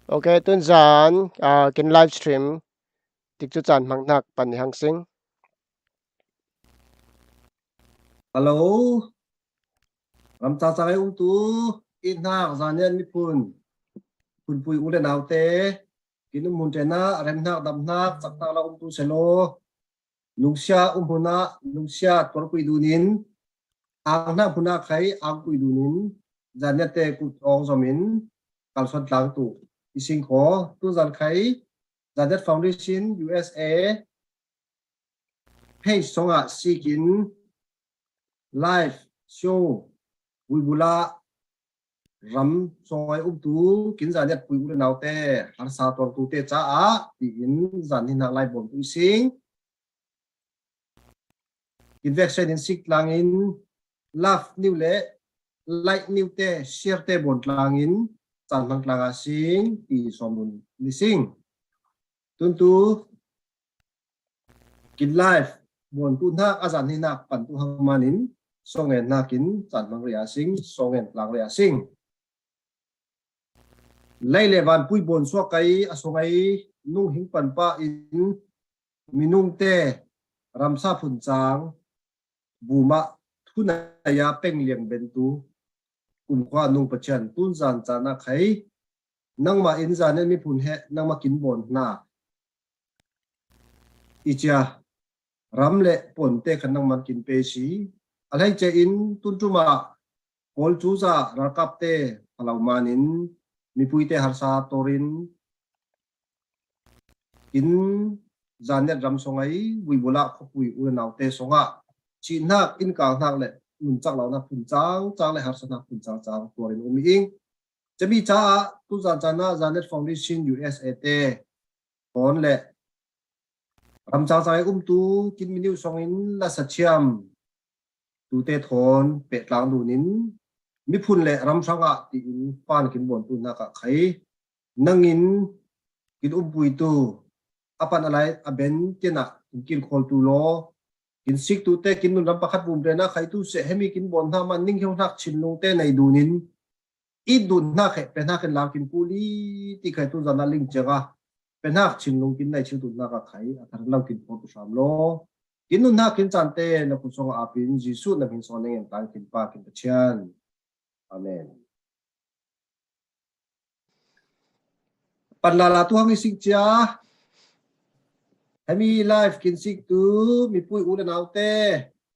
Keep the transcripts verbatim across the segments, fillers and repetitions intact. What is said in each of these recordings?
Ok, tun zan, ah, kin live stream tik cu caan hmanghnak pan i hang sing. Hello. Ramcang cang i umtu i hnak zanian miphun, phunpui u le naute, kin um hmun ṭenah remhnak, damhnak, caknak la umtu selo, lungsia um hmun ah lungsia tuarpui dunin, ang hnak hmun ah khai angpui dunin, zaniate kut awng zomin kalsuan tlangtu i sing kho. Tuzan khai Zaniat Foundation U S A page songah sikin live show, Buibula ram song ai umtu kin zaniat pui u le naute, harsa tuartute caah tiin zan hnak lai bawmtu i sing. Kin veksen in sik tlangin love niu le like niu te, share te bawn tlangin caan hmang tlanga sing ti sawm dun ni sing. Tuntu kin live bawntu hnak a zan hnak pantu hangmanin songen hnakin caan hmang ria sing, songen tlang ria sing. Lei le vanpui bawn suak kai a song ai nung hing pan pah in minungte ramsa phuncang bumah thunaya peng liang bentu kumkhua nung Pathian, tun zan caan ah khai nangmah in zanian miphun he nangmah kin bawn hna i cia ram le ponte khan nangman kin pe si. A hleice in tunṭum ah Kawl cuza ralkapte a lo manin mipuite harsa torin in zaniat ram song ai Buibula khuapui u le naute songah cihnak, innkang hnak le nunchak lo hnak phuncang cang le harsa hnak phuncang cang tuarin um i ing. Cami caah tuzan caan ah Zaniat Foundation U S A te thawn le ramcang cang i umtu kin minu songin lasa thiam tute thawn pehtlang dunin miphun le ram hrangah tiin pan kin bawntu hnak ah khai nangin kin umpuitu a pan a lai a ben tianah kin kilkhawltu law kin siktu te kin nunram pakhat vum ren ah khaitu seh, hemi kin bawn hna man ning hnak chinlung te nei dunin it dun hna kheh pe hna khin lau kin kuli ti khai tun zan ah ling ciang a pe hnak chinlung kin nei chil dun hna ka khai a thar lo kin phawt u hram law kin nun hna kin caan te na khut song a apin Jesuh na hmin song ning en tang kin pa kin Pathian. Amen. Pan lala tu hang i sik cia hemi live kin sik tu mipui u le naute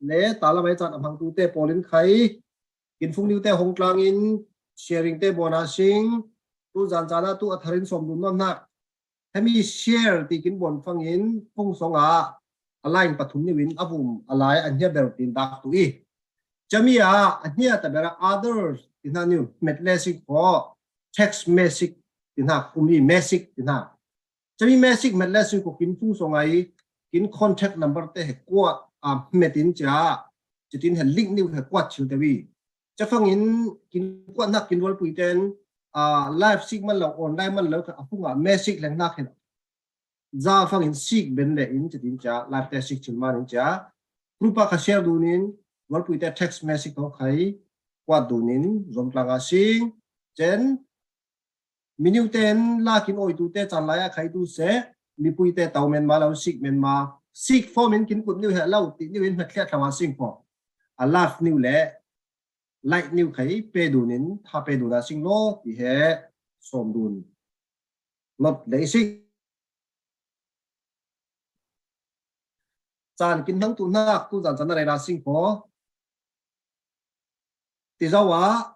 le ta lamai caan a hmang tu te pawl in khai kin fung niu te hong tlangin sharing te bawn a sing. Tu zan caan ah tu a tharin sawm dun nawn hnak. Hemi share ti kin bawn fangin fung song ah a line pathum niu in a vum a lai a hnia ber tin dak tu i cami ah a hnia ta ber ah others ti hna niu met le sik kho text message ti hna, umi message ti hna. Cami message met le sik kho kin fung song ai kin contact number te he kuat a met in cia citin he link niu he kuat chil te wi. Cafangin kin kuat hnak kin rualpui ten, ah, live sik man lo, online man lo kha a fungah message leng hnak hin za fangin sik ben le in citin cia live te sik chil man in cia group ah kha share dunin rualpui te text message ko khai kuat dunin zom tlanga sing cen minu ten la kin oitu te caan lai a khaitu seh, mipui te tau menma lo sik menma, sik form in kin kut niu he lo ti niu in hmet thliah thlang a sing form a love niu le like niu khai pe dunin tha pe dun a sing law ti he sawm dun not le i sing. Caan kin hmang tu hnak tu zan caan a rel a sing kho. Ti zo ah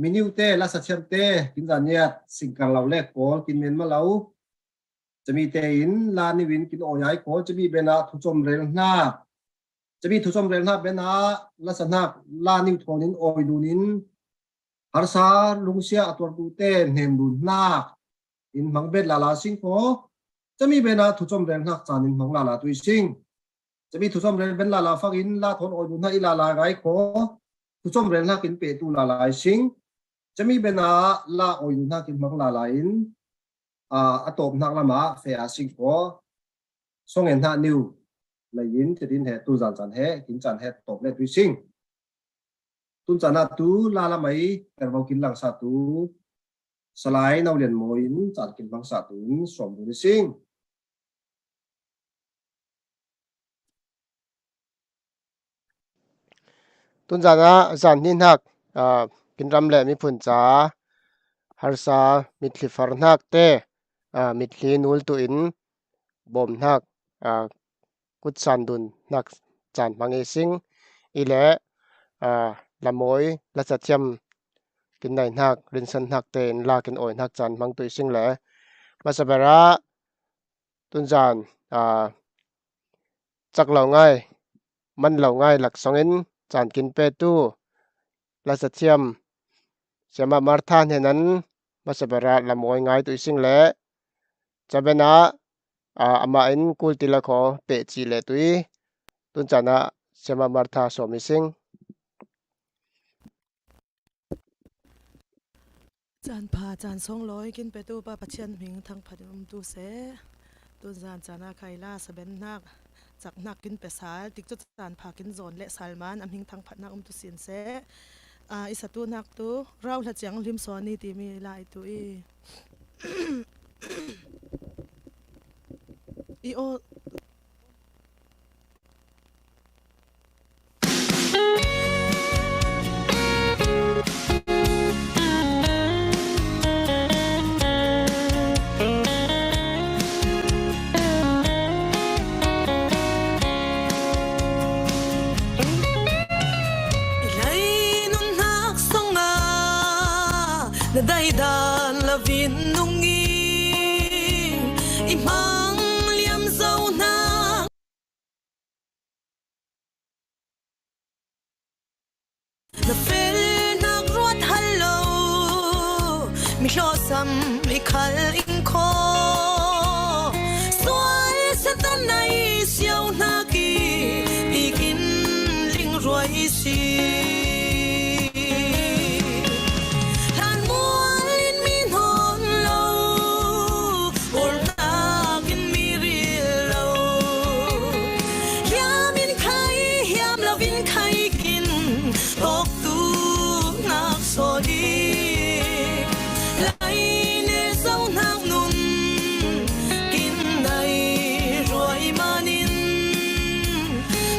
minu te lasa thiam te kin zaniat singkar lo le kawl kin men ma lo. Cami tein la niu in kin awi ai kho, cami ben ah thucom rel hna. Cami thucom rel hna ben ah lasa hnak la niu thawn in awi dun in harsa lungsia a tuartu te hnem dun hnak in hmang bet lala sing kho. Cami ben ah thucom rel hnak caan in hmang lala tu i sing. Cami thucom rel ben lala fak in la thawn awi dun hna i lala ngai kho. Thucom rel hnak in pehtu lala i sing. Cami ben ah la awi dun hnak in hmang lala in, aa, a tawp hnak lam ah feh a sing kho. Songen hna niu lei in, tetin he, tu zan caan he, kin caan he tawp le tu i sing. Tun caan ah tu la lam ai pervo kin langsa tu Salai Nau Lian Mawi in caan kin hmangsa tu in sawm dun i sing. Tunzan ah zan hnih hnak, aa, kin ram le miphun ca harsa mitthli far hnak te, aa, mitthli nul tu in bawm hnak, aa, kutsan dun hnak caan hmang i sing i le, aa, lamawi latsa thiam kin nei hnak, rinsan hnak te in la kin awi hnak caan hmang tu i sing le masa ber ah tunzan, aa, cak lo ngai, man lo ngai laksawng in caan kin petu latsa thiam Siama Martha hnen an masa ber ah lamawi ngai tu i sing le caben ah, aa, amah in kul ti la khaw peh ci le tu i tunzan ah Siama Martha sawm i sing. Caan pha, caan sawng lawi kin petu Pa Pathian hming thangphat in um tu seh. Tunzan caan a khai la saben hnak, cak hnak kin pe sal, tikcu caan pha kin zawn le sal man a hming thangphat hnak um tu sin seh. Aa, i satu hnak tu, Rauhla Ciang Hlim Sawni timi lai tu i. I aw. I lei nunnak sungah na daidan lovin nung i, i hmang liam zo hna. Na felnak ruat hal lo, mi hlawhsam i khal in khaw. Sual satan na i siau hnak i, bikin lingruai i si. Hlanmual in mi hnawn lo, Ulnak in mi ril lo. Hiam in khai, hiam lo in khai kin tawk tu nak saw dih. Lai ne zo nak nun kin nai ruai manin,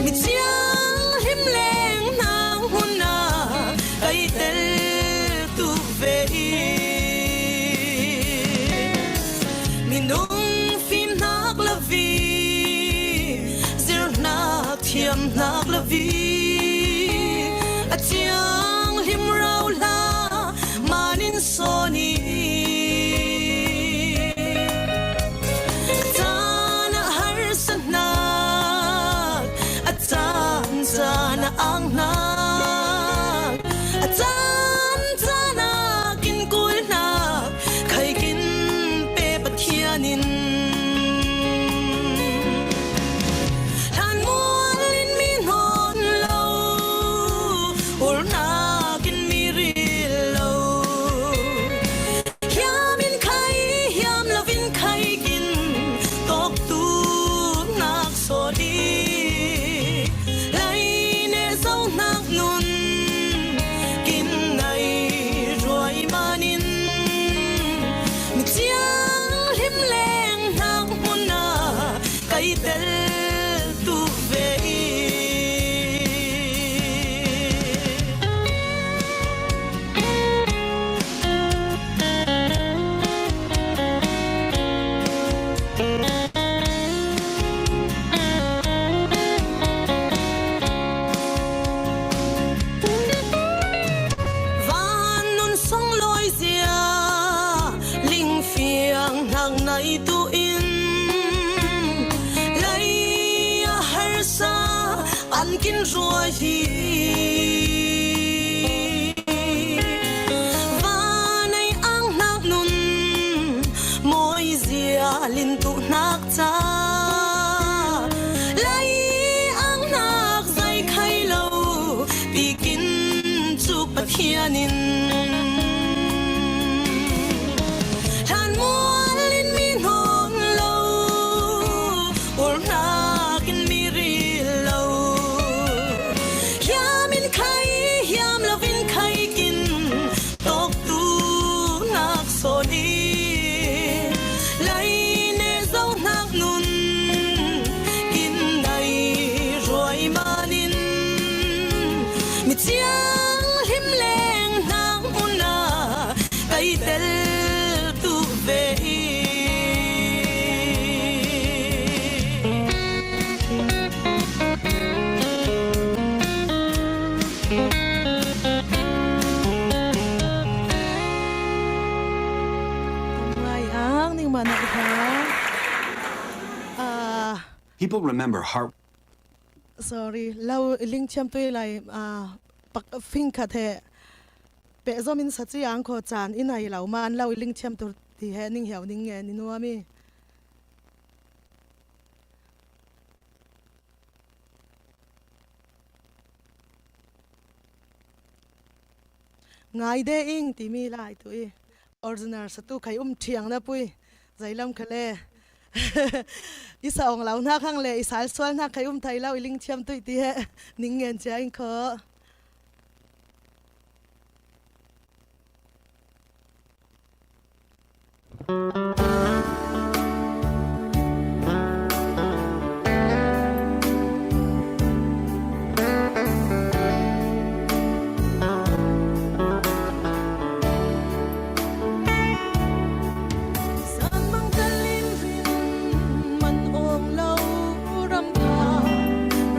mi ciang him leng nak hun ah kai tel tu ve i, minung fimnak lovi, zirnak thiamnak lovi, a ciang hlim rau hlah manin sawn i, a caan ah harsatnak, a caan caan ah angnak, a caan caan ah kin kulhnak khai kin pe Pathian in, hlanmual in mi hnawn lo, ulnak in mi ril lo. Hiam in khai, hiam lo in khai kin tawk tu nak saw dih. Lai ne zo nak nun kin nai ruai manin, mi ciang hlim leng nak mun ah kai tel tu ve i. Van nun song lawi zia, lingfiang hnak nai tu in, lai a harsa an kin ruai hi. Van ei ang hnak nun, mawi zia lin tu hnak ca, lai ang hnak zai khai lo, bikin cu Pathian in, hlanmual in mi hnawn lo, ulnak in mi ril lo. Hiam in khai, hiam lo in khai kin tawk tu nak saw Mi thianghlim leng hna hmun ah kai tel tu ve hi. Ngai ang ning mana ha. Ah, People remember Hart. Sorry, lo i lingthiam tui lai, ah, pak fing khat he. Pehzom in sa ci ang kho caan in ai lo man lo i lingthiam tu ti he ning hiau ning nge ni nuam i. Ngai de ing timi lai tu i. Original sa tu khai um thiang na pui. Zailam kha le. I sa ong lo hna khang le, i sal sual hna khai um thai lo, i lingthiam tui ti he. Ning ngen cia ing kho. Sanmang tal in rin man awng lo ram kha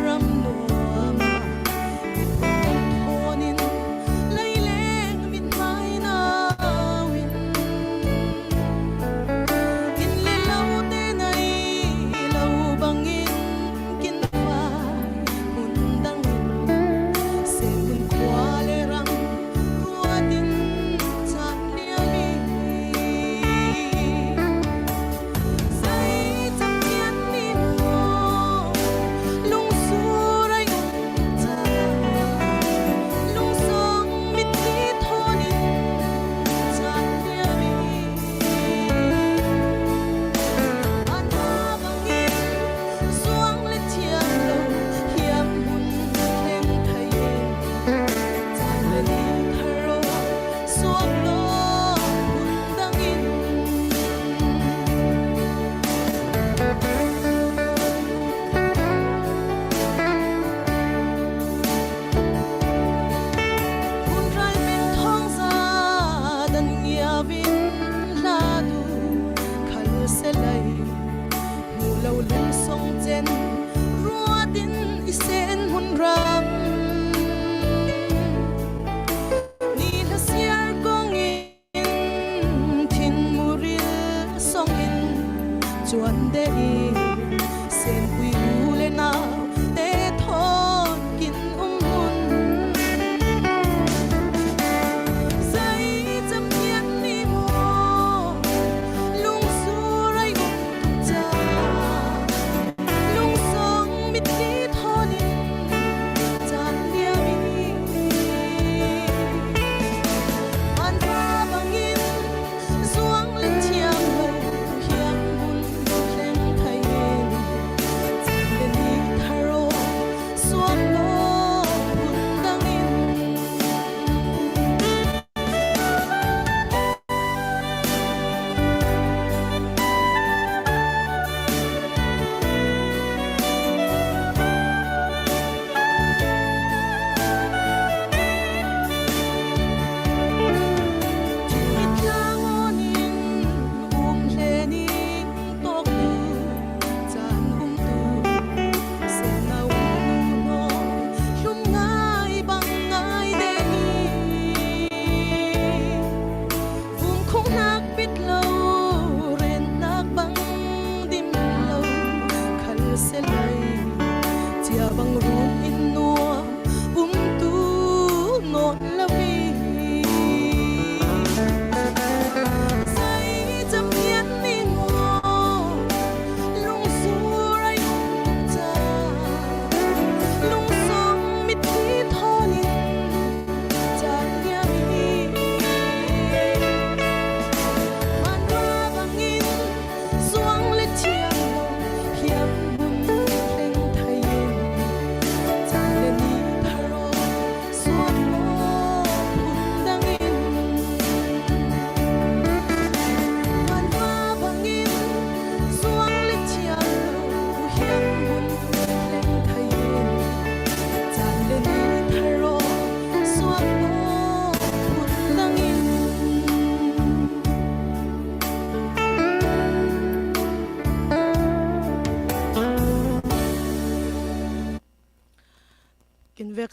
ram nuam ah thawn in leileng mit hmai nau in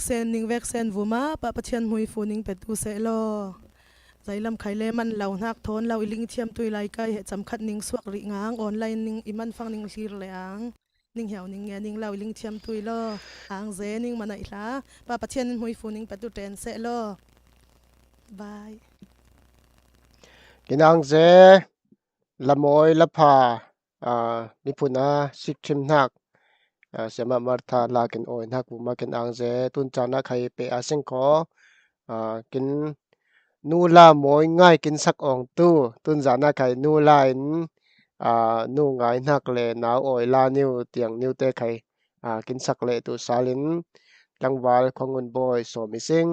Sen ning vek sen vuma, Pa Pathian hmuifu ning petu seh law. Zailam khai le man lo hnak thawn lo i ling thiam tui lai kai he cam khat ning suak rih ngang online ning i man fang ning hlir le ang. Ning hiau ning nge ning lo i ling thiam tui law. Ang ze ning manaih hla. Pa Pathian in hmuifu ning petu ten seh law. Bye. Kin ang ze, la mawi la pha, aa, miphun a sik thim hnak, aa, Siama Martha lakin awi hnak vuma kin ang ze, tun caan ah khai pe a sing kho, aa, kin nu la mawi ngai kin sak awng tu, tun zan ah khai nu la in, aa, nu ngai hnak le nau awi la niu tiang niu te khai, aa, kin sak le tu sal in tlangval khuangun bawi sawm i sing.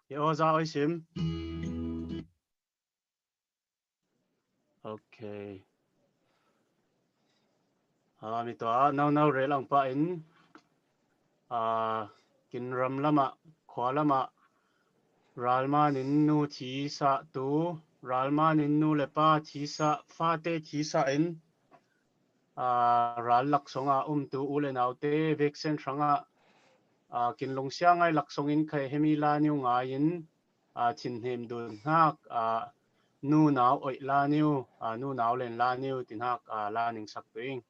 Hi aw za oi sim. Ok. Ah, mi tua nau nau rel ang pa in, ah, kin ram lama, khua lama, ralman in nu thi sa tu, ralman in nu le pa thi sa, fate thi sa in, ah, ral laksong a um tu u le nau te veksen hrang ah, ah, kin lungsia ngai laksong in khai hemi la niu ngai in, aa, thinhnem dun hnak, aa, nu nau oih la niu, aa, nu nau len la niu ti hnak, aa, la ning sak tu ing.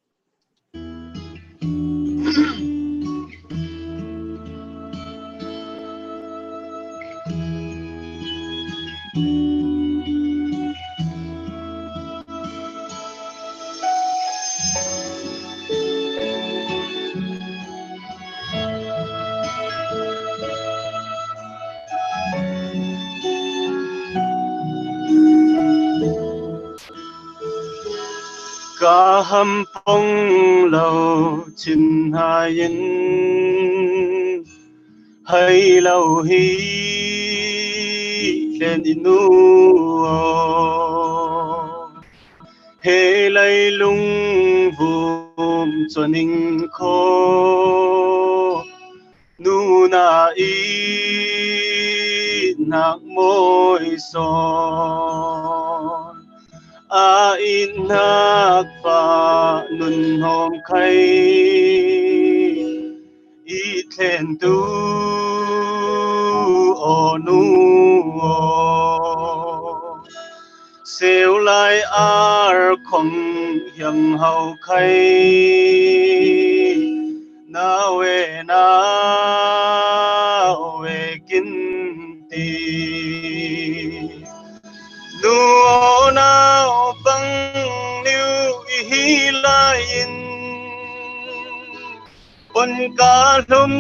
Ka hampong lo chin hai in hai lo hi len i nu aw. He leilung vum chon ing kho, nuna i nak mawi sawn. A i nak pa nun hawm khai i thlen tu aw nu aw. Seu lai ar khong hiang hau khai nau e nau e kin ti. Nu aw nau bang niu i hi lai in. On ka hlum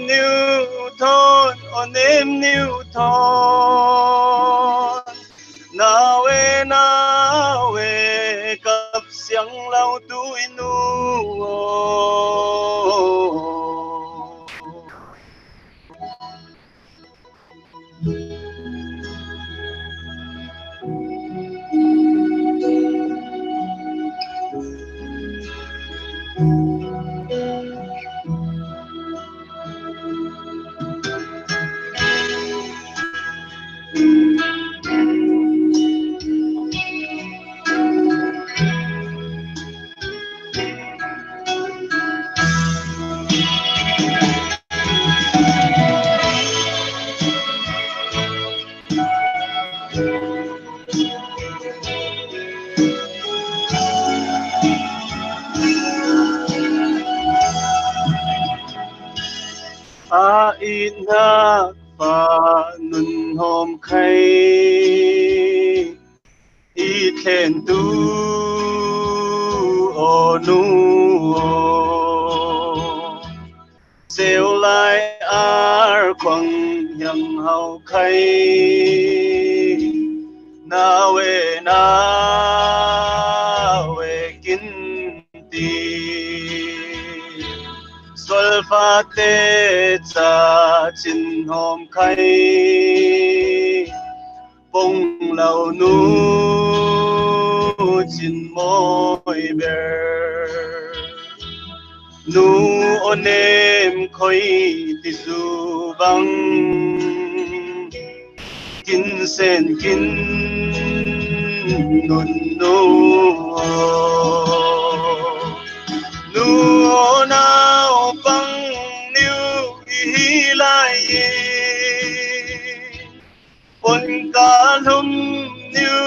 niu thawn, on em niu thawn. Nau e, nau e, kap siang lo tu i nu aw. A i nak pa nun hawm khai i thlen tu aw nu aw. Seu lai ar khuang hiang hau khai nau e nau e kin ti. Sual fate ca cin hawm khai, pong lo nu cin mawi ber. Nu aw nem khoi ti zu bang, kin sen kin nun nu aw. Nu aw naupang niu i hi lai i, pon ka hlum niu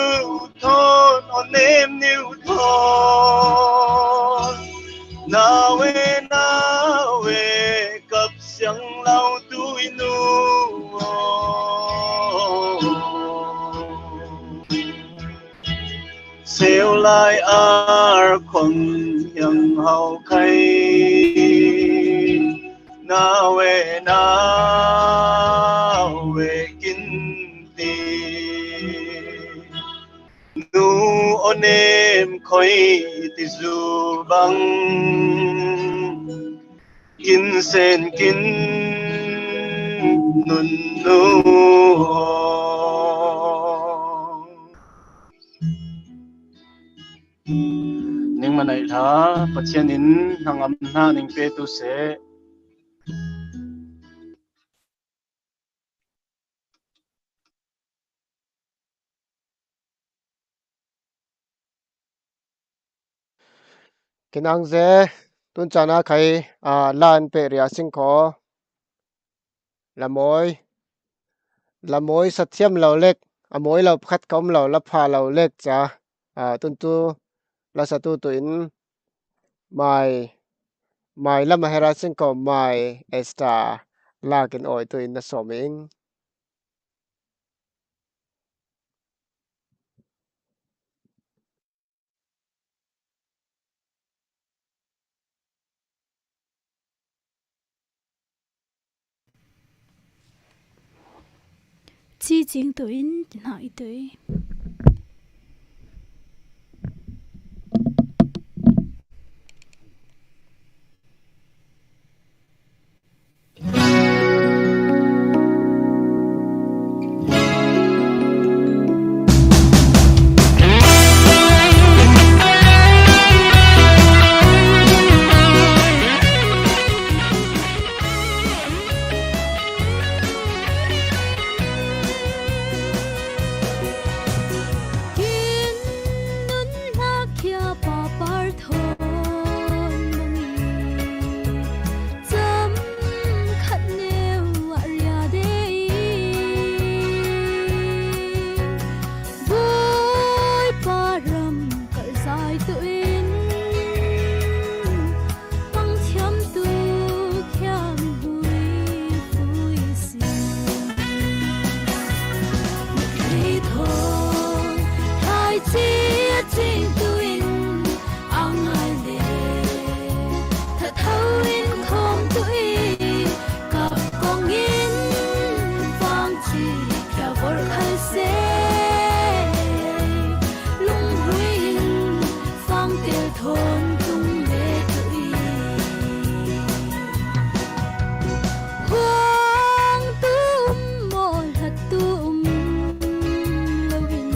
thawn, aw nem niu thawn. Nawe, nawe, kap siang lo tui nu aw. Seu lai ar khong hiang hau khai. Nawe, nawe, kin ti. Nu aw nem khoi ti zu bang, kin sen kin nun nu aw. Ning manai hla, Pathian in nang am hna ning pe tu seh. Kinang ze, tun caan a khai, aa, la an peh ria sing kho. La mawi. La mawi sa thiam lo lek, a mawi lo pakhat ka um lo, la pha lo lek ca, aa, tun tu la sa tu tu in mai, mai lam a hera sing kho mai Esther lak in awi tu in na sawm ing. Ci cing tu in hna i tui. Kin nun hna khia papar thawn bangin cam khat neu ah ria de in, Bawipa ram karh zai tu in, hmang thiam tu khia mihmui fui si. Hei thawn, thlaici a cing tu in, a ngai le thatho in khawm tu i, kap kong in fangci khia vor khal se. Lunghruai in fangtel thawn tung le tu i, huang tu um maw, hlat tu um lo in,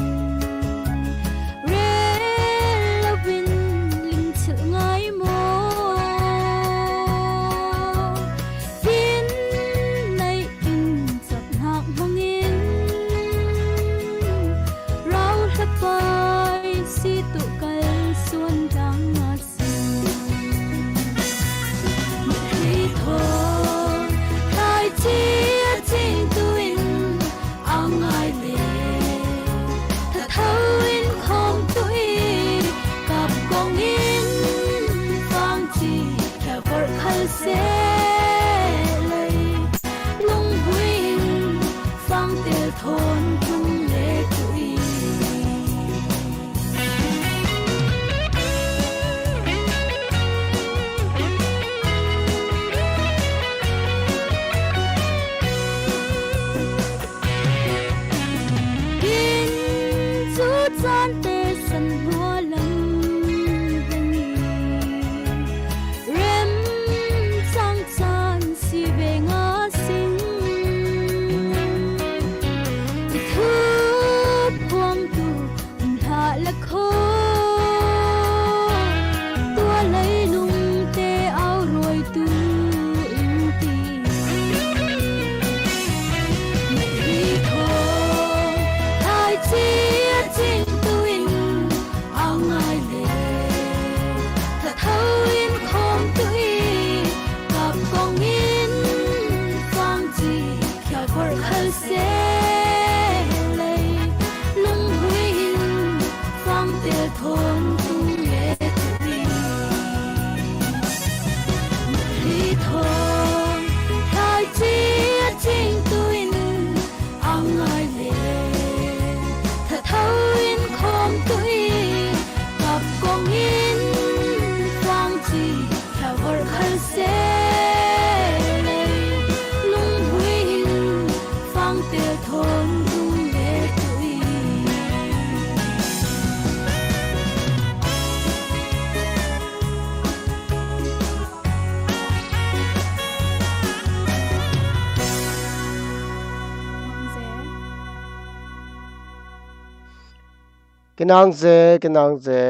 Kinang ze, kinang ze.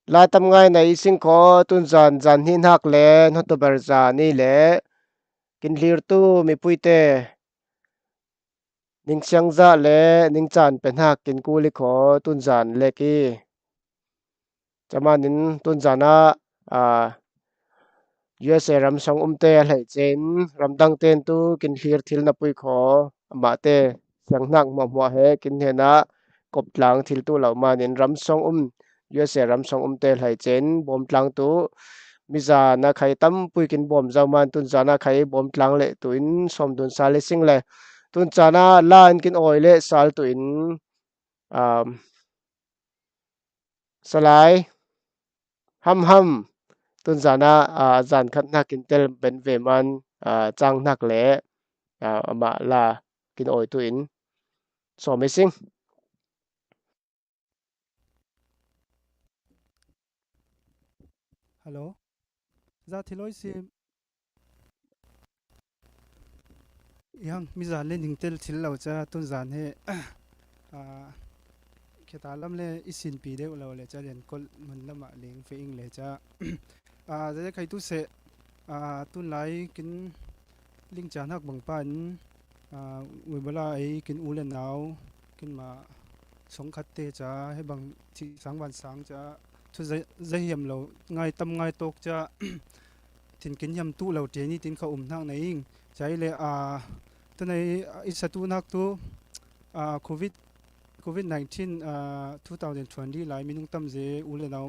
Lai tam ngai na i sing kho, tun zan, zan hni hnak le, hnu tu ber zan i le, kin hlir tu mipui te, ning siang zah le, ning caan pe hnak kin kul i kho, tun zan lek i. Camanin tun zan ah, aa, U S A ram song um te a hlei cen, ramdang ten tu kin hlir thil na pui kho, amah te siang hnak hmuahhmuah he kin hnenah kop tlang thil tu lo manin ram song um, U S A ram song um te hlei cen, bawm tlang tu, mizan a khai tam pui kin bawm zau man tun zan a khai bawm tlang leh tu in sawm dun sal i sing le, tun zan a la in kin awi le sal tu in, aa, Salai, ham ham, tun zan ah, aa, zan khat hnak kin tel ben ve man, aa, cang hnak le, aa, amah la kin awi tu in sawm i sing. Hello. Za thil awi sim. Yang, mizan le ning tel thil lo ca, tun zan he, aa, kheta lam le i sinpi deuh lo le ca, lian kol mun lamah ling fe ing le ca. Aa, zai khai tu seh, aa, tun lai kin ling ca hnak bang pa in, aa, uibala ei kin u le nau, kin ma song khat te ca, he bang thih sang van sang ca, thu zai, zai hiam lo, ngai tam ngai tawk ca, thin kin hiam tu lo te ni tin kha um hnak na ing. Ca i le, aa, tu nei, aa, i sa tu hnak tu, aa, Covid, Covid nineteen, aa, two thousand twenty lai minung tam ze u le nau,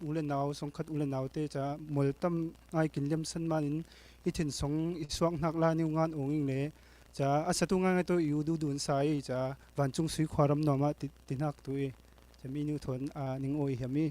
u le nau, song khat u le nau te ca, mol tam ngai kin liam san manin i thin song i suak hnak la niu ngan ung ing le ca, a sa tu ngai ngai tu i u du dun sa i ca, vancung sui khua ram nuam ah ti, ti hnak tu i. Ca mi niu thawn, aa, ning awi hiam i.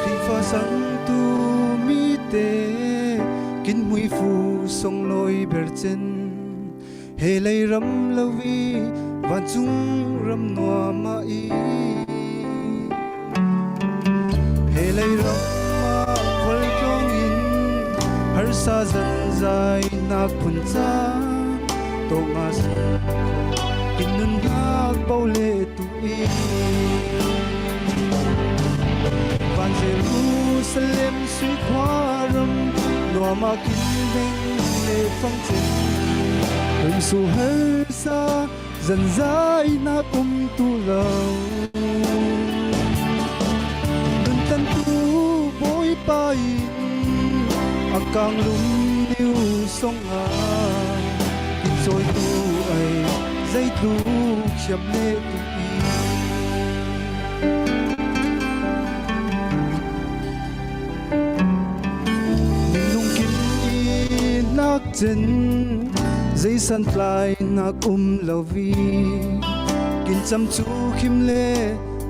Khrihfa sangtu mite kin hmuifu songlawi ber cen, he lei ram lo i vancung ram nuam ah i, he lei ram ah khual tlawng in harsa zanzainak phun cang tawh nga sung kin nunnak bo le tu i, van Jerusalem sui khua ram nuam ah kin leng le fang cen, rimsu harsa zanzainak um tu lo. Nuntantu Bawipa in a kanglum niu song a, kin cawitu ai zeitluk hiam le tu i. Minung kin i nak cen, zeisan tlainak um lo i, kin cam cu khim le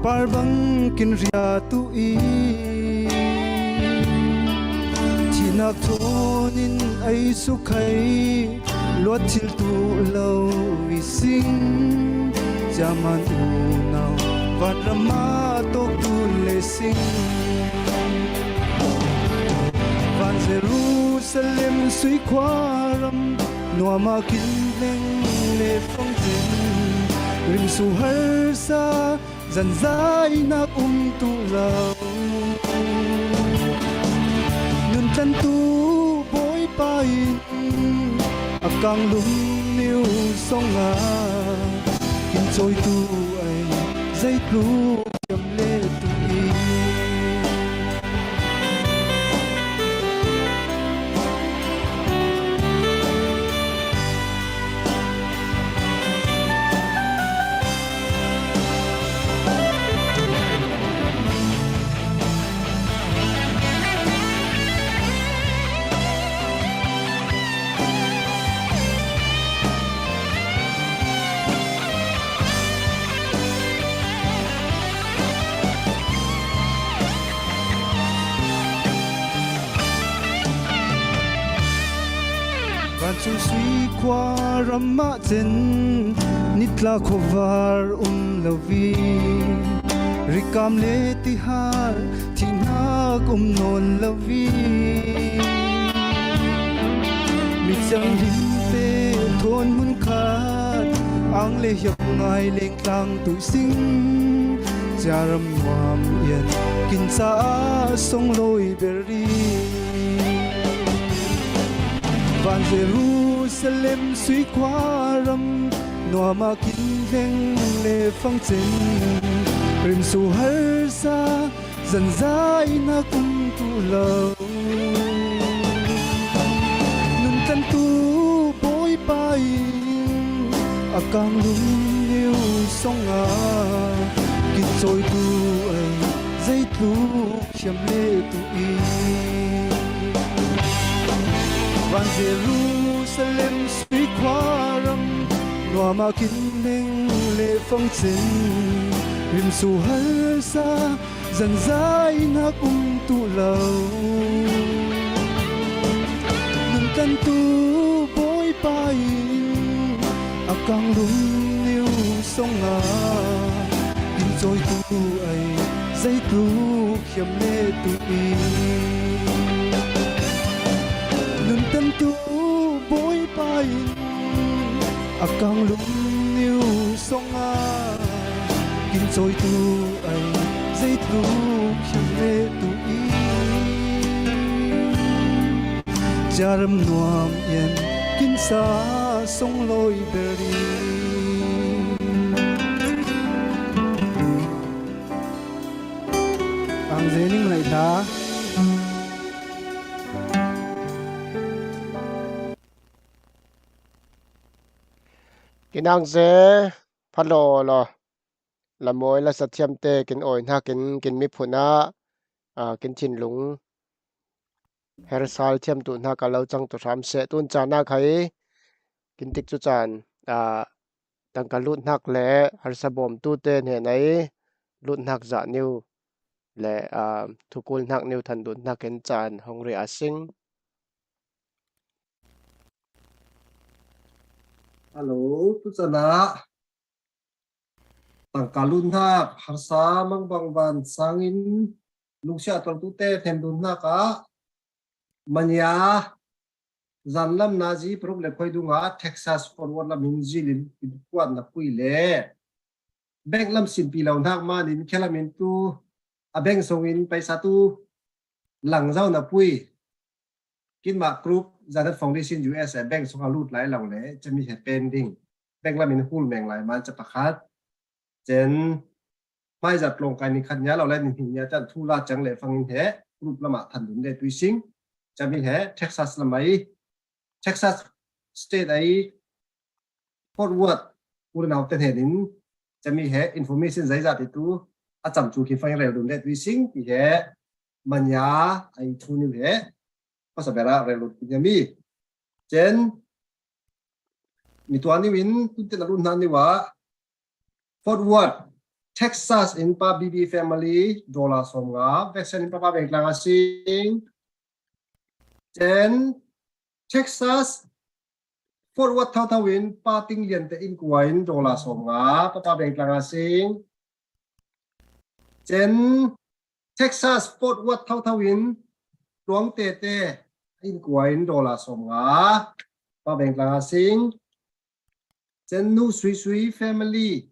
par bang kin ria tu i, thihnak thawn in ei sukhai, luat thil tu lo i sing, ciaman unau vanram ah tawk tu le sing. Van Jerusalem sui khua ram nuam ah kin leng le fang cen, rimsu harsa zanzainak um tu lo. Nuntantu Bawipa in a kanglum niu song a, kin cawitu ai zeitluk hiam le tu i. Sui khua ram mah cen, nitla khuavar um lo vi, rikam le tihal thihnak um nawn lo vi. Mi ciang limte thawn hmun khat, ang le hiap ngai leng tlang tuih sing, ciaram nuam ian kin caah songlawi ber ding. Van Jerusalem sui khua ram nuam ah kin leng le fang cen, rimsu harsa zanzainak um tu lo. Nuntlantu Bawipa in a kanglung niu song a kin cawitu ei zeitluk hiam le tu i. Van Jerusalem sui khua ram nuam ah kin leng le fang cen, rimsu harsa zanzainak um tu lo. Nuntlantu Bawipa in a kanglung niu song a kin cawitu ei zeitluk hiam le tu i. Nuntlantu Bawipa in a kanglung niu song a kin cawitu ei zeitluk hiam le tu i. Ciaram nuam ian kin sa songlawi ber ding. Ang zening lai ta. Kinang ze phalo lo. Lamawi la sathiamte kin awi hnakin kin miphun ah, aa, kin thinlung hersal thiamtu hnak a lo cang tu hram seh tun caan ah khai kin tik cu caan, aa, tangka lut hnak le harsa bawmtu te hnen ei lut hnak zah niu le, aa, thukul hnak niu than dun hnakin caan hong ri a sing. Hello, tu caan ah tangka lut hnak harsa mangbang van sangin lungsia tuangtu te hnen dun hnak ah manya zanlam nazi paruk le khoi dung ah Texas Fort Worth lam in zilin in kuat na pui le bank lam sinpi lo hnak man in khelam in tu a bank song in paisa tu lang zau na pui. Kinmah Group, Zanet Foundation U S A bank song a lut lai lo le cami he pending. Bank lam in hul meng lai man ca pakhat. Cen hmaizat tlawng kai ni khat nia lo le ni hnih nia can thu la cang le fangin he group lamah than dun le tui sing. Cami he Texas lam ai, Texas State ai Fort Worth urinau te hnen in cami he information zeizat i tu a cam cu khi fangin rel dun le tui sing ti he manya ai thu niu he pasabera rel dun ti mi. Cen mi tuan niu in tunte na lut hna niu ah Fort Worth, Texas in pa B B family dollar sawm nga, vaccine in pa pa beng tlang a sing. Cen Texas Fort Worth thotho in pa ting lian te in kua in dollar sawm nga, pa pa beng tlang a sing. Cen Texas Fort Worth thotho in tluang tete in kua in dollar sawm nga, pa beng tlang a sing. Cen nu sui sui family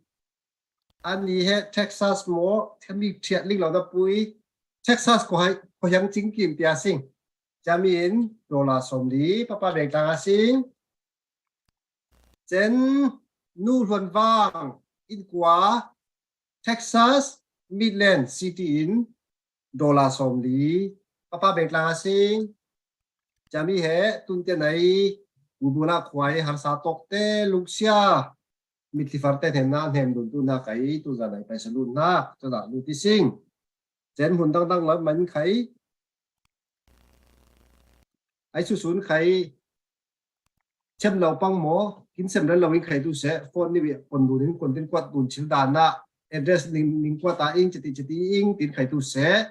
an ni he Texas maw, themi thiat ling lo na pui. Texas ko hai, ko hiang cing kim tia sing. Cami in dollar sawm li, pa pa beng tlang a sing. Cen nu hluan vang in kua Texas Midland City in dollar sawm li, pa pa beng tlang a sing. Cami he tunte nai bubula khuai harsa tokte lungsia mitli farte hnemna hnem dun tu hna kai tu zan ai paisa lut hna tu zan lut i sing. Cen hmun dangdang lam man khai ai susun khai chem lo pang maw, kin sem rel lo in khai tu seh, phone ni kon dun in kon tin kuat dun chil dan ah address ning, ning kuat a ing chiti chiti ing tin khai tu seh.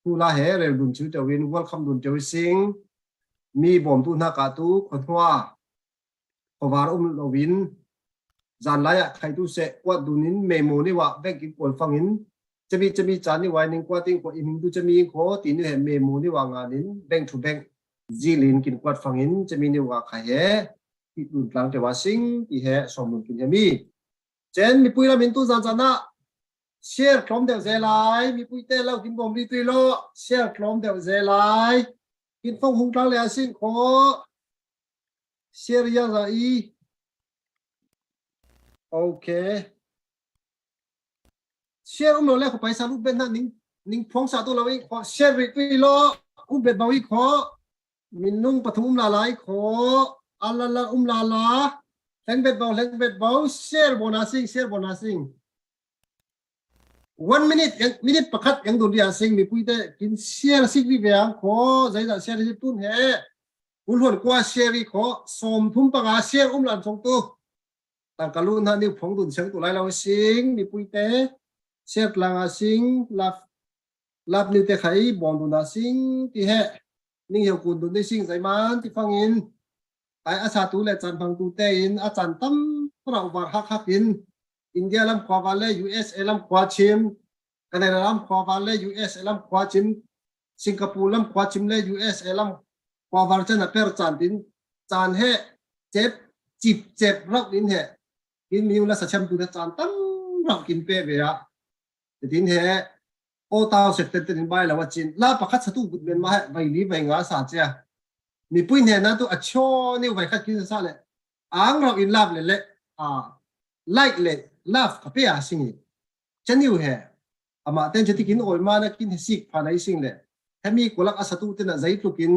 Tu la he rel dun chil teu in welcome dun teu i sing. Mi bawm tu hna ka tu khonhua khuavar um loin, zanlai ah khaitu seh kuat dunin memo niwa veng kin kual fangin, cami cami ca niwa ning kuat in khua i ming tu cami in khua ti ni he memo niwa nganin bank to bank zilin kin kuat fangin cami niwa khai he, i dun tlang tewa sing ti he sawm nun kin he mi. Cen mipui lamin tu zan zan ah share tlawm deuh ze lai, mipui te lo kin bawm ri tui lo, share tlawm deuh ze lai. Kin fong hung tlang le a sing khaw. Share ya za i. Okay. Share um lo le khaw paisa lut ben na ning, ning phuang sa tu lo i khaw share ri tui lo, um bet bau i khaw. Min nung pathum um la lai khaw. Ala la um la la. Hleng bet bau, hleng bet bau. Share bona sing, share bona sing. One minute, minute pakhat yang dun ria sing mipui te kin share sik ri ve ang khaw. Zai za share sik tun he. Kul huan kua share ri khaw. Sawm thum panga share um lan song tu. Tangka lu na niu phawng dun siang tu lai lo sing mipui te. Share tlang a sing lap, lap niu te khai bawm dun a sing ti he. Ning hiau kun dun ni sing zai man ti fangin. Ai a sa tu le can phang tu te in a can tam rau var hak hak in. India lam khua var le U S A lam khua chim. Canada lam khua var le U S A lam khua chim. Singapore lam khua chim le U S A lam khua var chan a per can tin. Can he cep, cip cep rau in he. Kin miu la sa cham tu te can tam rau kin pe ve a. Tin he. O tau sek ten ten in bai la wa chin. La pakhat sa tu gut men ma he. Vai li vai nga sa chia. Mipui hne na tu a chaw niu vai khat kin sa le. Ang rau in lap le le. A, like le, love ka pe a sing i. Cha niu he. Ama ten cha tikin oi ma na kin he sik pha na i sing le. He mi kolak a sa tu ten a zai tukin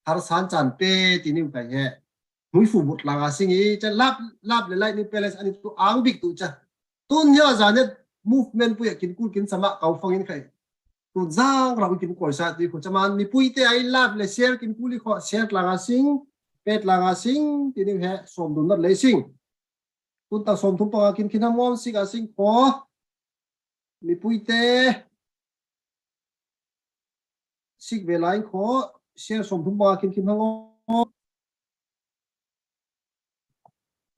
har san chan pe ti niu kai he. Mui fu but lang a sing i. Cha love, love le like niu pe le ani tu ang bik tu cha. Tun hia zanet movement pui a kin kul kin sama kau fangin khai. Tun zang rau kin koi sa ti khu cha man mipui te ai love le share kin kul i kho share lang a sing. Pet lang a sing ti niu he sawm dun nat le sing. Tun tang sawm thum panga kin kin ham ngawm sik a sing khaw. Mipui te sik ve lai khaw. Share sawm thum panga kin kin ham ngawm.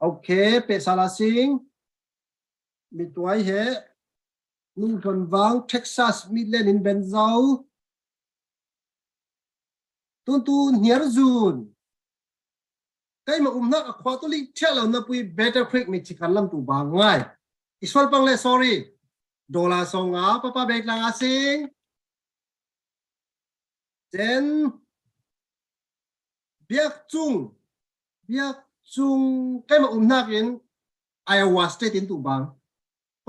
Okay, pe sa la sing. Mituai he. Nung thon vang Texas Midland in ben zau. Tun tu niar zun. Keima um nak a khua tu lik thiak lo na pui Battle Creek mi chikan lam tu bang ngai. I sual pang le sorry. Dollar song a papa bek lang a sing. Chen biak chung. Biak chung keima um nak in Iowa State in tu bang.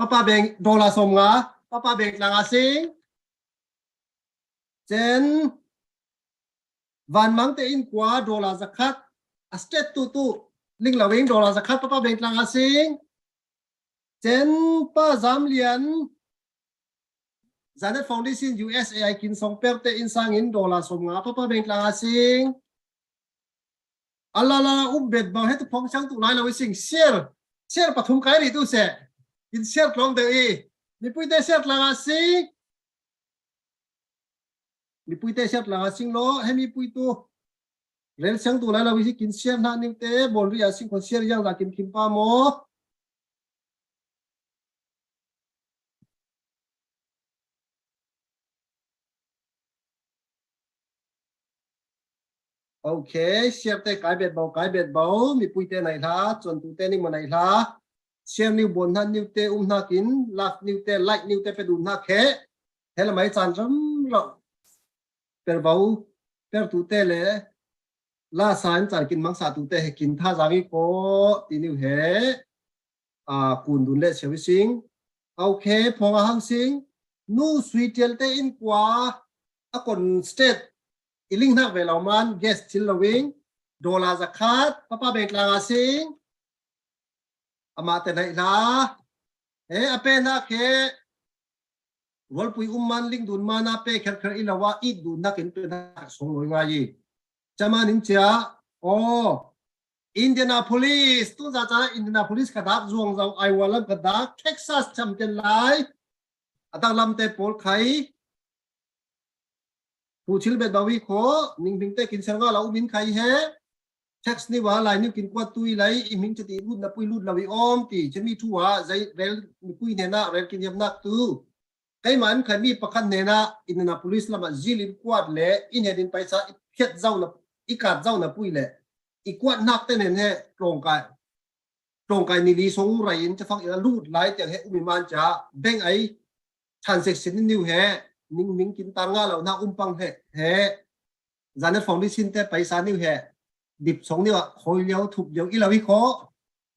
Papa bek dollar song a papa bek lang a sing. Chen van mang te in kua dollar zakhat a state tu tu ling lawing dollar zakhat papa bek lang a sing. Chen pa zam lian Zanet Foundation U S A ai kin song per te in sang in dollar sawm nga papa bek lang a sing. Ala la um bet bang he tu phong chang tu lai lo i sing share. Share pathum kai ri tu se. In share tlawm deuh i. Mipui te share tlang a sing. Mipui te share tlang a sing lo. He mipui tu. Rel chang tu lai lo i kin share na ning te. Bol ri a sing kon share yang la kin kin pa mo. Okay, share te kai bet bau, kai bet bau, mipui te nai hla, chuan tu te ning ma nai hla. Share niu bon hna niu te um hna kin, love niu te, like niu te pe dun hna khe. He la mai chan ram ram. Per bau, per tu te le. La sa in chan kin mang sa tu te he kin tha zang i ko, ti niu he. A, kun dun le cheu i sing. Okay, phong a hang sing. Nu sui tial te in kua a kon state i ling hnak ve lo man guest thil lo in. Dollar zakhat, papa beng tlang a sing. Ama te nai hla. He, a pe hnak he. Rualpui um man ling dun man a pe kher kher i lo a i dun hnak in pe hnak song lo i ngai i. Chaman in chia. Oh. Indianapolis, tu za cha Indianapolis ka dak, zuang zau Iowa lam ka dak, Texas cham ten lai. A dak lam te pawl khai. Pu chil bet bawi kho, ning bing te kin ser nga la um in khai he. text niu a lai niu kin kuat tu i lai, i hming cati lut na pui lut lo i om ti, cemi thu a, zai rel, mipui hnena rel kin hiam nak tu. Keima in khai mi pakhat hnena, Indianapolis lama zil in kuat le, i hnen in paisa i phiat zau na, i kat zau na pui le, i kuat nak te hnen he, tlawngkai, tlawngkai ni li song rai in, cafang ila lut lai tiang he, umi man ca, bank ai, transaction niu he, ning ming kin tar nga lo na um pang he, he, Zanet Foundation te paisa niu he, dip song niu a, khoi liau, thup liau, i lo i kho,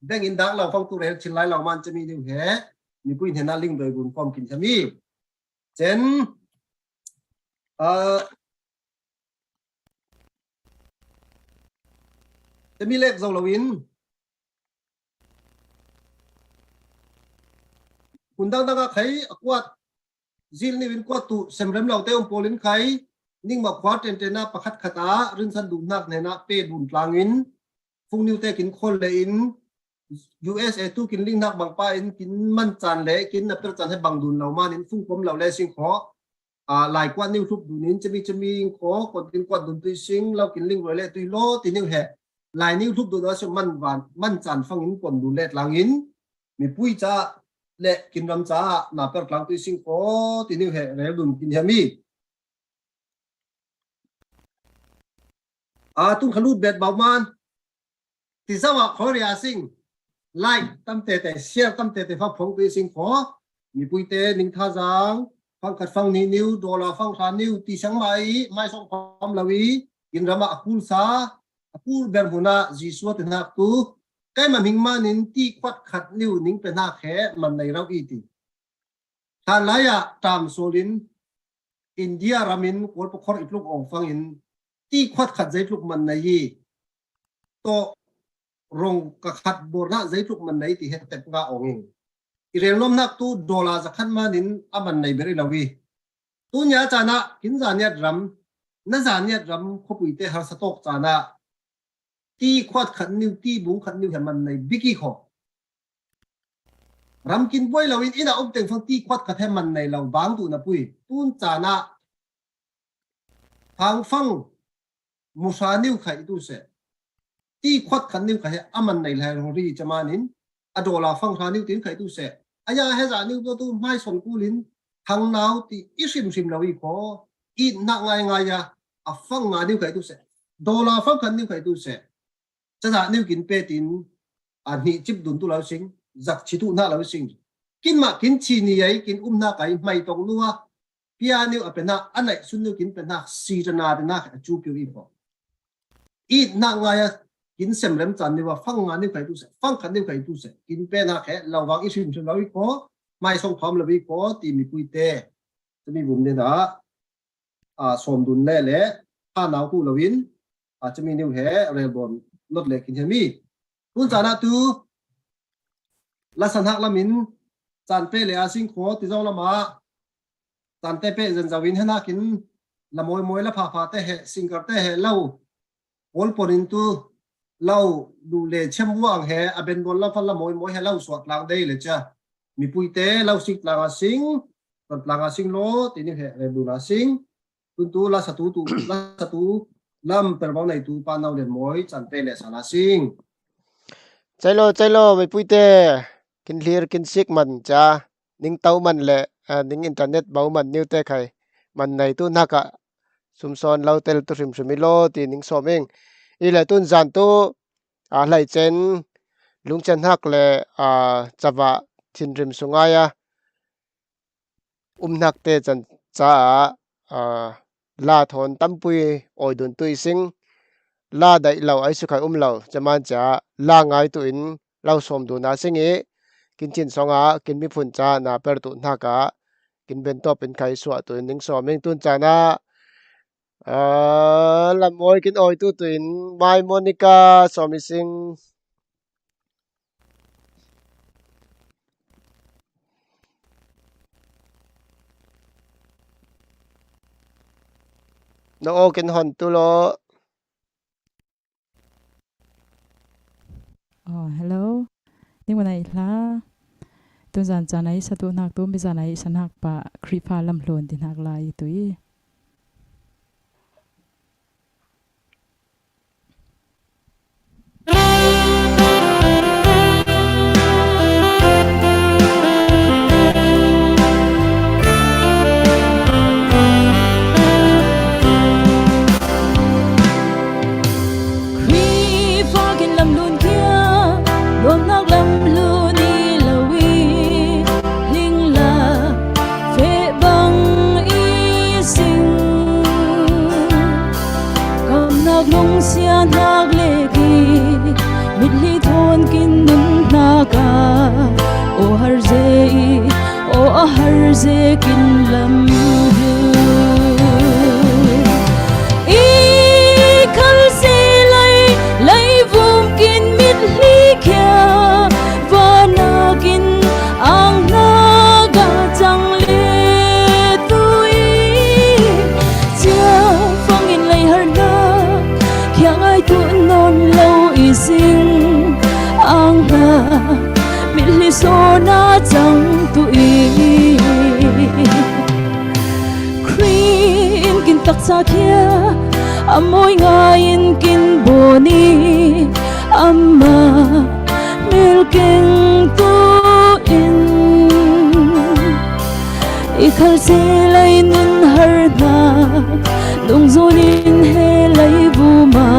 bank in dak lo fang tu rel chin lai lo man cemi niu he, mipui hnena ling doi gun kom kin cemi. Cen, ah, cemi lek zo lo in, hun dang dang a khai, a kuat, zil niu in kuat tu, semrem lo te um pol in khai, ningma khua ten ten a pakhat khat a, rinsan dun nak hnena pe dun tlang in, fung niu te kin khol le in, U S A tu kin ling nak bang pa in, kin man can le, kin na per can he bang dun lo man in, fung kom lo le sing kho, a, lai kuat niu hlup dun in, cemi cemi kho, kon kin kuat dun tui sing, lo kin ling roi le tui lo, ti niu he, lai niu hlup dun a si man van, man can fang in, kon dun le tlang in, mipui ca le kin ram ca, na per tlang tui sing kho, ti niu he, rel dun kin hiam i. A, tun kha lut bet bau man. Ti zau a khoi ria sing. Like tam te te, share tam te te, fa phong pi sing kho. Mipui te ning tha zang. Fang khat fang ni niu, dollar fang hra niu, ti sang mai, mai song khom lo i. Kin ram a kul sa, a kul ber hmun a, Jesu a te nak tu. Keima hming man in ti khuat khat niu, ning pe nak he, man nei rau i ti. Hlan lai a, tam sol in, India ram in, kual pakhor i tluk ong fang in, ti khuat khat zai tluk man nei i, to rong ka khat bor na zai tluk man nei ti he tep nga ong in. I rel nom nak tu dollar za khat man in a man nei ber i lo i. Tu nia cana, kin za niat ram, na za niat ram, khopui te har sa tok cana, ti khuat khat niu, ti bung khat niu he man nei bik i kho. Ram kin buai lo in, ina um teng fang ti khuat khat he man nei lo bang tu na pui. Tun cana, hang fang, musa niu khai tu se. Ti khuat khat niu khai he a man nei lai rong ri ca man in, a dollar fang hra niu tin khai tu se. A ya he za niu tu tu mai son kul in, hang nau ti i hrim hrim lo i kho, i na ngai ngai a, a fang nga niu khai tu se. Dollar fang khat niu khai tu se. Ca za niu kin pe tin, a hni chip dun tu lo sing, zak chi tu na lo sing. Kin ma kin chi ni ai, kin um na kai mai tong nu a, pia niu a pe na, a nai sun niu kin pe na, si ta na pe na, a chu piu i kho. I na ngai a, kin sem rem chan niu a, fang nga niu khai tu se, fang khat niu khai tu se, kin pe na khe, lo vang i hrim hrim lo i kho, mai song khom lo i kho, ti mipui te. Te mi bum ne na, a, som dun le le, ha nau tu lo in, a, cemi niu he, rel bon, not le kin he mi. Tun cana tu, la san hak lam in, can pe le a sing kho, ti zau lama, can te pe zen zau in he na kin, la moi moi la pha pha te he, singer te he lo, ol pon in tu, lo, lu le chem wang he, a ben bon la fan la moi moi he lo suat lang dei le cha. Mipui te, lo sik lang a sing, ton lang a sing lo, ti niu he, rel dun a sing. Tun tu, la sa tu tu, la sa tu, lam per bau nei tu, pa nau len moi, can te le sa la sing. Chai lo, chai lo, mipui te, kin hlir, kin sik man cha, ning tau man le, a, ning internet bau man niu te khai, man nei tu na ka, sum son lo tel tu hrim hrim i lo, ti ning som ing. I le tun zan tu, a, hlai chen, lung chen hak le, a, chava thin rim sungai a, um hnak te can caah, aa, la thawn tampui awi dun tu i sing, la daih lo ai si khai um lo, caman caah la ngai tu in lo sawm dun a sing i, kin chin sawng ah kin miphun caah na per tu hnak ah kin bentawp in khai suah tu in ning sawm ing tun caan ah, aa, lam awi kin awi tu tu in mai Monica sawm i sing. Na aw kin hon tu law. Oh, hello. Ning mana i hla. Tun zan caan a i sa tu hnak tu, mi zan a i sa hnak pa, Khrihfa lam hlun ti hnak lai i tu i. taksa khia a mawi ngaiin kin bawn i, ama mel keng tu in i khalse lai nun har hna, lungzun in he lai vuma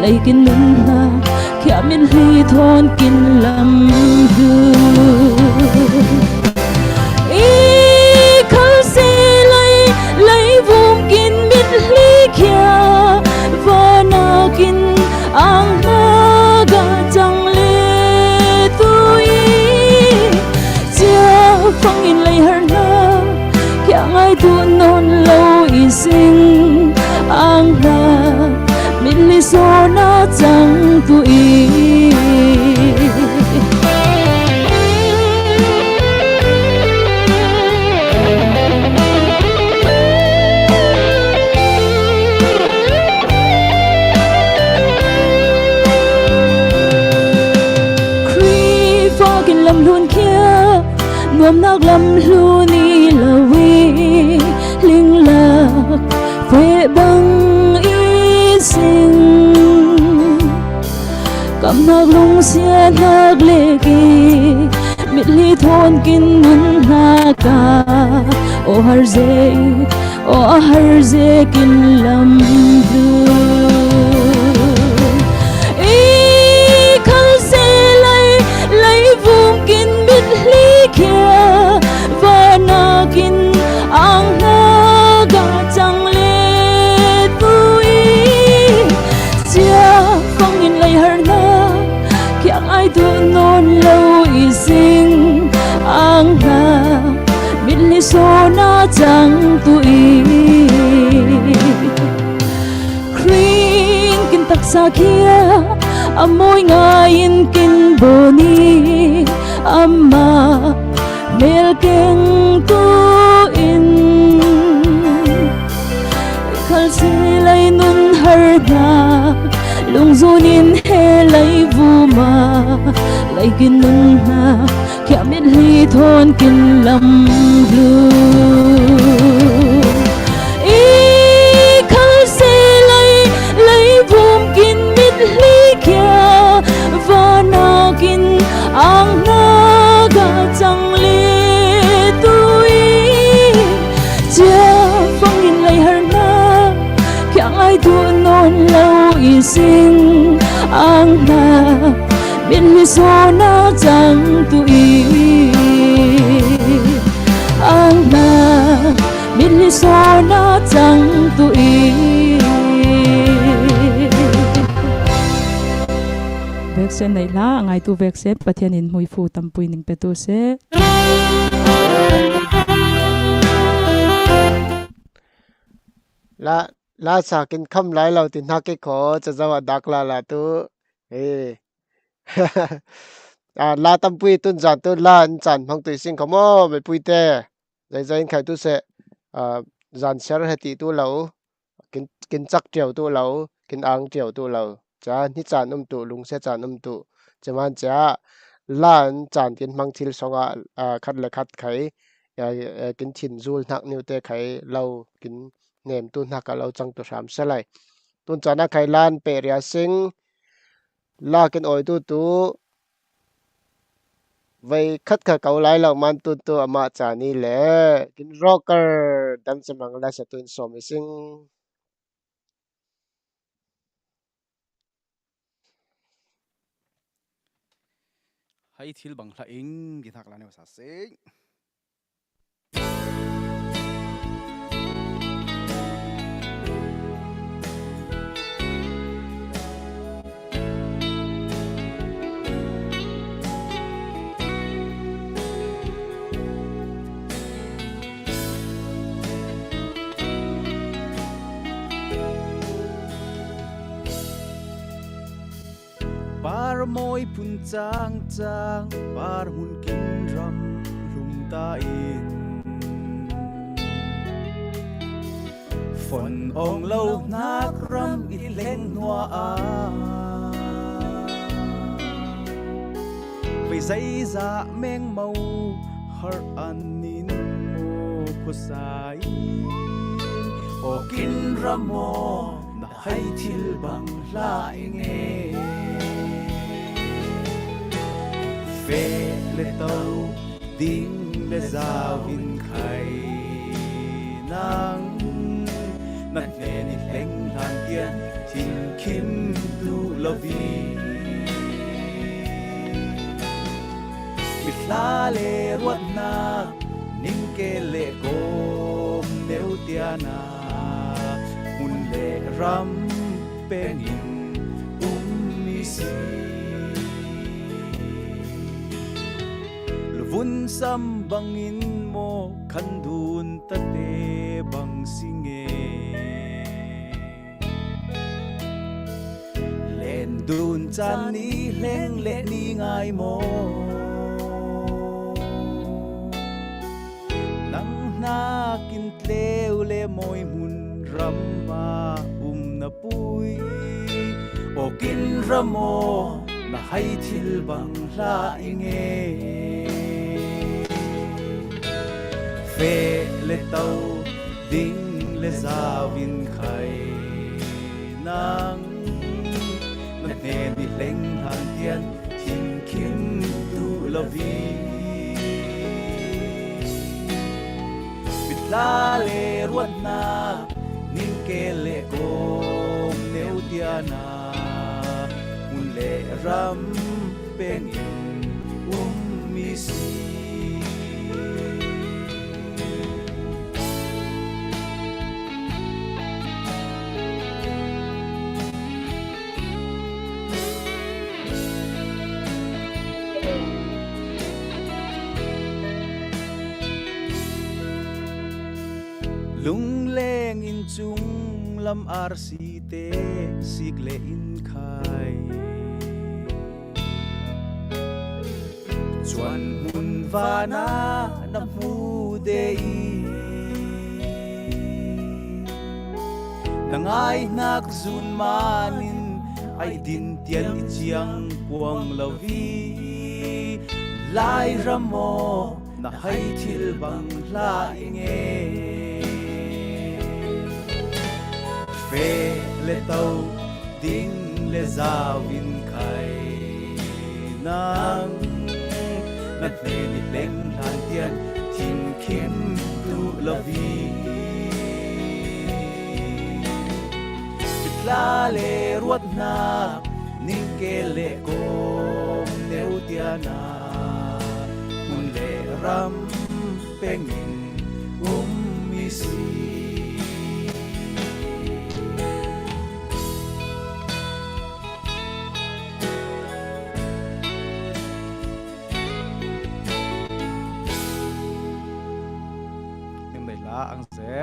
lei kin nun hna, khia mitthli thawn kin lam hlu. I khalse lai, lai vum kin mitthli khia, vana kin ang hna ga cang le tu i, cia fangin lei har hna, khia ngai tu nawn lo i sing ang hna, mitthli sawna cang tu i. Khrihfa kin lam hlun khia, nuamnak lam hlun i lo i, linglak feh bang i sing. Kamhnak lungsiatnak le ki, mitthli thawn kin nun hna ka, aw har ze, aw a har ze kin lam hlu. I khalse lai, lai vum kin mitthli khia, vana kin ang hna ga cang le tu i, cia fangin lei har hna, khia ngai tu nawn lo i sing ang hna, mitthli sawna cang tu i. Khrih in kin taksa khia, a mawi ngaiin kin bawn i, ama mel keng tu in. Khalse lai nun har hna, lungzun in he lai vuma lei kin nun hna, khia mitthli thawn kin lam hlu. I khalse lai, lai vum kin mitthli khia, vana kin ang hna ga cang le tu i, cia fangin lei har hna, khia ngai tu nawn lo i sing ang hna, mitthli sawna cang tu i, ang hna, mitthli sawna cang tu i. Veksen nei hlah, a ngaitu veksen Pathian in hmuifu tampui ning petu seh. La, la sa kin kham lai lo ti hna ke kho, ca zo a dak la la tu. He. Ah, la tampui tun zan tu la in caan hmang tu i sing kho maw, mipui te. Zeizai in khai tu seh, ah, zan ser he ti tu lo, kin, kin cak ṭio tu lo, kin ang ṭio tu lo. Ca ni caan um tu, lungsia caan um tu. Ca man ca la in caan tin hmang thil song ah, ah, khat le khat khai, ah, ah, kin thin zul hnak niu te khai lo, kin nem tu hnak ah lo cang tu hram se lai. Tun caan ah khai la in pe ria sing, la kin awi tu tu, vei khat kha ko lai lo man tun tu amah ca ni le, kin rocker dan semang la sa tu in sawm i sing. Hai thil bang hlah ing, di hnak la neu sa sing. Par mawi phun cangcang, par hmun kin ram hlum ta in, fon awng lo hnak ram i leng hnuah ah, vei zeizah mengmo harh an in maw khuasa in, aw Kin ram aw, na hai thil bang hla i nge. Feh le to ding le zau in khai nang, na hnen i hleng hlan tian thingkhim duh lo hi. Mithla le ruatna ning ke le kawm neu tiana, hmun le ram pengin um i si. Luvun sam bangin maw, khan dun tate bang si nge. Len dun chan ni hleng le ni ngai maw? Nang hnakin tleu le mawi hmun ram ah um na pui. Aw kin ram aw, na hai thil bang hla i nge. Feh le to ding le zau in khai nang, na hnen i hleng hlan tian thingkhim duh lo hi. Mithla le ruatna ning ke le kawm neu tiana, hmun le ram pengin um i si. Lungleng in cung lam ar si te sik le in khai. Chuan hmun vana na hmu de i, na ngai hnak zun manin ai din tian i ciang kuang lo hi. Lai ram aw, na hai thil bang hla i nge. Feh le to ding le zau in khai nang, na hnen i hleng hlan tian thingkhim duh lo hi. Mithla le ruatna ning ke le kawm neu tiana, hmun le ram pengin um i si. Ning nei la ang se.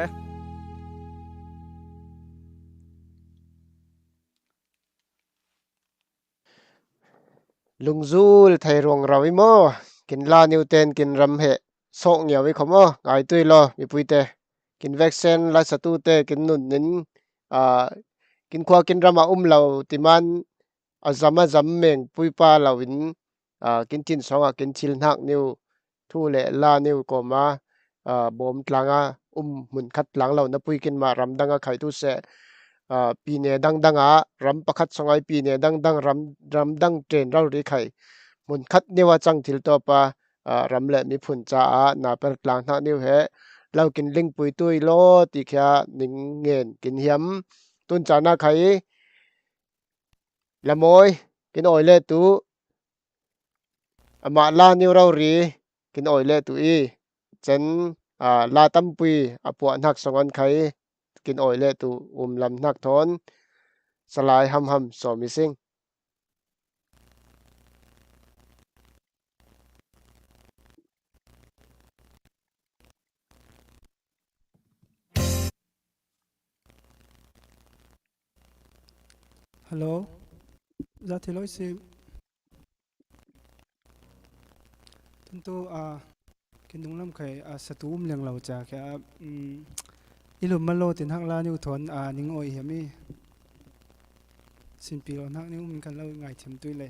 Lungzul thei ruang rau i maw? Kin la niu ten kin ram he sawh ngiau i khaw maw? Ngai tui law, mipuite. Kin veksen laisatu te kin nun nin, aa, kin khua kin ram a um lo timan a zam a zam meng puipa lo in, aa, kin tin sawngah kin thil hnak niu thu le la niu kawma, aa, bawm tlanga um hmun khat tlang lo na pui kin mah ram danga khaitu seh, aa, pine dangdanga ram pakhat sawngah i pine dangdang ram, ram dang ṭen ralri khai hmun khat niu a cang thil tawpa, aa, ram le miphun caah na per tlang hnak niu he lo kin lingpui tui law ti khia ning ngen kin hiam. Tun cana khai Lamawi kin awi le tu, amah la niu rori kin awi le tu i, cen, aa, la tampui a puah hnak sawng an khai kin awi le tu um lam hnak thawn salai hamham sawm i sing. Hello. Za thei lo i si. Tuntu, ah, kin dunglam khai, ah, satu um leng lo ca khai, ah, um, i lum malo tin hak la niu thawn, ah, ning awi hiam i. Sinpi lo hnak ning um in kan lo ngai thiam tui le.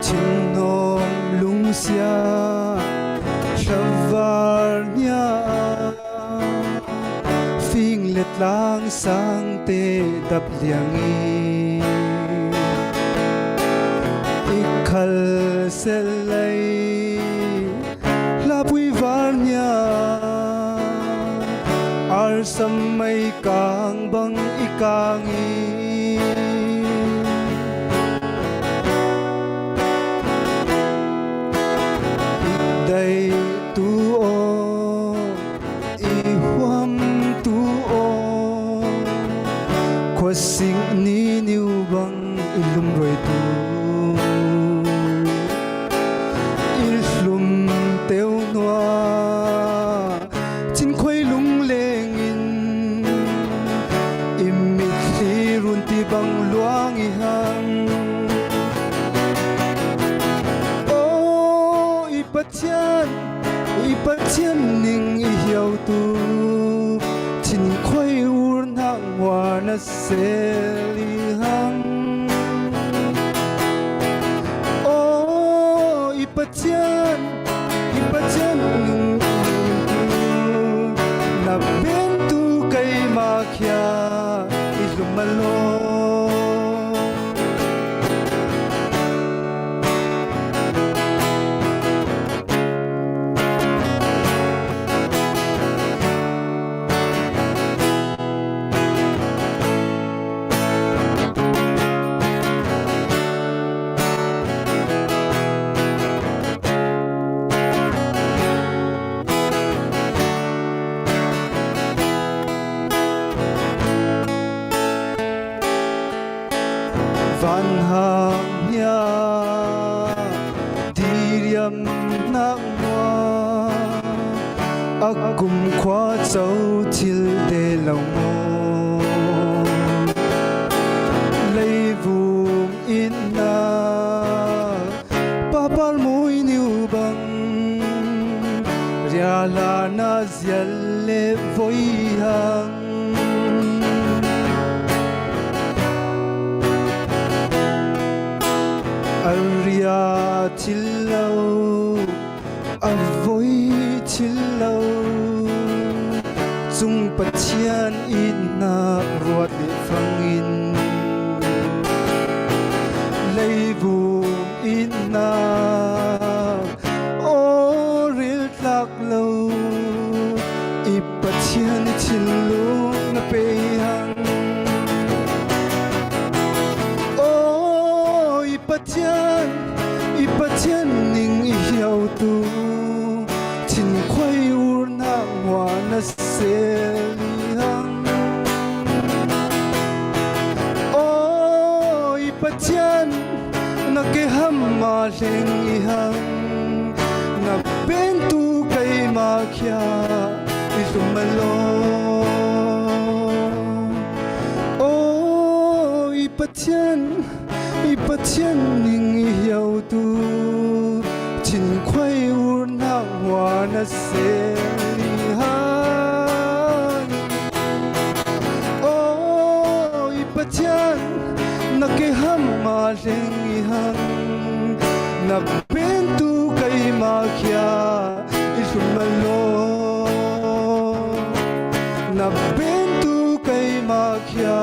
Thinhawm lungsia hlavar nia, fing le tlang sangte dap liang i, i khal sel lai hlapui var nia, arsam mai kang bang i kang i, i dai tu aw, i huam tu aw, khuasik ni niu bang i lumruai tu, i hlum teu nua, thinkhoi lung lengin i mitthli runti bang luang i hang. Aw i Pathian, i Pathian ning i hiautu, thinkhoi ur hnak hua na sel i hang. Aw i Pathian, i Pathian ning i hiautu, na bentu keimah khia i hlum a law. Van hang hnia diriam nak hua, a kumkhua co thil de lo maw? Leivung itna papal mui niu bang, riahla na zial le voi hang. A ria thil lo, a voi thil lo, cung Pathian itna ruat le fangin, leivung itna aw ril tlak lo, i Pathian i thinlung na pe hang. Aw i Pathian, i Pathian ning i hiautu, thinkhoi ur hnak hua na sel i hang. Aw i Pathian, na ke ham ma hleng i hang, na bentu keimah khia i hlum a law. Aw i Pathian, i Pathian ning i hiautu, thinkhoi ur hnak hua na sel i hang. Aw i Pathian, na ke ham ma hleng i hang, na bentu keimah khia i hlum a law. Na bentu keimah khia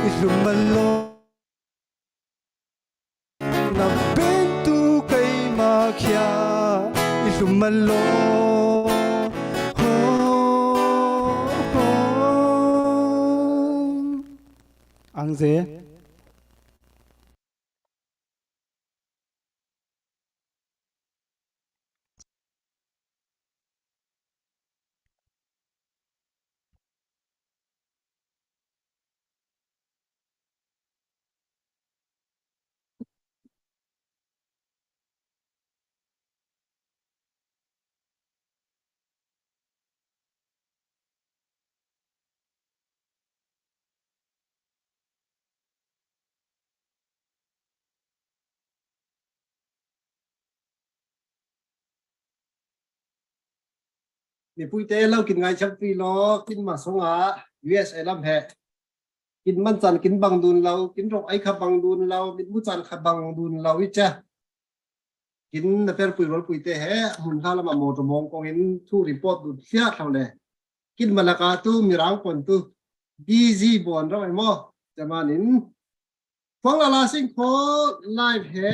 i hlum a law. Na bentu keimah khia i hlum a law. Ho, ho. Ang ze. Mipuite lo kin ngaihchap pi law, kin ma sung ah U S A lam he. Kin man can kin bang dun lo, kin rok ai kha bang dun lo, kin mu can kha bang dun lo i cia. Kin na per pui rol pui te he, mun kha lama mo to mong kong in thu report du thia thau le. Kin malaka tu mirang pon tu. Busy bon rau ai mo. Jamanin. Phuang la la sing kho live he.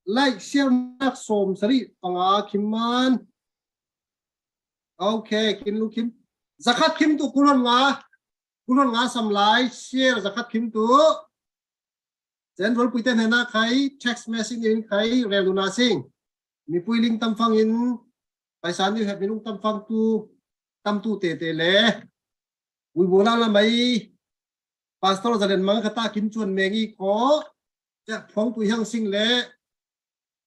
Like share nak som sari panga khim man. Okay, kin lu khim. Zakhat khim tu kulon nga. Kulon nga sam lai share zakhat khim tu. Chen rol pui te hna na khai text message in khai rel du na sing. Mipui ling tam fang in paisa ni he minung tam fang tu tam tu te te le. Ui bu la la mai. Pastor Zalen mang kha ta kin chuan meng i kho. Cha phong tu hiang sing le.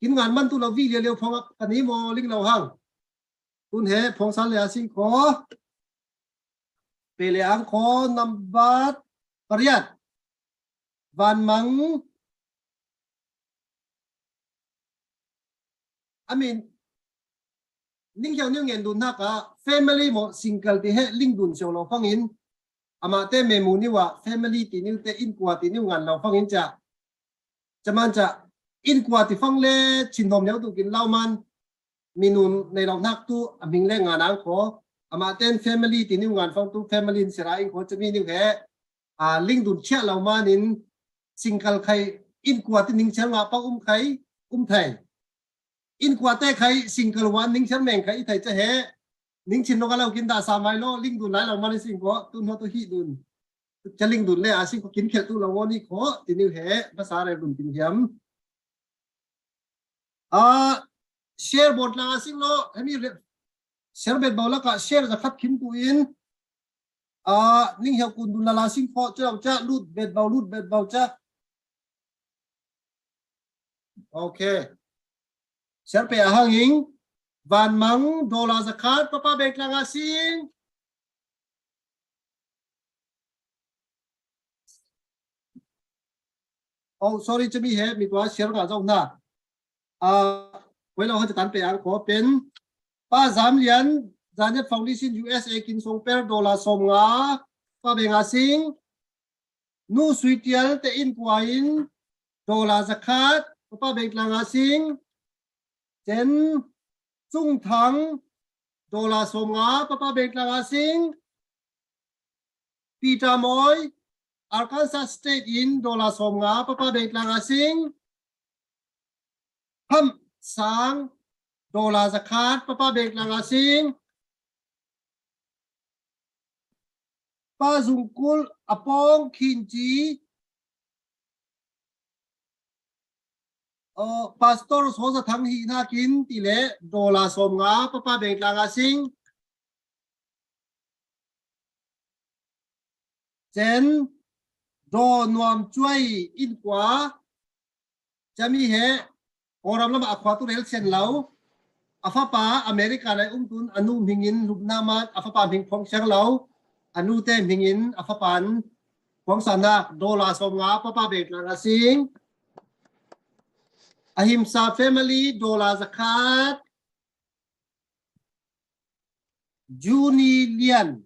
Kin ngan man tu lo vi le le phong ap ani mo ling lo hang. Tun he phong san le a sing kho. Pe le ang kho nambat pariat. Van mang. I mean, ning hiau niu ngen dun hna ka family mo single ti he ling dun siau lo fangin. Ama te me mu niu a family ti niu te in kua ti niu ngan lo fangin cha. Chaman cha in kua ti fang le chin hom neu tu kin lau man. Minun nei lo nak tu a ming le ngan ang kho. Ama ten family ti niu ngan fang tu family in sira in kho chami niu he. A, ling dun chia lo manin single khai in kua ti ning chel nga pa um khai, um thai. In kua te khai single wan ning chel meng khai i thai cha he. Ning chin lo ka lo kin da sa mai lo, ling dun lai lo manin sing ko, tu no tu hi dun. Cha ling dun le a sing ko kin khel tu lo wo ni ko, ti niu he, ba sa re dun kin hiam. A, share bot la sing lo, hemi re, share bet bau la ka share zakhat khim tu in. A, ning hiau kun dun la la sing kho, cha, cha, lut bet bau, lut bet bau, cha. Okay. Share pe a hang ing. Van mang, dollar zakhat, papa bek la nga sing. Oh, sorry, chami he, mi tua share nga zau na. A, koi lo ha tan pe ang ko pen. Pa Zam Lian, Zanet Foundation U S A kin song per dollar som nga, pa be nga sing. Nu Suitial te in kua in, dollar zakhat, pa be tla nga sing. Chen Chung Thang, dollar som nga, pa be tla nga sing. Peter Moi, Arkansas State in dollar som nga, papa bek lang a sing. Ham Sang, dollar zakhat, papa bek lang a sing. Pa Zungkul, Apong Khinci, uh, Pastor Soza Thang hi nakin tile, dollar som nga, papa bek lang a sing. Chen Do Nuam Chuai in kua, chami he, Kawlram lama a khua tu rel chen lo. A fapa America lai um tun a nu hmingin lupna man a fapa hming phong siang lo. A nu te hmingin a fapa an phong sa nak dollar som nga papa bek lang a sing. Ahimsa family dollar zakhat. Juni Lian.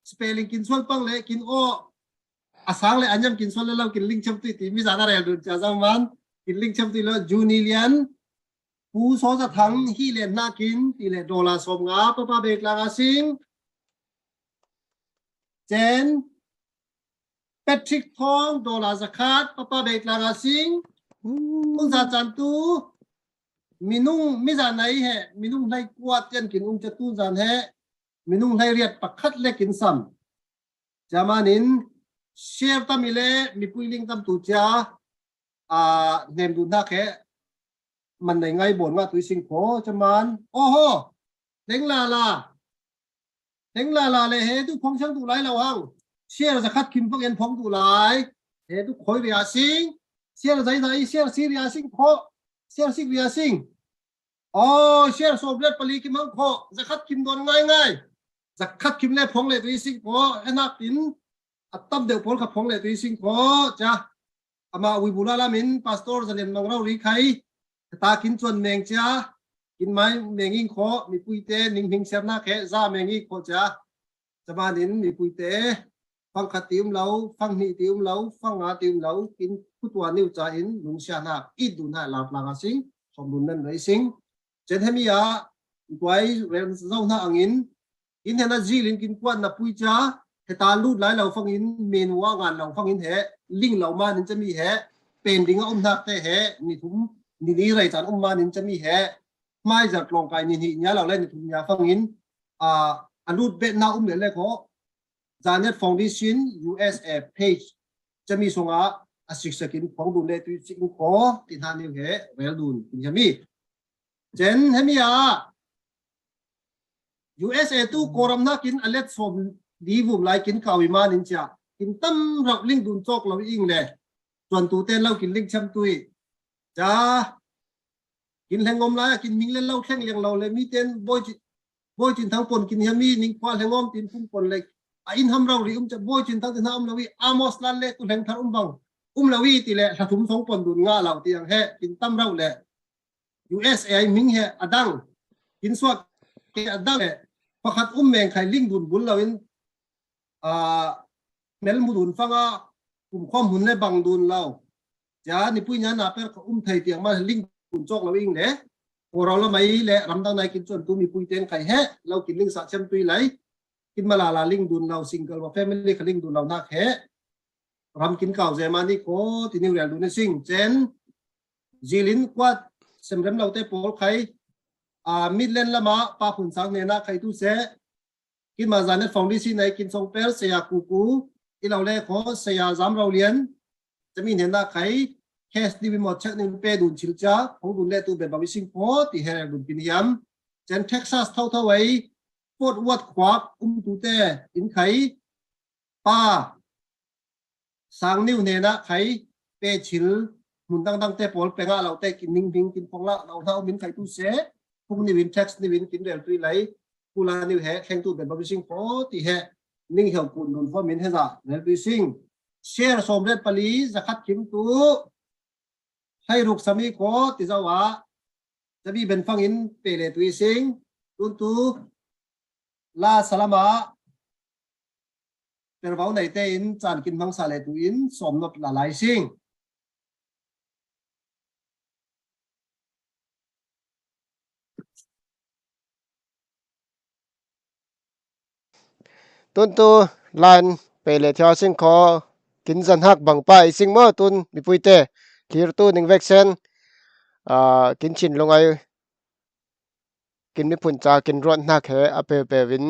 Spelling kin sual pang le kin o. A sang le a nyam kin sual le lo kin ling cham tui ti mi zana rel dun cha zau man. Kin ling cham tui lo Juni Lian. Pu Soza Thang hi le na kin ti le dollar som nga papa bek lang a sing. Chen Patrick Thong dollar zakhat papa bek lang a sing. Kun za chan tu minung mi za nai he minung hlai kuat chen kin um cha tu zan he minung hlai riat pakhat le kin sam. Jamanin share tam ile mipui ling tam tu cha a nem du nak he man nei ngai bon nga tui sing kho chaman. Oho. Teng la la. Teng la la le he tu phong chang tu lai lo hang. Share zakhat kim phong en phong tu lai. He tu khoi ria sing. Share zai zai share si ria sing kho. Share sik ria sing. Oh, share som let pali kim hang kho. Zakhat kim don ngai ngai. Zakhat kim le phong le tui sing kho. Enak in. A tam deu pol ka phong le tui sing kho. Cha. Ama ui bula lamin Pastor Zalen Mangrau ri khai. Takin chuan meng cha. Kin mai meng ing kho. Mipui te ning hming ser na khe. Za meng ing kho cha. Chamanin mipui te. fang khat ti um lo, fang hnih ti um lo, fang nga ti um lo, kin khutua niu ca in lungsia hna, it dun hna, lar tlang a sing, sawm dun nan rei sing. Cen hemi a, tuai rel zo hna angin, in hena zil in kin kuan na pui ca, heta lut lai lo fangin, men wa ngan lo fangin he, ling lo man in cami he, pen ding a um hnak te he, ni thum, ni ni rei can um man in cami he, hmai zar tlawng kai ni hnih nia lo le ni thum nia fangin, a, a lut bet na um le le kho, Zanet Foundation U S A page cami sung a, a siksak in phawng dun le tui sik in kho, ti hna niu he, rel dun, ti hemi. Cen hemi a, U S A tu Kawlram hna kin a let sawm li vum lai kin kau i man in cia. Kin tam rauh ling dun cawk lo i ing le. Tuantu ten lo kin ling cham tui. Ca kin hlengom lai a kin ming le lo thleng liang lo le mi ten Bawi Cin, Bawi Cin Thang pon kin hiam i ning khua hlengom tin phung pon le. A in ham rau ri um ca Bawi Cin Thang tin ha um lo i Amos Lan le tu hleng thar um bang. Um lo i ti le hla thum sawng pon dun nga lo ti ang he kin tam rauh le. U S A i ming he a dang. Kin suak ke a dang le pakhat um meng khai ling dun bul lo in, a, mel mu dun fang a, kum khawm hun le bang dun lo. Cia nipui nya na per ka um thei tiang ma ling dun cawk lo ing le. Kawlram lam ai le ramdang nai kin cuan tu mipui ten khai he lo kin ling sa chem tui lai. Kin malala ling dun lo single wa family kha ling dun lo nak he. Ram kin kau ze mani ko ti niu rel dun i sing cen. Zilin kuat semrem lo te pawl khai, a, Midland lama pa phun sang hnena khai tu se. Kin ma Zanet Foundation nai kin song pel saya kuku, i lo le kho saya zam rau lian. Cami hnena khai, cash ni bi mo check ni pe dun chil cha, hong dun le tu be ba wi sing kho, ti he rel dun pin hiam. Cen Texas thau thau ai, Fort Worth khuak, um tu te, in khai, pa, sang niu hnena khai, pe chil, mun dang dang te pawl pe nga lo te kin ning hing kin phong la lo hna um in khai tu se, phung niu in text niu in kin rel tui lai, kula niu he, thleng tu ben ba bising pho ti he, ning hiau kun nun pho min he za, rel tui sing. Share sawm ret pali, zakhat kim tu, hai ruk sami ko, ti zau a, zabi ben fang in pe le tui sing, tun tu, la salama, pervau nei te in caan kin hmangsa le tu in sawm nop la lai sing. Tun tu line pe le thia sing kho kin zan hak bang pa i sing maw tun mipui te thlir tu ning vek sen, ah, kin chin lungai kin miphun ca kin ruat hnak he a peu peu in,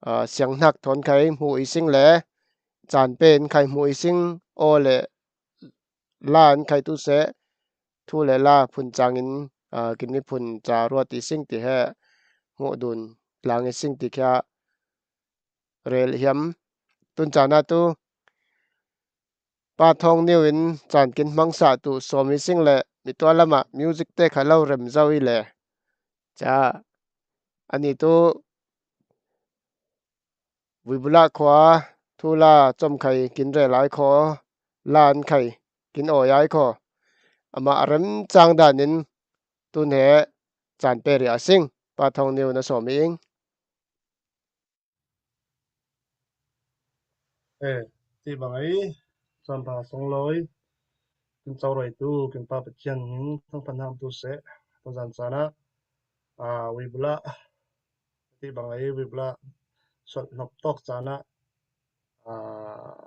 aa, siang hnak thawn khai hmuh i sing le caan pe in khai hmuh i sing aw le la an khai tu seh thu le la phun cang in, aa, kin miphun ca ruat i sing ti he hmuh dun tlang i sing ti khia rel hiam tun caan ah tu Pa Thawng Niu in caan kin hmangsa tu sawm i sing le mi tua lamah music te kha lo rem zo i le ca ani tu Vuibula khua thu la com khai kin rel ai kho la an khai kin awi ai kho amah a rem cang dan in tun he caan pe ri a sing Pa Thawng Niu na sawm i ing. Eh, ti bang ai, caan pa song loi, kin cau roi tu, kin pa Pathian ning thang pan ham tu seh, tu zan caan ah, ah, Vuibula, ti bang ai, Vuibula, suat hnop tawk caan ah, ah,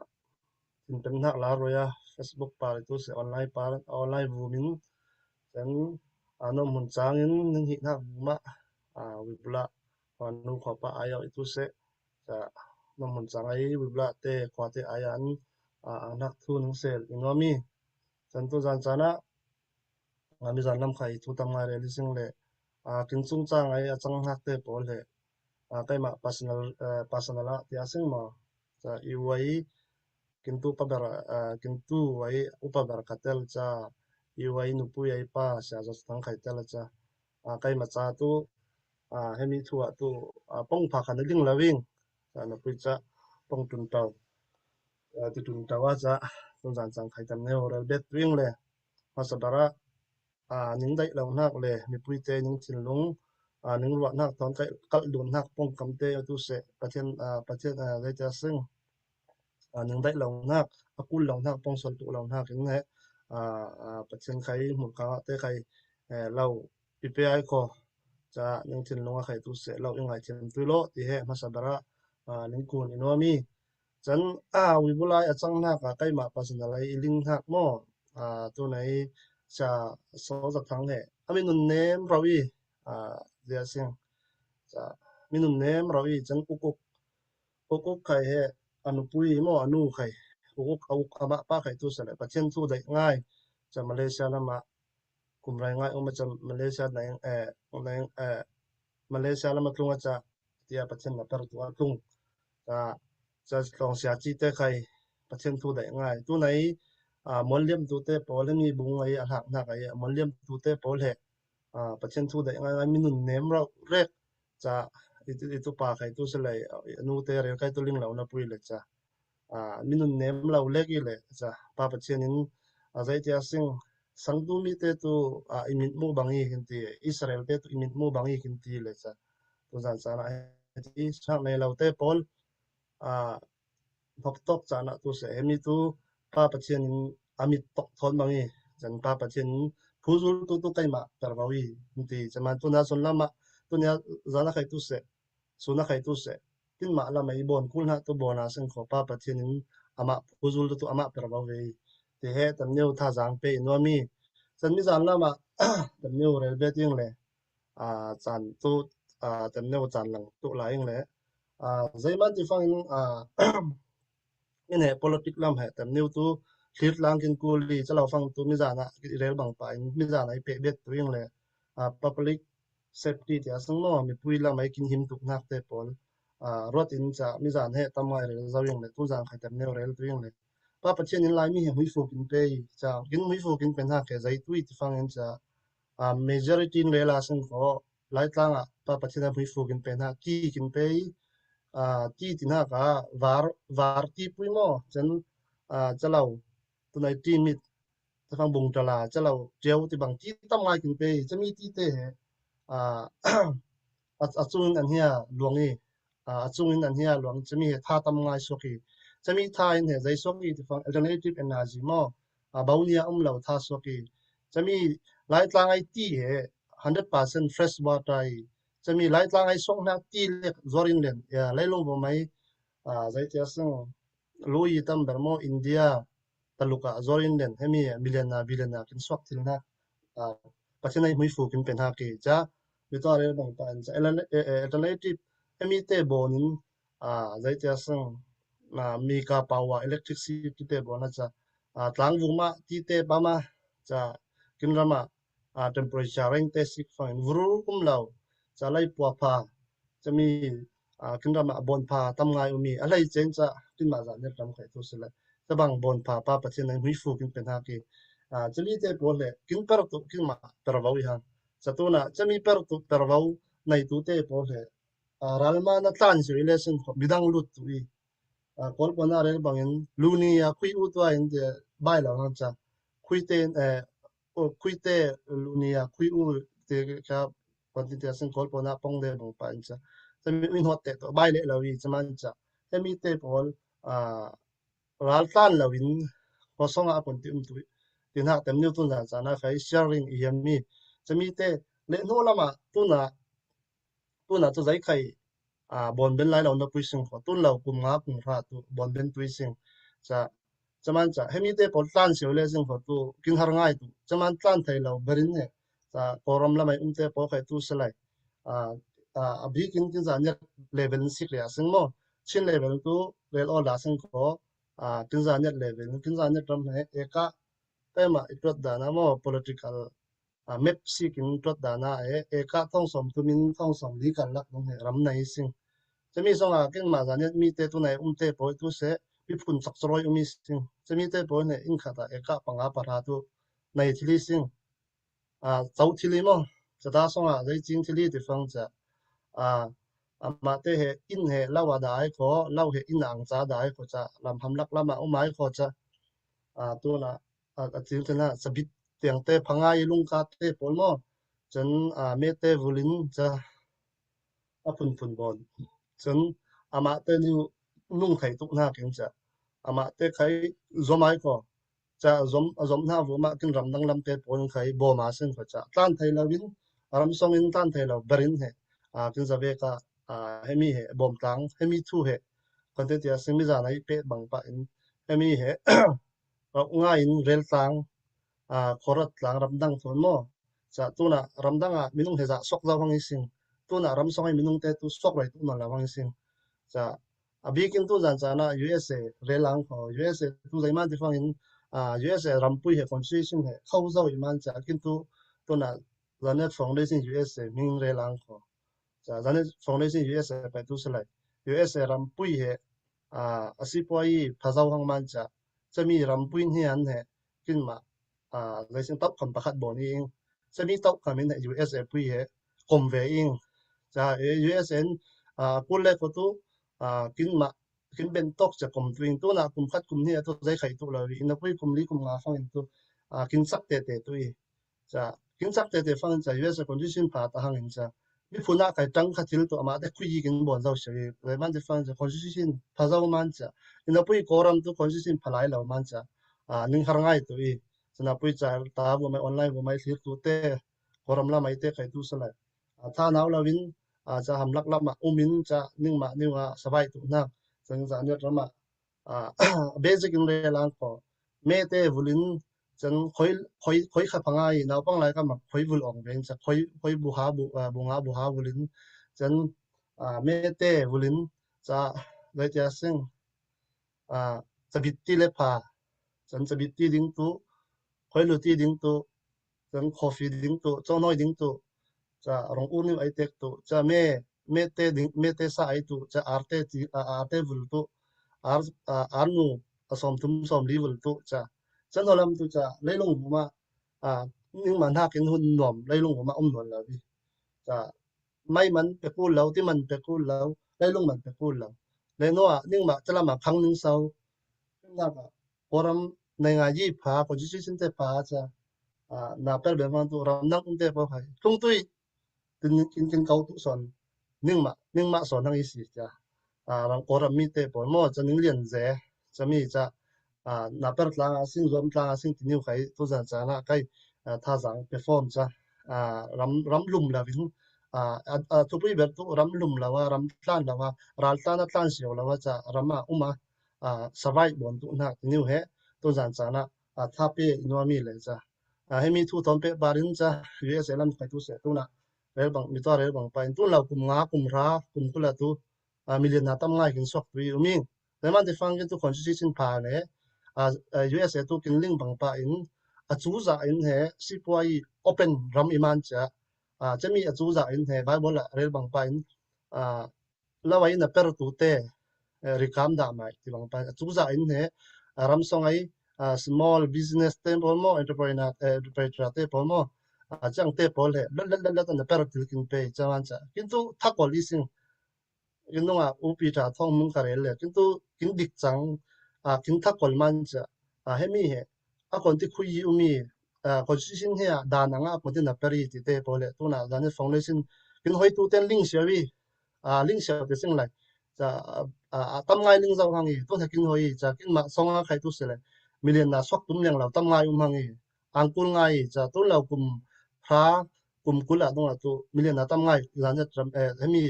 kin pen hnak la roi a, Facebook pa tu seh, online pa, online vum in, cen, ah, nom hun cang in, ning hih hnak vum ah, ah, Vuibula, ah, nu khua pa ai au i tu seh, ca, nom hun cang ai, Vuibula te, khua te ai an, ah, ang hnak thu ning sel i nuam i. Cen tu zan caan ah, ah, mi zan lam khai thu tam ngai rel i sing le, ah, kin cung cang ai, a cang hnak te pawl he, ah, keimah personal, eh, personal ah ti a sing maw. Ca i uai, kin tu pa ber, ah, kin tu uai, upa ber ka tel ca, i uai nupui ai pa, sia zat tang khai tel ca. Ah, keimah ca tu, ah, hemi thu ah tu, ah, pong pha khan a ding lo ing. Ca na pui ca pong tun tau. Ah, tu tun tau ah ca, tun zan cang khai tam neu rel bet tu ing le. Hmasa ber ah, ah, ning daih lo hnak le, mipui te ning thinlung, ah, ning ruah hnak thawn kai, kalh dun hnak pong kam te tu seh, Pathian, ah, Pathian, ah, lei te a sing. a, ning daih lo hnak, a kul lo hnak, pawngsual tuh lo hnak in he, a, a, Pathian khai, hmurkha te khai, eh, lo, pipe ai ko, ca ning thinlunga khai tu seh lo i ngaithiam tui lo, ti he hmasa bera, a, ning kun i nuam i. Can, a, uibulai a cang hnak a, keimah personal ai i ling hnak maw, a, tu nei ca so za thang he. A mi nun nem ro i, a, dia sing. Ca, mi nun nem ro i, can uk uk, uk uk khai he, a nupui maw, a nu khai. Uk uk, a uk amah pa khai tu seh le, Pathian thu daih ngai. Ca Malaysia lama, kum rai ngai um a ca Malaysia naing, eh, naing, eh, Malaysia lama tlung a ca, tia Pathian na per tu a tlung. Ca, ca tlawng sia ci te khai, Pathian thu daih ngai. Tu nei, a, mualliam tu te pawl he mi bung ai a hlak hnak ai, a mualliam tu te pawl he, a, Pathian thu daih ngai ngai mi nun nem rau rek. Ca, i tu, i tu pa khai tu seh le, a, nu te rel khai tu ling lo na pui le ca. A, mi nun nem lo lek i le ca. Pa Pathian in, a, zei tia sing, sang tu mi te tu, a, i mit mu bang i kin ti, Israel te tu i mit mu bang i kin ti le ca. Tu zan sana he ti, sang nei lo te pawl, a, thok tok cana tu seh, he mi tu Pa Pathian in a mit tok thawn bang i, can Pa Pathian in phuzul tu tu keimah per vo i, ti, caman tu na sun lama, tu nia zana khai tu seh, suna khai tu seh, kinmah lama i bon kul hna tu bon a seng kho Pa Pathian in amah phuzul tu tu amah per vo ve i, ti he tam neu tha zang pe i nuam i, can mi zan lama, tam neu rel bet ing le, a, can tu, a, tam neu can lang tu lai ing le, a, zeiman ti fang in, a, in he politic lam he tam neu tu hlir lang kin kul i, calo fang tu mi zan a i rel bang pa in mi zan a i peh bet tu ing le, a, public safety ti a sung maw, mipui lam a i kin him tuk nak te pawl, a, ruat in ca mi zan he tam ngai rel zo ing le, tu zan khai tam neu rel tu ing le. Pa Pathian in Laimi he hmuifu kin pe i, ca, kin hmuifu kin pe hnak he zei tu i ti fang in ca, a, majority in rel a sung kho, Laitlang ah Pa Pathian a hmuifu kin pe hna, ti kin pe i, a, ti ti hnak ah var, var ti pui maw, can, a, calo, tunai ti mit, tafang bung tala, calo, tiu ti bang, ti tam ngai kin pe i, cami ti te he, a, a, a cung in an hia luang i, a, a cung in an hia luang, cami he tha tam ngai suak i, cami tha in he zei suak i, tafang alternative energy maw, a, bau nia um lo tha suak i, cami Laitlang ai ti he hundred percent fresh water i, cami Laitlang ai suak hnak ti lek zuar in len, ya, leilung vo mai, a, zei tia sung, lui tam ber maw, India, taluk ah zuar in len, hemi million a, billion a kin suak thil hna, a, Pathian ai hmuifu kin pe hna ki ca, mi tuah rel bang pa in ca, ele-, e-, e-, alternative, hemi te bon in, a, zei tia sung, a, mi ka pau a electricity te bon a ca, a, tlang vung mah ti te pa ma ca, kin ram ah, a, temperature reng te sik fang in vurur um lo, ca lei pua pha, cami, a, kin ram ah bon pha tam ngai um i, a lei cen ca kin mah zan net ram khai tu sila, ca bang bon pha Pa Pathian ai hmuifu kin pe hna ki, a, cami te pawl he kin per tu kin mah per vo i hang. Ca tu na, cami per tu per vo nei tu te pawl he, a, ralma na tlan si i le sin kho, midang lut tu i, a, Kawl pawl na rel bang in, lu ni a khui u tua in te bai lo hang ca, khui te, eh, o, khui te, lu ni a khui u te ka, kon ti te sin Kawl pawl na pong de bang pa in ca. Cami u in hot te to, bai le lo i, caman ca. Cami te pawl, a, ral tlan lo in, khuasong a kon ti um tu i, ti hnak tem niu tun zan zan a khai sharing i hiam mi. Cami te, le hnu lam ah, tu na, tu na tu zei khai, a, bon ben lai lo na pui sing kho, tun lo kum nga kum hra tu bon ben tui sing. Ca, caman ca, hemi te pawl tlan siu le sing kho tu, kin har ngai tu, caman tlan thei lo berin he. Ca, Kawlram lam ai um te pawl khai tu salai. A, a, a bik in kin zan net level in sik le a sing maw. Chin level tu rel aw la sing kho, a, kin zan net level, kin zan net ram he, e ka, te ma i tuat dan a maw, political a, map sik in tuat dan a e, e ka thong som tu min thong som li kan lak dong he ram nei sing. Cami song a kin ma zan net mi te tu nei um te pawl tu se, pi phun sak soroi um i sing. Cami te pawl ne in khat a e ka panga pahra tu nei thili sing. A, cau thili maw, ca ta song a zei cing thili ti fang ca. A, a ma te he in he lau a dai kho, lau he in ang ca dai kho ca, lam ham lak lam a um ai kho ca. A, tu na, a, a cing te na, sabit tiang te phangai lungka te pawl maw. Cun, a, me te vulin ca a phunphun bawn. Cun amah te niu nung thei tuk hna king ca. amah te khai zom ai ko. Ca zom, a zom hna vo mah kin ramdang lamte pawl in khai bawm a sin ko ca. Tlan thei lo in, a ram song in tlan thei lo, ber in he. A, kin za ve ka, a, hemi he, bawm tlang, hemi thu he. Kan te tia sing mi za nai pe bang pa in, hemi he. Rauh ngai in rel tlang, a, khorat tlang ramdang thon maw. Ca tuna ramdang a minung he za sok zau hang i sing. Tuna ram song ai minung te tu sok rai tu na la hang i sing. Ca a bikin tu zan ca na U S A rel ang ko. U S A tu zai man ti fang in, a, U S A rampui he constitution he khau zau i man ca kin tu tuna Zanet Foundation U S A ming rel ang ko. Ca Zanet Foundation U S A pai tu salai. U S A rampui he, a, a sipuai phazau hang man ca. Cami rampui ni an he kin ma, a, zaising tau kham pakhat bon i ing. Cami tau kham in he U S A pui he kom ve ing. Ca, e, U S A in, a, kul le ko tu, a, kin ma, kin ben tok ca kom tu ing. Tu na kum khat kum ni a tu zai khai tu lo i. Ina pui kum li kum nga fang in tu, a, kin sak te te tu i. Ca, kin sak te te fang in ca, U S A constitution pha ta hang in ca. Mi phun a kai tang kha thil tu ama te khui kin bon zau sia i. Lai man te fang in ca, constitution pha zau man ca. Ina pui koram tu constitution pha lai lo man ca. A, ning har ngai tu i. Ca na pui ca ta bu mai online bu mai thlir tu te. Koram la mai te kai tu sa lai. A, tha nau lo in, a, ca ham lak lam a um in ca ning ma ning a savai tu na. Ca ning ca niat ram a a, basic in rel ang ko. Me te vulin, chan khoi, khoi, khoi kha phangai, nau pang lai ka mak khoi vul ong ven, cha khoi, khoi bu ha bu, a, bu nga bu ha vulin, chan, a, me te vulin, cha, lai tia sing, a, cha bit ti le pha, chan cha bit ti ding tu, khoi lu ti ding tu, chan coffee ding tu, chaw noi ding tu, cha rong u niu ai tek tu, cha me, me te ding, me te sa ai tu, cha ar te ti, a, ar te vul tu, ar, a, ar nu, a som thum som li vul tu, cha. Chan ho lam tu, cha, leilung bu ma, a, ning man ha kin hun nom, leilung bu ma um non la vi. Cha, mai man pe kul lo, ti man pe kul lo, leilung man pe kul lo. Le no a, ning ma, cha lam a khang ning sau. Na ka, koram, nai nga yi pha, constitution te pha, cha, a, na per ben vang tu, ram nang um te pha hai. Tung tui, tin, tin, tin kau tu son. Ning ma, ning ma son hang i si cha. A, ram ko ram mi te pawl maw, cha ning lian ze. Cha mi cha, a, na per tlang a sing, zom tlang a sing ti niu khai, tu zan cha na kai, a, tha zang perform cha. A, ram, ram lum la vin. A, a, a, tu pui ber tu ram lum la wa, ram tlan la wa, ral tlan a tlan siau la wa cha, ram a um a, a, savai bon tu na ti niu he, tu zan cha na, a, tha pe i nua mi le cha. A, hemi thu thawm peh barin cha U S A lam khai tu se tu na rel bang, mi tua rel bang pa in tu lau kum nga, kum hra, kum kul a tu, a, million na tam ngai kin suak tu i um ing. Taiman te fang kin tu constitution pha le, a, a, U S A tu kin ling bang pa in, a chu za in he, sipuai open ram i man cha, a, chami a chu za in he, Bible a rel bang pa in, a, lo ai na per tu te, eh, rikam da mai ti bang pa chu za in he, a, ram song ai, a, small business te pawl maw, entrepreneur, eh, entrepreneur te pawl maw, a, chang te pawl he, lat, lat, lat, lat na per til kin pe, cha man cha. Kin tu thakol i sing, kin nung a upi ta thong mung ka rel le, kin tu kin dik chang, a, kin thakol man cha, a, hemi he, a kon ti khui i um i, a, constitution he a, dan anga a kon ti na per i ti te pawl le, tu na dan he foundation, kin hoi tu ten ling sia vi, a, ling sia te sing lai. Cha, a, a, a, tam ngai ling zau hang i, tu tha kin hoi i, cha, kin ma song a khai tu se le. Million na sok tum liang lau, tam ngai um hang i. Ang kul ngai i, cha, tu lau kum hra, kum kul a dong a tu, million na tam ngai, zan ya tram, eh, hemi,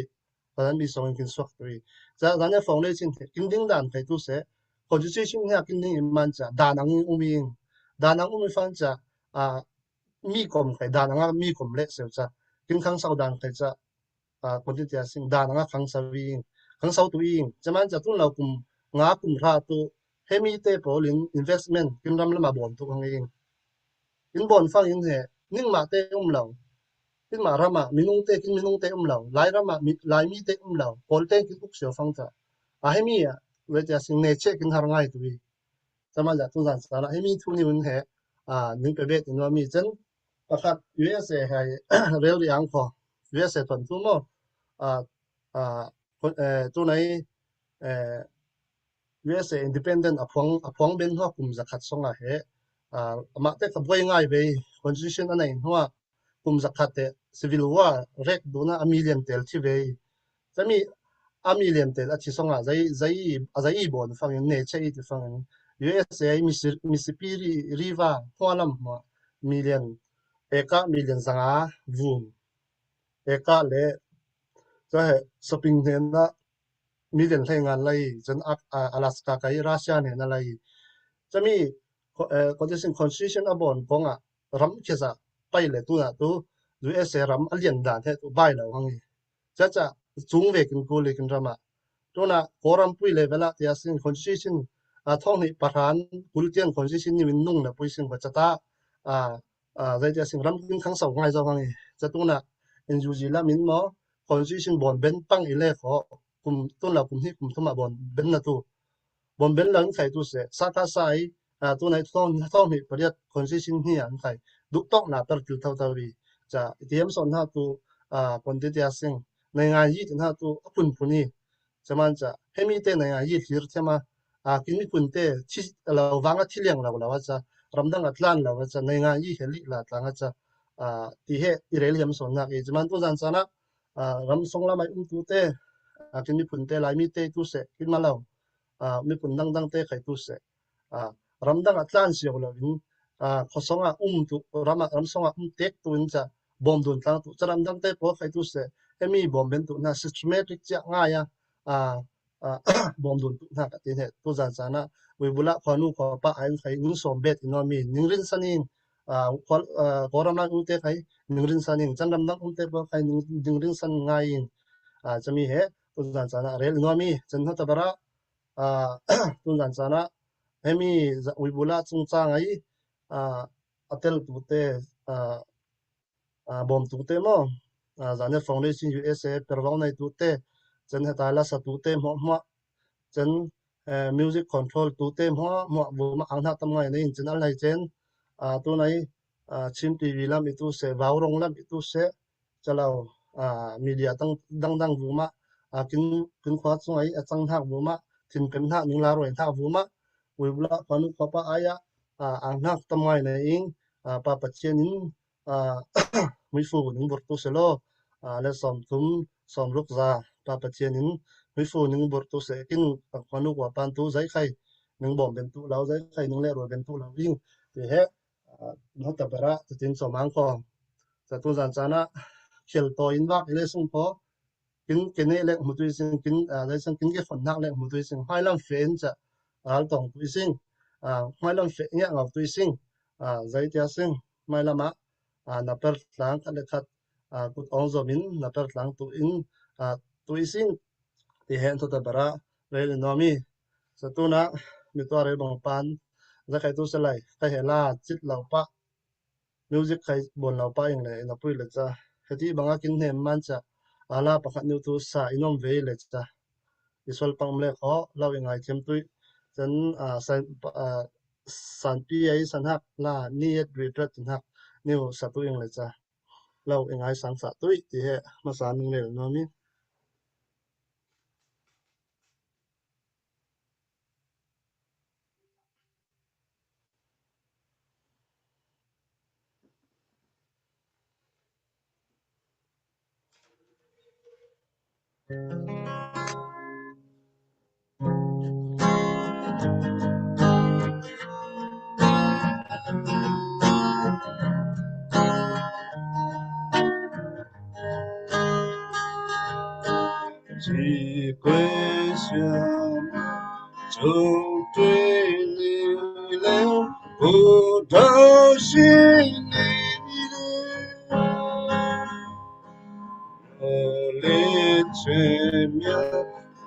zan mi song in kin sok tu i. Cha, zan ya foundation, kin ding dan khai tu se. Constitution he a kin ding i man cha, dan ang um i ing. Dan ang um i fan cha, a, mi kom khai, dan ang a mi kom le seu cha. Kin khang sau dan khai cha, a, khuti tia sing dan anga khang sau i ing, khang sau tu i ing. Chaman cha tun lo kum nga kum hra tu hemi te pawl in investment kin ram lama bon tu hang i ing. In bon fang in he, ning ma te um lo. Kin ma rama, minung te, kin minung te um lo. Lai rama, mi, lai mi te um lo. Pawl te kin uk sio fang cha. A hemi a, le tia sing ne che kin har ngai tu i. Chaman cha tun zan sa la, hemi thu ni un he, a, ning pe bet in wa mi chen. Pakhat U S A hai, rel ri ang ko. U S A ton tu mo. A, a, ko, eh, tu nai, eh, U S A independent a phuang, a phuang ben hua kum za khat song a he. A, ama te ka buai ngai vei, constitution a nei hua kum za khat te civil war rek duna a million tel thi vei. Chami, a million te a thi song a zai, zai, a zai i bon fangin ne che i ti fangin U S A Missi-, Mississippi Ri-, River hua lam hua million, eka million zanga vum, eka le, cha he shopping hnen na million hlei ngan lai, chan a, a, Alaska kai Russia hnen na lai. Chami, ko-, eh, condition constitution a bon kong a ram khesa pai le tuna tu U S A ram a lian dan he tu bai lo hang hi. Cha cha chung ve kin ku le kin rama. Tuna Kawlram pui le vela tia sing constitution a thong ni paran kul tian constitution ni min nung na pui sing va chata a, a, zai tia sing ram kin khang sau ngai zau hang hi. Cha tuna N U G la min mo constitution bon ben pang i le kho kum tun la kum hi kum thuma bon ben na tu. Bon ben la in khai tu se, sa ka sai, a, tu nai thong, thong hi pariat constitution hi an khai. Duk tok na tar til thau thau ri. Cha, itiam son ha tu, a, kon ti tia sing. Nai ngai yi tin ha tu, a pun pun hi. Chaman cha, hemi te nai ngai yi thlir thema, a, kin mi pun te, thi, lo vang a thi liang lo lo a cha, ram dang a tlan lo a cha, nai ngai yi he li la tlang a cha, a, ti he, i rel hiam son nak i. Chaman tu zan sana, a, ram song lamai um tu te, a, kin mi pun te lai mi te tu se, kin ma lo, a, mi pun dang dang te khai tu se, a, ram dang a tlan siau lo in, a, kho song a um tu, ram a, ram song a um tek tu in cha, bom dun tlang tu, cha ram dang te po khai tu se, hemi bom ben tu na systematic chia ngai a, a, a, bom dun tu na ka tin he, tu zan sana, ui bula kho nu kho pa a in khai, ning som bet in mi, ning rin saning, a, kho, a, kho ram lang u te khai, ning rin saning, chan ram dang u te po khai, ning, ning rin san ngai in, a, chami he, tu zan sana, rel in mi, chan hota bara, a, tu zan sana, hemi za ui bula chung chang ai, a, a tel tu te, a, a, bom tu te mo, a, Zane Foundation U S A, pervau nai tu te, chan heta la sa tu te mo mo, chan, eh, music control tu te mo mo, bu ma ang na tam ngai nei, chan al nai chen, a, tu nai, a, Chin T V lam i tu se, Vaurong lam i tu se, chalo, a, media tang dang dang vuma, a, kin, kin khua chung ai, a chang hnak vuma, thin pem hnak, ning la roi hnak vuma, ui bula khua nu khua pa ai a, a, ang hnak tam ngai nei ing, a, pa Pathian in, a, hui fu ning bur tu se lo, a, le som thum, som ruk za, pa Pathian in, hui fu ning bur tu se, kin, a, khua nu khua pan tu zai khai, ning bom ben tu lo, zai khai, ning le roi ben tu lo ing, ti he, a, hota bara, tin som ang khong. Sa tu zan sana, khel to in vak i le sung po, kin, kin ne lek mu tu i sing, kin, a, zai sang kin ke fon nak lek mu tu i sing, hai lam fe in cha, al tong tu i sing, a, hai lam fe ngia ngau tu i sing, a, zai tia sing, mai lam a, a, na per tlang khat le khat, a, kut ong zom in, na per tlang tu in, a, tu i sing, ti hen tu ta bara, rel in nomi. Sa tu na, mi tu a rel bang pan, zai khai tu sa lai, khai he la, chit lau pa, music khai bon lo pa ing le, na pui le cha. Heti banga kin hnem man cha, a la pakhat niu tu sa i nom ve le cha. I sol pang le kho, lo i ngai thiam tui. Chan, a, san, a, san pi ai san hak, la, ni et ri tret hak, niu sa tu ing le cha. Lo i ngai sang sa tui, ti he, ma sa ning le no mi. Ci kwe siam, chung tui ni le, bu dau shi ni le. Yo le che mya,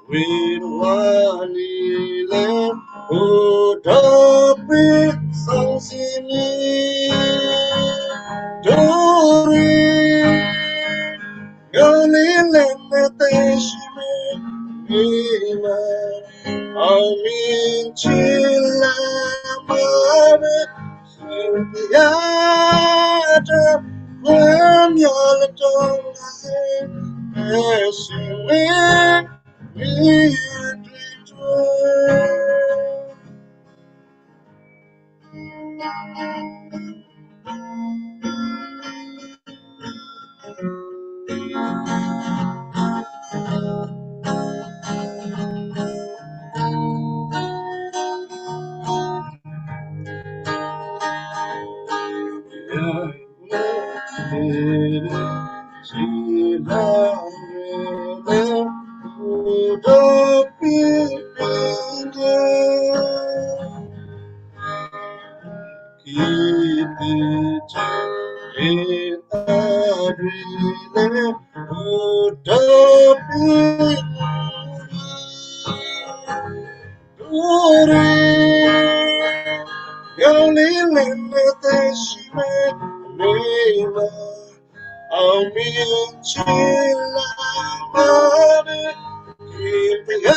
win wa ni le, bu dau pi sang si ni. Do ri. Galilene te shime ima amin chila mame sintiata kwem yala tonga se esime mi tuitue. In adri le udapi duri yoli lene te shime lima amin chila mane kipiyatu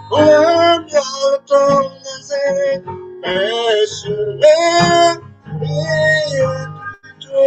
kuam yatong ze pesume miyatu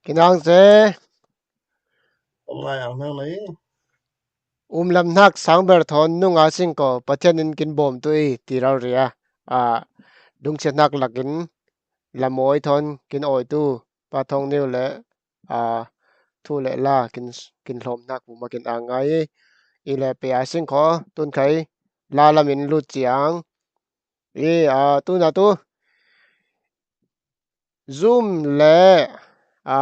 Kinang se. Ngai ang nang lai. Umlam hnak sang ber thawn nunga singko Pathian in kin bawm tu i ti ralria. A, dungchia hnak lakin lamawi thawn kin awi tu Pa Thawng Niu le, a, thu le la kin, kin hlawm hnak bu makin ang ngai i. I le pe a singko tun khai la lamin lut ciang. I, a, tuna tu Zoom le, a,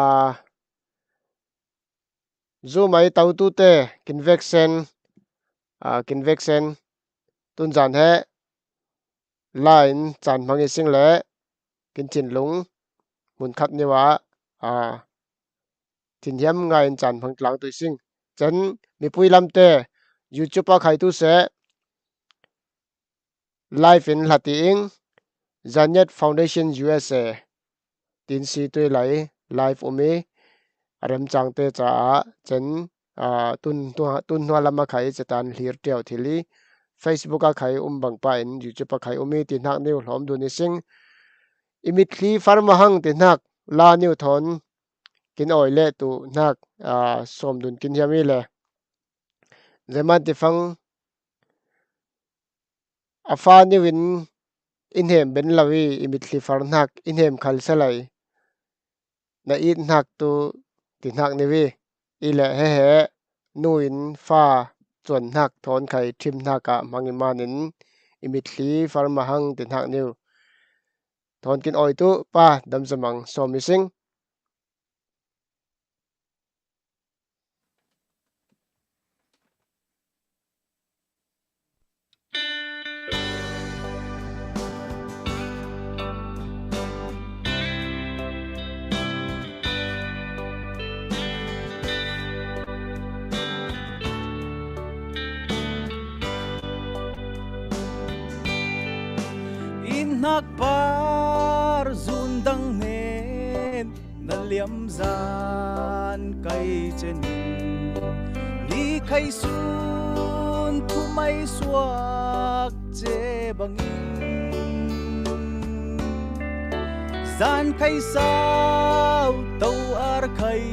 Zoom ai tau tu te kin veksen, a, kin veksen tun zan he la in caan hmang i sing le kin thinlung mun khat niwa, a, thinhiam ngai in caan hmang tlang tu i sing. Cen mipui lamte YouTube a khai tu se live in hla ti ing, Zaniat Foundation U S A tin si tui lai live um i a remcang te caah cen, a, tun, tun, tun hnua lam a khai catan hlir ṭiau thil i Facebook a khai um bang pa in YouTube a khai um i ti hnak niu hlawm dun i sing. I mitthli far mahang ti hnak la niu thawn kin awi le tu hnak, a, sawm dun kin hiam i le. Zeman tifang a fa niu in i hnem ben lo i, i mitthli far hnak i hnem khal se lai. Na it hnak tu ti hnak niu i, i le he he nu in fa cuan hnak thawn khai ṭhim hnak ah hmang i man in i mitthli far mahang ti hnak niu. Thawn kin awi tu Pa Dam Zamang sawm i sing. Inn hnak par zun dang nen na liam zan kai cenin ni khai sun thumai suak ce bangin zan khai sau to ar khai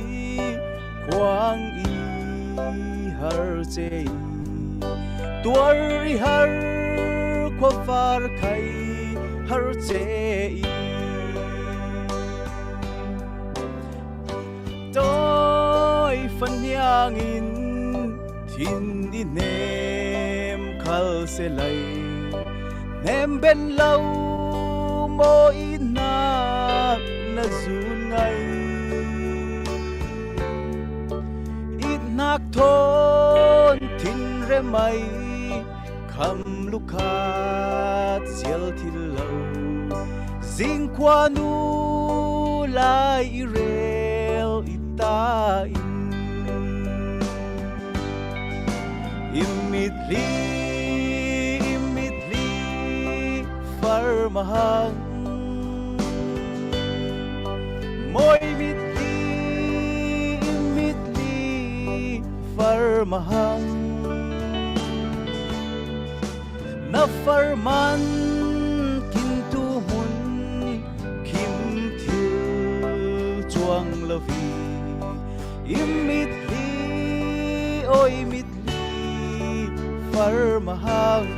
khuang i har ce i tuar i har khuafar khai har ce i tawi fan hiangin Thin i nem khal se lai, nem ben lo maw i nak na zun ngai. I nak thawn thin remai, kham lukhat sial thil lo, zingkhua nu lai i rel i ta in. I mitli, i mitli, far mahang. Maw i mitli, i mitli, far mahang. Na far man kin tu hmun, khim thil cuang lo hi. I mitli, aw i mitli, far mahang.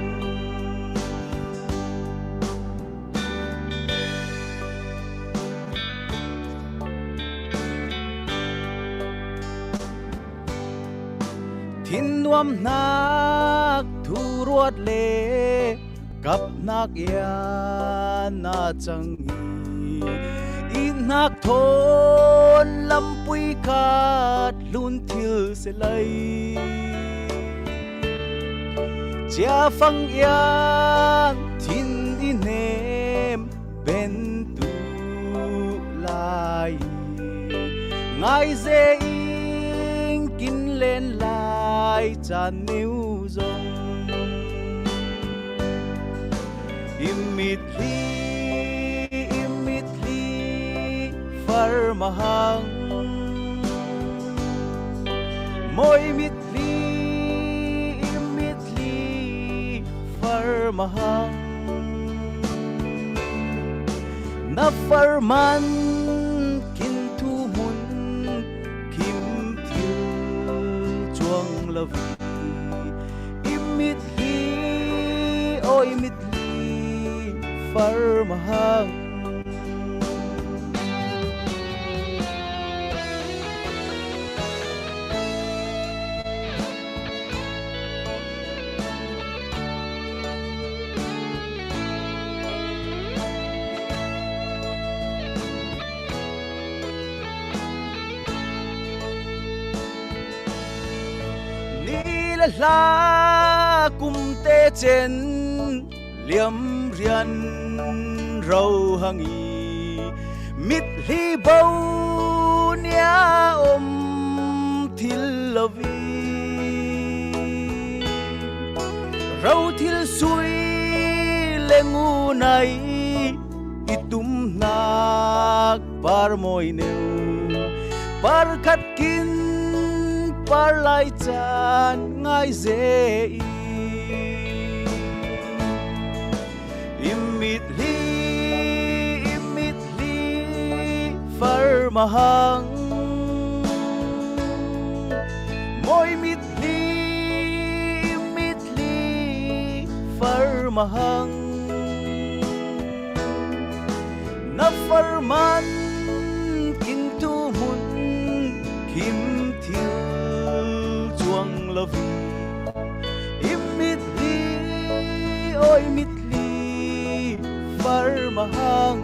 Thin nuamhnak thuruat le kapnak ian a cang i, i nak thawn lampui khat hlun thil se lai. Ciafang ian thin i nem ben tu lai, ngai ze in kin len lai caan neu zong. I mitli, i mitli, far mahang. Maw i mitli, i mitli, far mahang. Na far man kin tu hmun, khim thil cuang lo hi. I mitli, aw i mitli, far mahang. Ni le hla kumte cen liamrian ro hang i, mitli bo nia om thil lo i, ro thil sui le ngunai i tumhnak par mawi neu, par khat kin par lai caan ngai ze i. I mitli, i mitli, far mahang. Maw i mitli, i mitli, far mahang. Na far man kin tu hmun, khim thil cuang lo i. I mitli, aw i mitli, far mahang.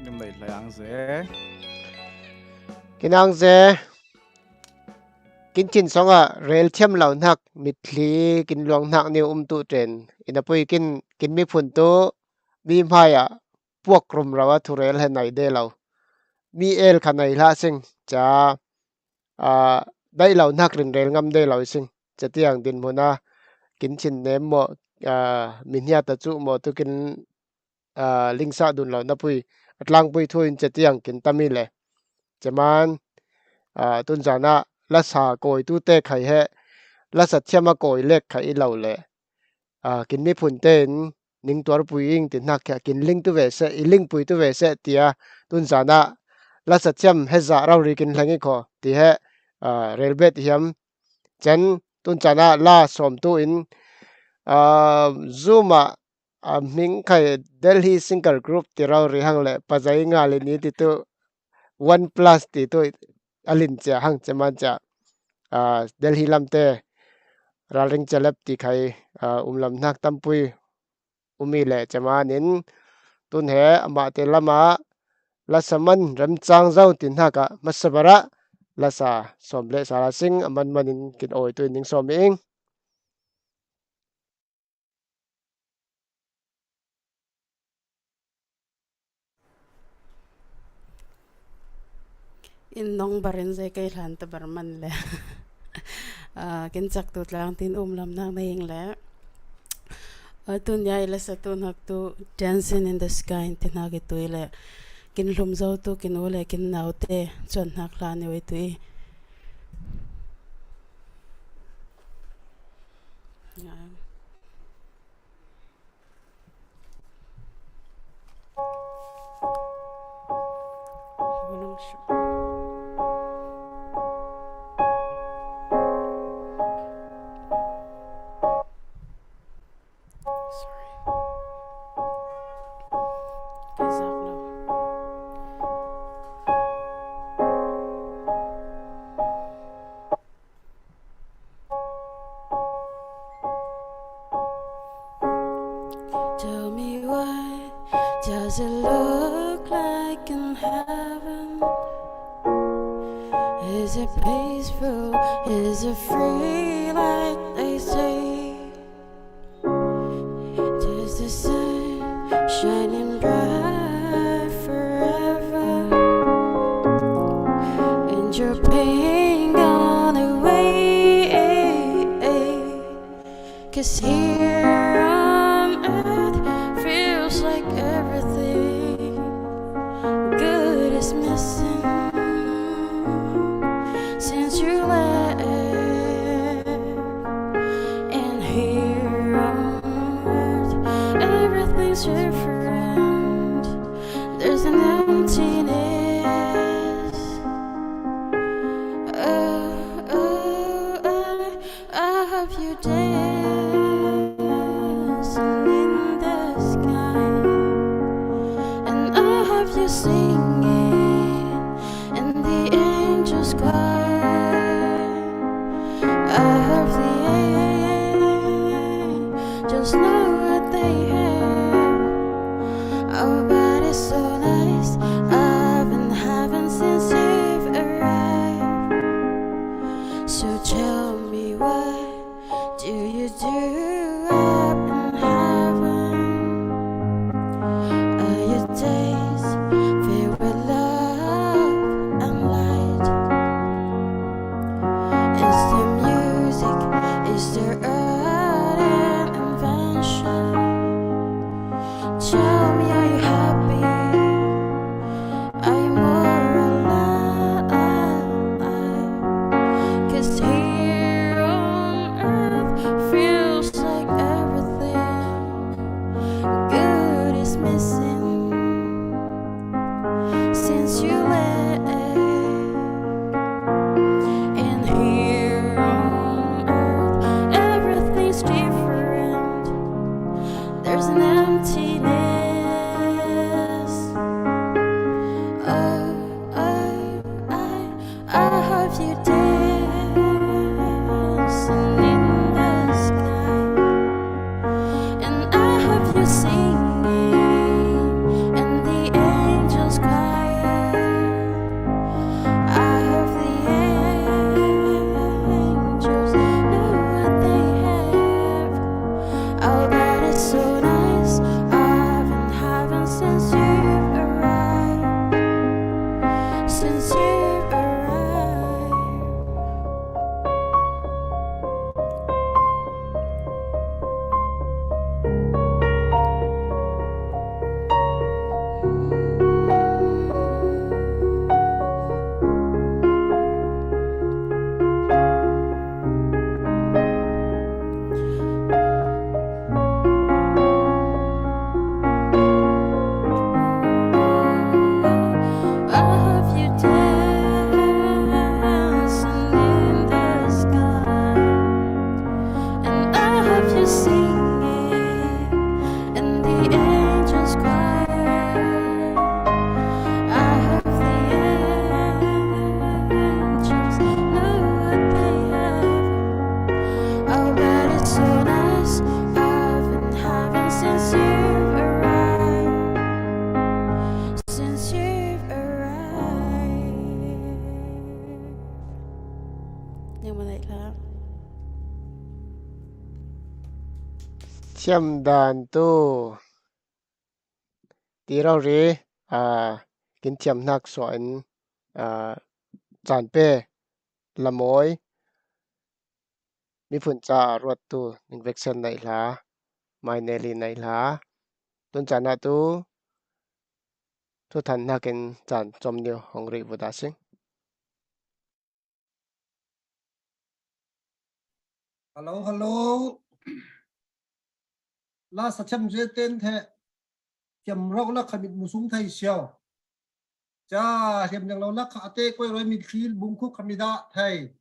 Nim lei hlei ang ze. Kin ang ze. Kin thin song ah rel thiam lo hnak, mitthli kin luang hnak nih um tu ṭen. Inn a pui kin, kin miphun tu mi hmai ah puak rum ro a thurel he nei de lo. Mi el kha nei hlah sing, ca, aa, daih lo hnak rin rel ngam de lo sing. Ca tiang dinhmun a kin thin nem maw, aa, mi hniat a cuh maw tu kin, aa, lingsah dun lo na pui, a tlangpui thu in ca tiang kin tami le. Ca man, aa, tunzan ah lasa kawi tu te khai he, lasa thiam a kawi lek kha i lo le, a, kin miphun tein ning tuarpui ing ti hnak kha kin ling tu ve seh, i lingpui tu ve seh tia tun zan ah lasa thiam he zah rori kin hleng i kho ti he, a, relbet hiam cen tun zan ah la sawm tu in, a, Zoom ah, a, hming khai Delhi Singer Group ti rori hang le pazai nga le ni ti tu one plus ti tu a lin cia hang cia man cia, a, Delhi lamte ralring cia lep ti khai, a, um lam hnak tampui um i le cia man in tun he amah te lamah lasa man remcang zo ti hnak ah hmasa bar ah lasa sawm le sala sing a man man in kin awi tu in ning sawm i ing. In nong bar in zei kei hlan ta bar man le. Ah, kin cak tu tlang tin um lam nak na ing le. Ah, tun ya i lasa tu hnak tu Dancing in the Sky in ti hnak i tu i le. Kin hlum zo tu kin u le kin nau te cuan hnak hlan i oi tu i. Sorry. Kei zak lo. Tell me, what does it look like in heaven? Is it peaceful? Is it free like they say? There's the sun shining bright forever, and your pain gone away. 'Cause here on earth feels like everything good is missing since you left. And here on earth, everything's different. There's an emptiness. Oh, oh, I, I have you dancing in the sky, and I have you singing in the angels' choir. I hope the angels know what they have. Oh, but it's so nice. I've been having since you've arrived. So tell me, what do you do up in heaven? Are your days filled with love and light? Is there music? Is there art and invention? Tell me, are you happy? Are you more alive? 'Cause here on earth feels like everything good is missing since you left. And here on earth, everything's different. There's an emptiness. Oh, oh, I, I have you dancing in the sky, and I have you singing in the angels' choir. I hope the angels know what they have. Oh, but it's so nice. I singing in the angels' choir. I hope the angels know what they have. Oh, but it's so nice. I've been having since you've arrived. Since you've arrived. Nang manai la. Thiam dan tu ti rori, a, kin thiam hnak suah in, a, caan pe lamawi miphun caah ruat tu Ning Vek Sen nai hla, Mai Neli nai hla, tun caan ah tu thuthan hnakin caan com nih hong rih vut a sing. Hello, hello. La sa thiam zia ten the thiam rok la kha mit mu sung thei siau. Ca thiam deng lo la kha a te koi roi mit thil bung khuk kha mi dah thei.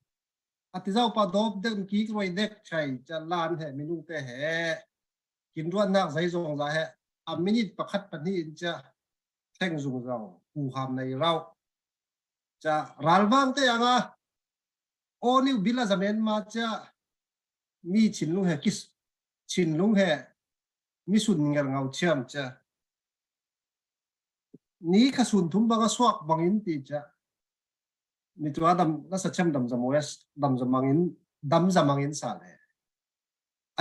A ti zau pa dawp dek mi kik roi dek thei. Ca lan he minung te he kin ruat nak zei zong za he a minit pakhat pahnih in ca theng zung zau ku ham nei rau. Ca ralvang te anga aw niu bil a zaman ma ca mi chinlung he kis chinlung he mi sun nger ngau thiam ca ni kha sun thum bang a suak bangin ti ca mi tua dam la sa thiam dam zamoi dam zamangin dam zamangin sa le.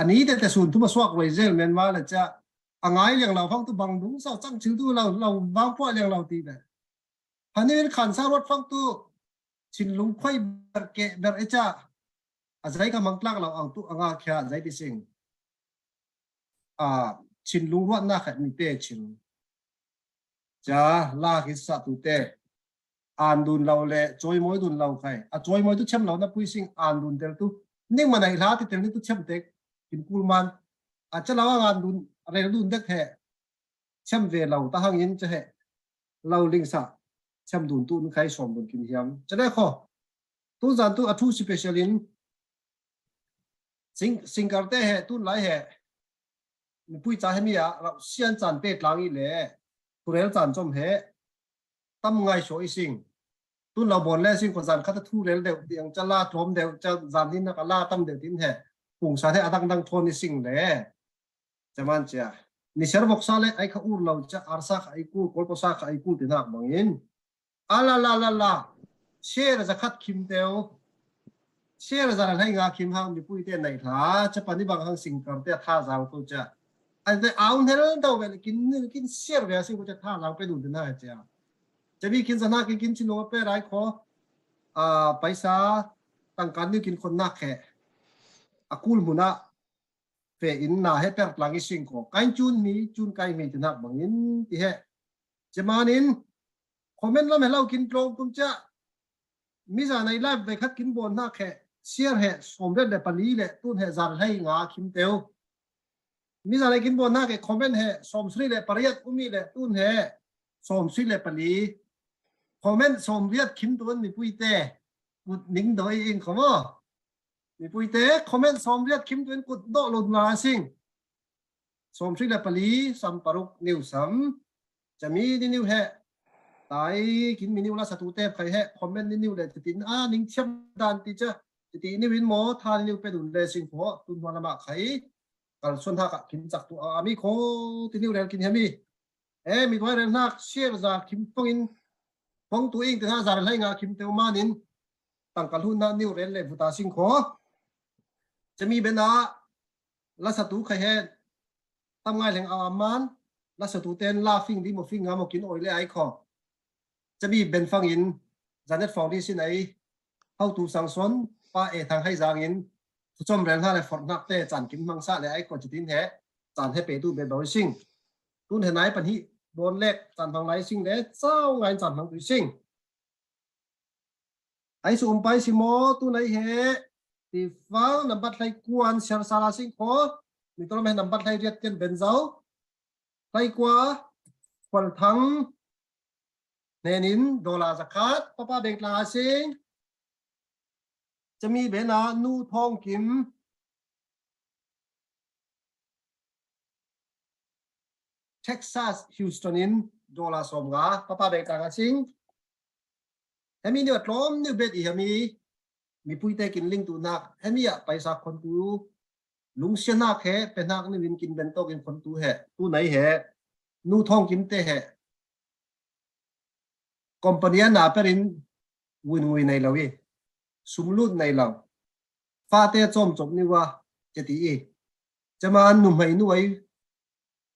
Ani te te sun thum a suak roi zel men ma le ca a ngai liang lo fang tu bang dung sau cang chil tu lo lo vang pua liang lo ti le. Hani in khan sa ruat fang tu chin lung khoi ber ke ber e ca a zai ka mang tlak lo ang tu anga khia zai ti sing. A chin lung ruat na khat mi te chin. Ca la ki sa tu te an dun lo le choi moi dun lo khai a choi moi tu chem lo na pui sing an dun tel tu ning manai hla ti tel ni tu chem tek kin kul man a ca lo ang an dun rel dun dek he chem ve lo ta hangin ca he lo ling sa chem dun tu ni khai som dun kin hiam ca le kho. Tu zan tu a thu special in sing singkar te he tun lai he mipui ca he mi a rau sian caan te tlang i le thurel caan com he tam ngai sio i sing. Tun lo bon le sing ko zan khat a thurel deuh tiang ca la tlawm deuh ca zan hin nak a la tam deuh tin he kung san he a dang dang thawn i sing le. Ca man cia ni ser vok sa le ai kha ur lo ca ar sa kha ai kul kol ko sa kha ai kul ti nak bangin. A la la la la. Share za khat khim teu. Share za la hlei nga khim hang mipui te nai hla ca pani bang hang singkar te tha zau tu ca. Ai te au hel dau ve le kin ni kin share ve sing ko ca tha zau pe dun te na ca. Ca mi kin za na kin kin chin lo pe rai kho. A paisa tangkan ni kin khon nak he. A kul hmun ah fe in na he per tlang i sing ko. Kain cun mi cun kai mi ti nak bangin ti he. Ca man in comment lam he lo kin tlawng tum ca. Mi za nei live ve khat kin bon nak he. Share he som ret le pali le tun he zar hlei nga khim teu. Mi za nei kin bon nak he comment he som sri le pariat umi le tun he som sri le pali. Comment som riat khim tuan mipui te kut ning doi in khomo. Mipui te comment som riat khim tuan kut doh lo na sing. Som sri le pali sam paruk niu sam. Ca mi ni niu he. Tai kin mi niu la sa tu te khai he comment ni niu le ti tin a ning thiam dan ti ca. Ti ti niu in mo tha ni niu pe dun le sing kho tun hua lama khai. Kal suan ha ka kin cak tu a mi kho ti niu rel kin he mi. E mi tuai rel hnak share za khim pongin pong tu ing te hna za rel hlei nga khim teu manin tangka hlun na niu rel le vuta sing kho. Ca mi bena la sa tu khai he tam ngai leng a man la sa tu ten la fing di mo fing nga mo kin oi le ai kho. Ca mi ben fangin Janet Foundation ai hotu sangson pa e thang hai zangin thucom rel hna le forh hnak te caan kin hmang sa le ai kho ci tin he caan he pe tu be bo sing. Tun he nai pan hi don lek caan hmang lai sing le cau ngai caan hmang tu sing. Ai su um pai si maw tu nai he ti fang nambat hlei kuan siar sala sing kho mi tolom he nambat hlei riat tian ben zau hlei kua khual thang hnenin dola zakhat papa beng tla sing. Cami bena nu thawng kim Texas Houston in dollar sawmnga, papa bek tanga sing. Hemi niu a tlawm niu bet i hemi mipuite kin ling tu nak, hemi a paisa khon tu, lungsia nak he, pe nak niu in kin ben tawk in khon tu he, tu nai he, nu thawng kim te he, company a na perin win ngui nei lo i, sum lut nei lo, fate chawm chawp niu a, che ti i, chama nu mai nu ai,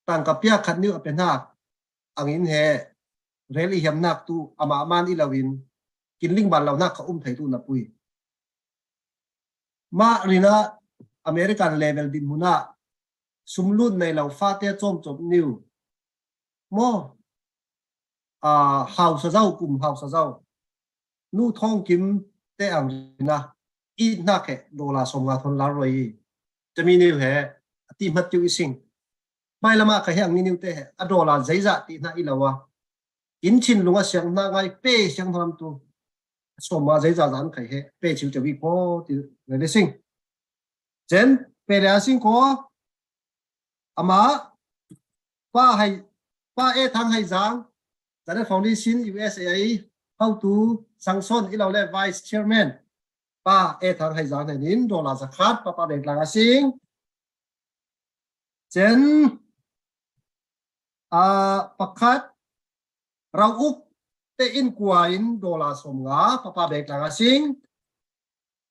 tangka piak khat niu a pe nak, angin he, rel i hiam nak tu, ama man i lo in, kin ling ban lo nak kha um thei tu na pui. Ma rina American level din huna, sum lut nei lo fate chawm chawp niu. Mo, a, hausa zau, kum hausa zau. Nu thawng kim te ang rina, i nak he, dollar sawmnga thon lar roi i. Chami niu he, a ti mat tiu i sing. Mai lama ka he ang ni niu te he, a dollar zeiza ti na i lo a. In chin lunga siang na ngai pe siang nam tu. Sawma zeiza zan kai he, pe chiu chiu i ko ti le le sing. Chen, pe le a sing ko, ama, pa hai, pa e thang hai zang, Zane Foundation U S A ai, hau tu, Sangson i lo le Vice Chairman, pa e thang hai zang hai nin, dollar zakhat, papa bek tanga sing. Chen, a, pakhat, rau uk te in kua in dollar sawmnga, papa bek tanga sing.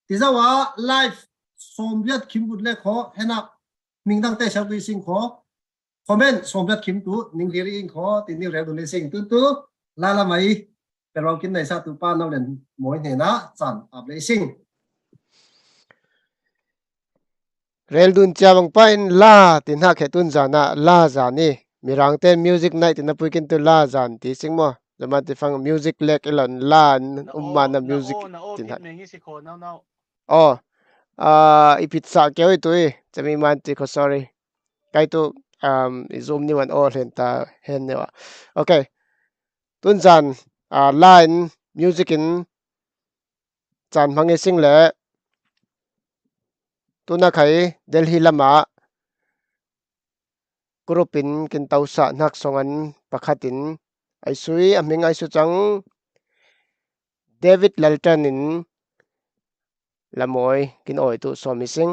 Ti zau a live sawmbiat khim gut le kho, hena mingdang te sau tu i sing kho. Comment sawmbiat khim tu, ning hlir i ing kho, ti niu rel du le sing tu tu, la la mai, pe rau kin nei sa tu pa nau len moi hena, chan ap le sing. Rel dun chia bang pa in la, ti nak he tun zan a, la zan i. Mirang te music night ti na pui kin tu la zan ti sing mo. Zaman ti fang music lek i lon la, um ma na music ti nak. Oh, a, i pit sa keu i tu i, chami man ti ko sorry. Kai tu, um, i zoom ni wan oh hlen ta hen ne wa. Okay. Tun zan, a, la in music in chan hmang i sing le, tuna khai Delhi lama group in kin tausa nak song an pakhat in ai sui, a hming ai su chang David Laltan in lamoi kin oi tu sawm i sing.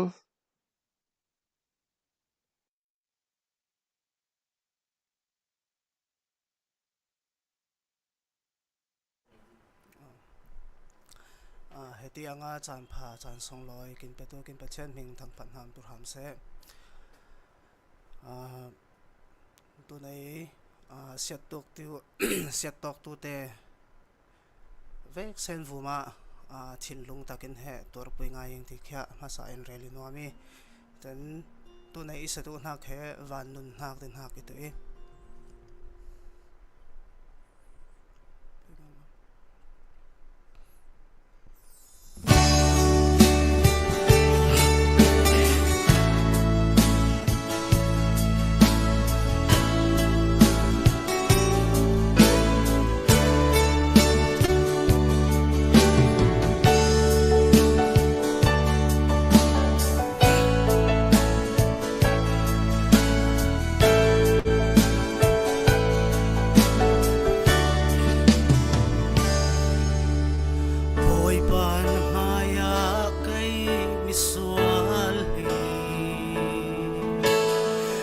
A, heti anga chan pha, chan song loi, kin petu, kin Pathian hming thang phat ham tu ham se. A, tu nei, a, siat tuk tiu, siat tok tu te, vek sen vuma, a, thinlung takin he tuar pui ngai ing ti khia hmasa in rel i nuam i. Ten tu nei i sa tu nak he van nun nak te nak i tu i. Bawipa na hmaiah kei misual hi.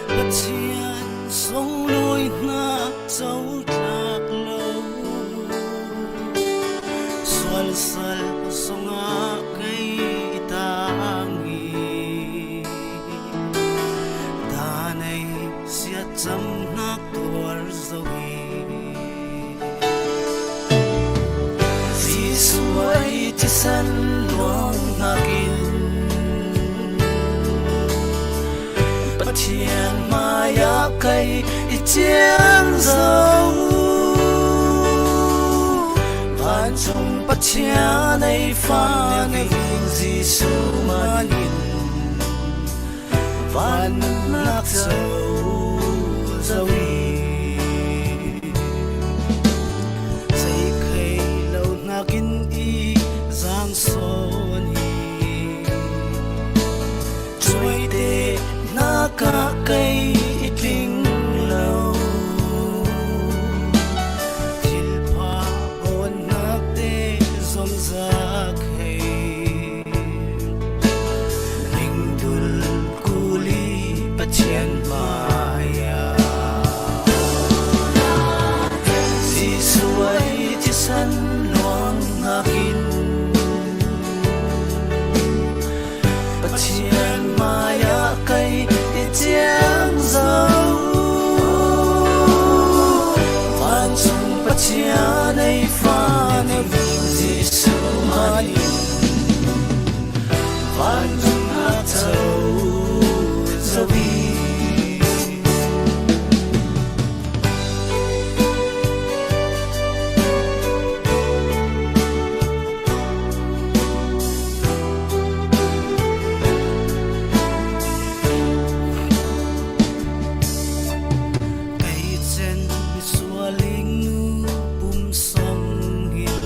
Pathian sungluihnak cotlak lo. Sualsal zongah kei i tang i, danei siatcamnak tuar zo hi. Jesuh ei thisen luang hnakin Pathian hmaiah kei i cian zo. Vancung Pathian ei fa na hi Jesuh manin van nunnak co zo hi. Zei khei lo hnakin i zang sawn hi. Cuaite hnak ah kei i tling lo. kei i ciang zo. Vancung Pathian ei fa na ving Jesuh manin van nunnak co zo hi. Kei cen sual ing nu pum song hin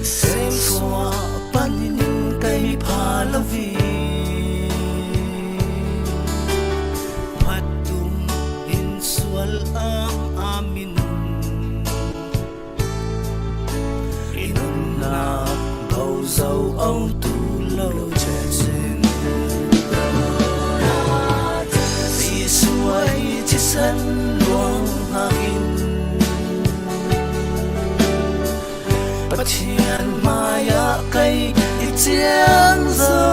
sem suah panin kei pha lo hi. Mat tum in sual am am in um. I nunnak bo zo o tu lo cecin. Jesuh ei cisan luang hakin Pathian mai-ah kei i ciang zo.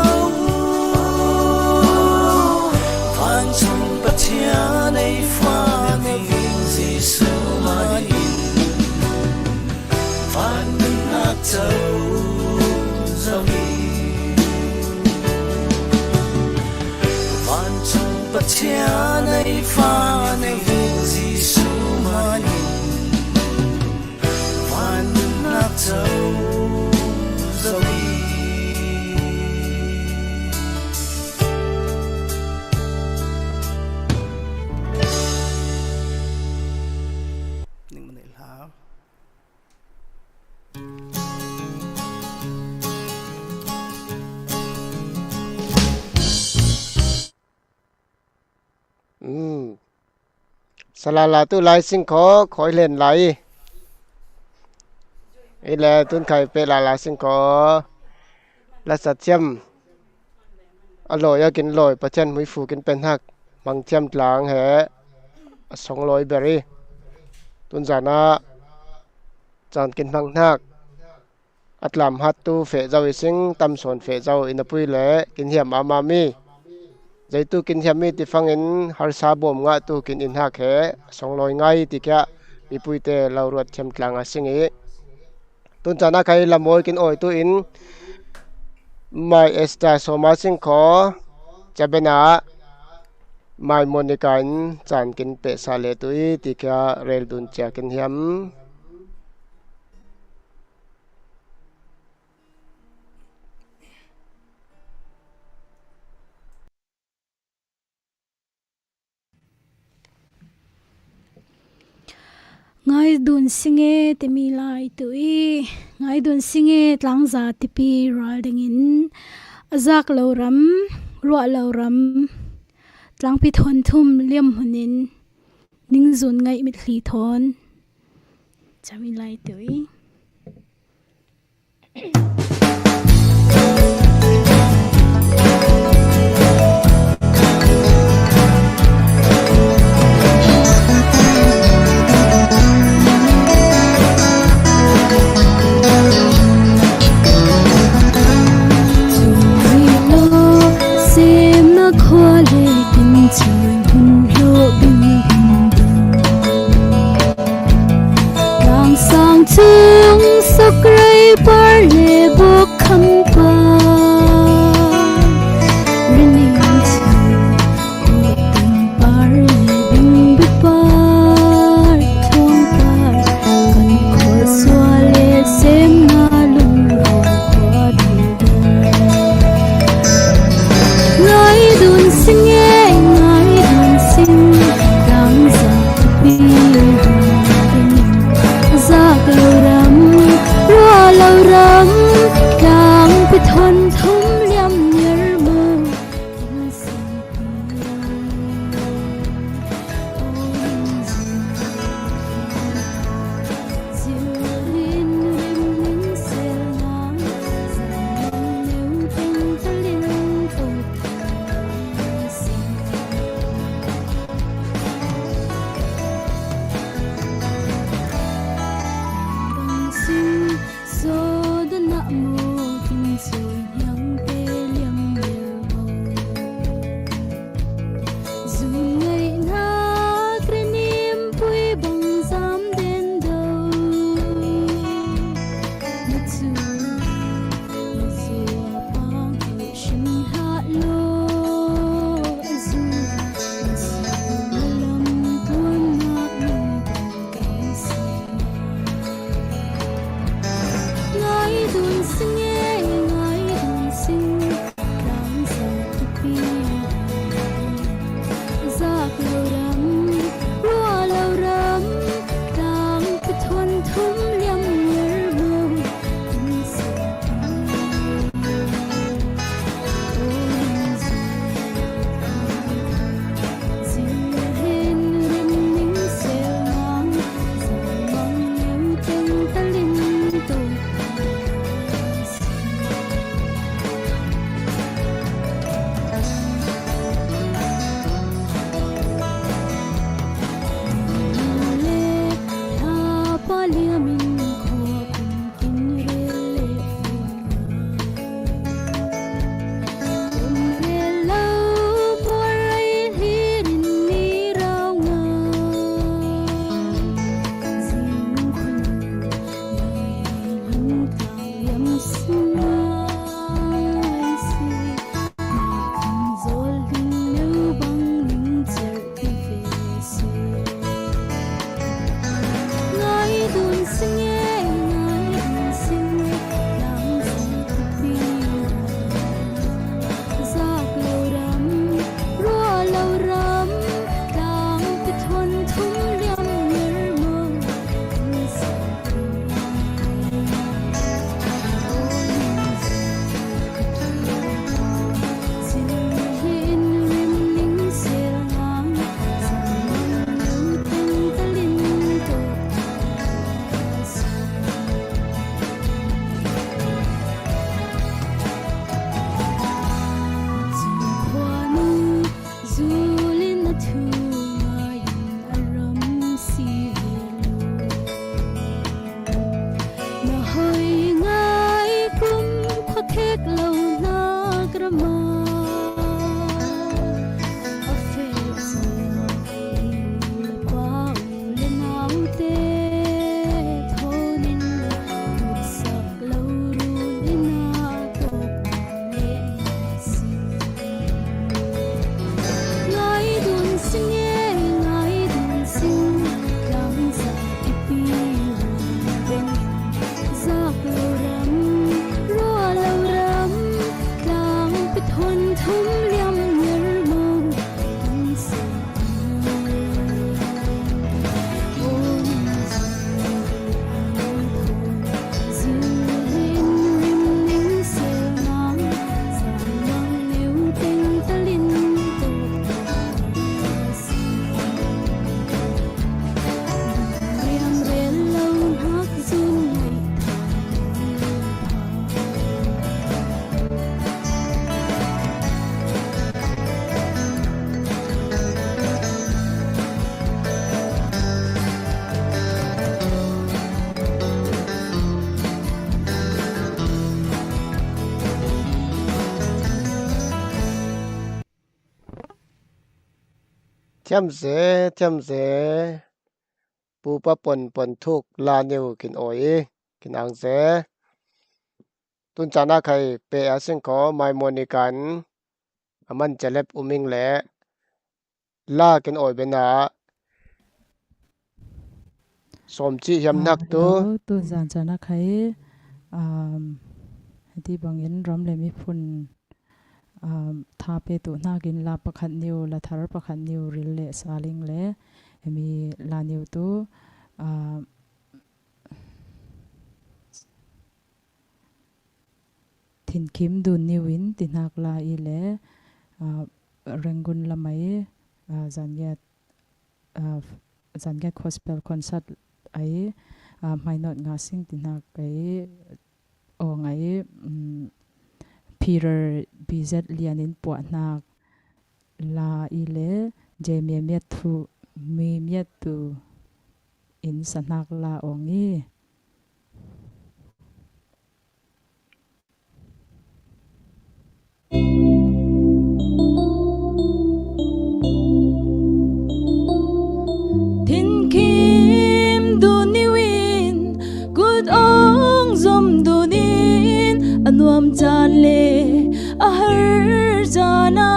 Vancung Pathian ei fa na ving Jesuh manin van nunnak co zo hi. Vancung Pathian ei fa na ving Jesuh manin van nunnak co zo hi. Ning man ei hlau. Salala tu lai sing kho khoi len lai. I le tun khai pe lala sing kho. La sa thiam. A loi a kin loi Pathian mui fu kin pen hak. Mang thiam tlang he. A song loi beri. Tun zana. Chan kin mang hak. A tlam hat tu feh zo i sing tam sawn feh zo i na pui le kin hiam ama mi. Zei tu kin hiam mi ti fangin harsa bom ngah tu kin in hak he song loi ngai ti kia mi pui te lo ruat thiam tlang a sing i. Tun chan a khai lam oi kin oi tu in mai Esther soma sing kho cabena mai Monica in chan kin peh sa le tu i ti kia rel dun cia kin hiam. Ngai dun singe timi lai tu i, ngai dun singe tlangza tipi ral dingin, a zak lo ram, ruah lo ram, tlangpi thon thum liam hunin, ning zun ngaih mit hli thon. Chami lai tu i. Semna khua le kin chin hun lo bing bing bing. Langsang chung sak rei par le bok kham par. Rining chung tum par le bing bi par thong par. Kan khol sua le sem na lung lo khua ding. Ngai dun sing e, ngai dun sing, dang zak pi zak lo ram, rua lo ram, Thiamze, thiamze, pupa pon pon thuk la niu kin awi, kin angze. Tun cana khai pe a singkho mai monikan aman celep uming le la kin awi bena sawm ci hiam nak tu. Hello, tun zan cana khai, um, hiti bangin ram le miphun, um, tha pe tu hnakin la pakhat niu, la thar pakhat niu ril le saling le, hemi la niu tu, um, Thinkim dun niu in tihnak la i le, ah, Rangoon lamai, ah, zangiat, ah, zangiat gospel concert ai, ah, hmainot nga sing tihnak ai, aw ngai, um, Peter B Z Lian in puahnak la i le, J. Mia Miat Thu, Mi Miat Tu in sahnak la aw ngi. Thinkim dun niu in, kut ong zom dun in, a nuam caan le a har caan a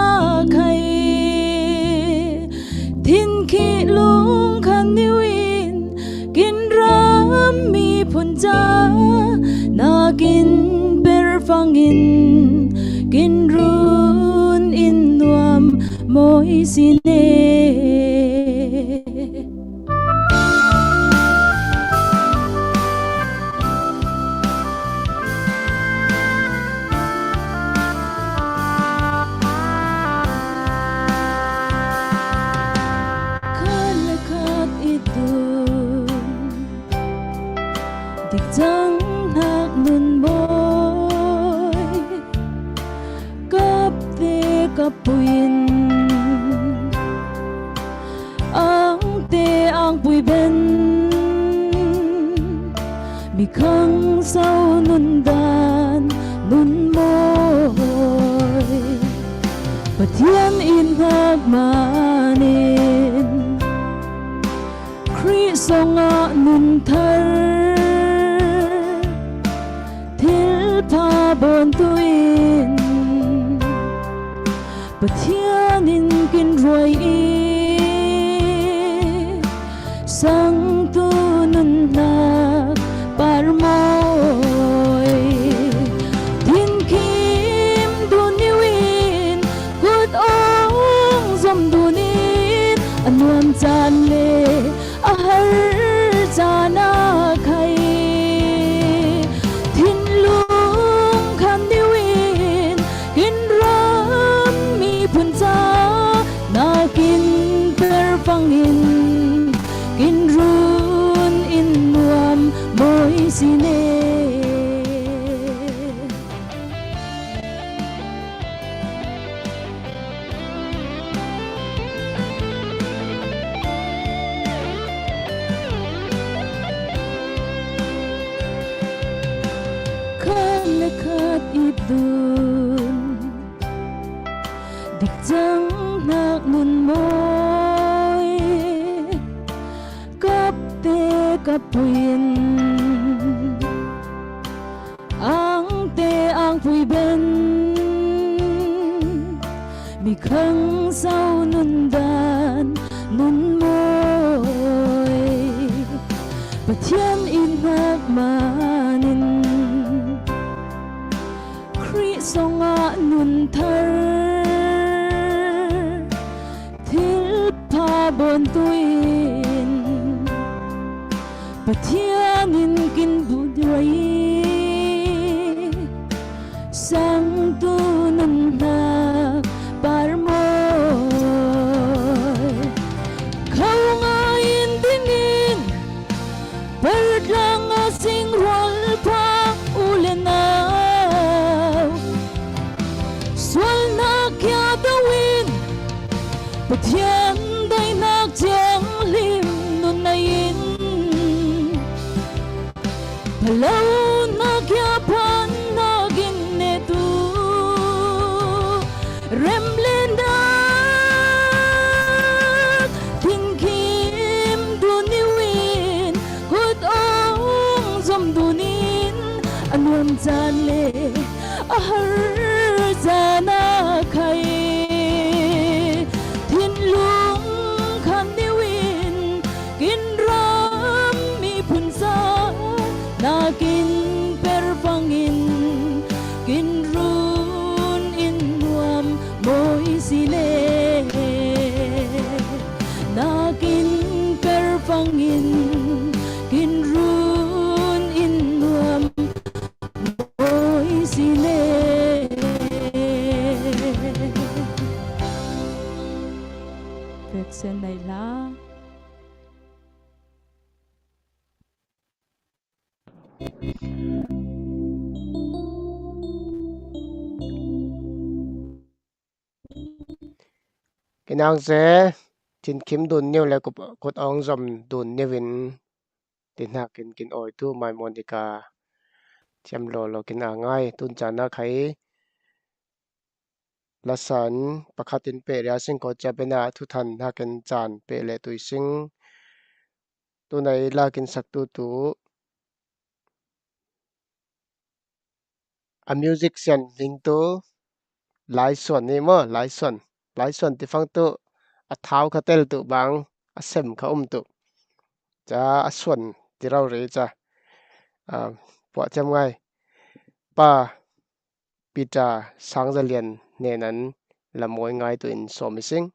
khai. Thinkhih lungkhan niu in, kin ram miphun ca, na kin per fangin, kin run in nuam mawi si ne. Khat le khat i tun, dikcang hnak nun mawi, kapte kapui in, angte angpui ben, mi khangso nundan nun mawi, Pathian in hngak manin, Khrih songah nun thar, thilpha bawntu in, Pathian in kin ruai i, sangtu nun hnak par mawi. Thinkim dun niu in, kut ong zom dun in, a nuam caan le a har caan a khai. Thinlung khan niu in, kin ram miphun ca, na kin per fangin, kin run in nuam mawi si ne. Khat le khat i tun, dikcang hnak nun mawi, kapte kapui in, angte angpui ben, mi khangso nundan nun mawi, Pathian in hngak manin, Khrih songah nun thar, thilpha bawntu in, Pathian in kin buai i, sangtu nun hnak par mawi. Kho ngai in ding in, Pertlang a sing rualpha u le nau, sualnak kia do in, Pathian daihnak ciang hlim nun nai in, phalonak kia phannak in netu, rem le nak Sen nei la. Kinang se, thinkhim dun niu le kut, kut ong zom dun niu in, ti hnakin kin oi tu mai Monica thiam lo lo kin a ngai tun chan a khai lasan pakhat in peh ria sing ko cia bena thuthan hnakin chan peh le tui sing tu nai lakin sak tu tu a musician ning tu Laisuan ni maw, Laisuan. Laisuan ti fang tu a thau kha tel tu bang a sem kha um tu. Ca a suan ti rau ri ca. A, puah thiam ngai. Pa Peter Sangzalian hnenan lamoi ngai tu in sawm i sing.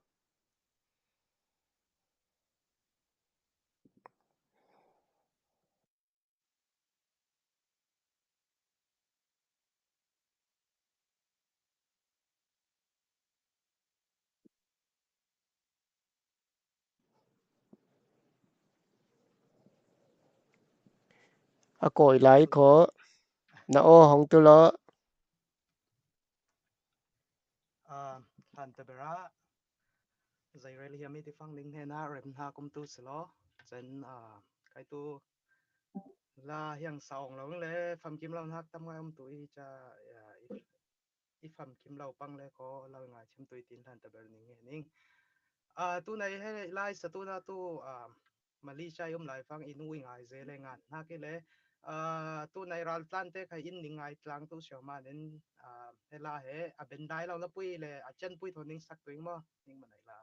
A kawi lai kho na aw hong tu lo. A, hlan ta bera zairel hiam i ti fang ning hnena rem hna kum tu si lo. Cen, a, kai tu la hiang sa ong lo le famkim lo hnak tam ngai um tu i ca, a, i i famkim lo pang le ko lo ngai chim tui tin hlan ta bel ning he ning. A, tu nei he lai sa tu na tu, a, Malaysia i um lai fang i nu i ngai ze le ngan hna ki le, a, tu nei ral tlan te khai in ning ngai tlang tu sio ma nen, a, he la he a ben dai lo na pui le a chen pui tho ning sak tu ing maw ning ma nei la.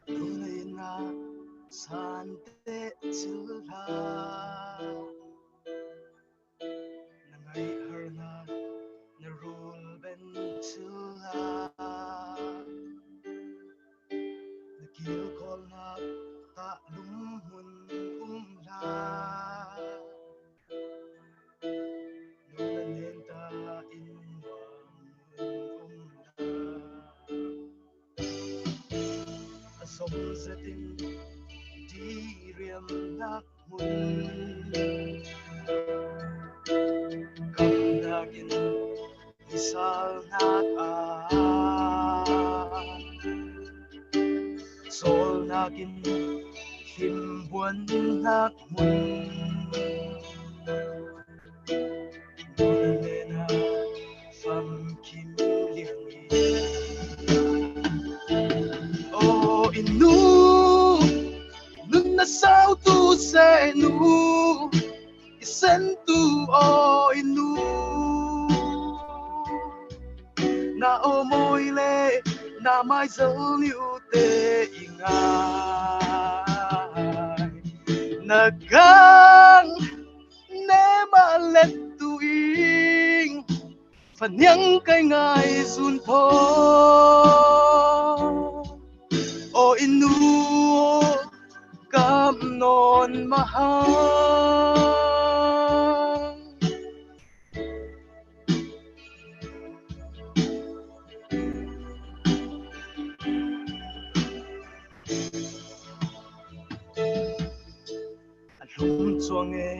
Tunai na sante chilha na ngaihharnak na rul ben chilha na kilkawlnak tah lum hmun um hlah. Nuna nen ta in nuam hun um hlah. A zom zetin diriamnak hmun kamnak in misalnak ah sawlnak in hlimbuannak hmun. Nuna nena famkim liang i. O i nu, nun na sau tu se nu, i sen tu o i nu. Na aw mawi le na mai zal niu te i ngai. Na kang ne ma let tu ing. Faniang kai ngai zun tho. O i nu, kam nawn mahang. A hlum cuang e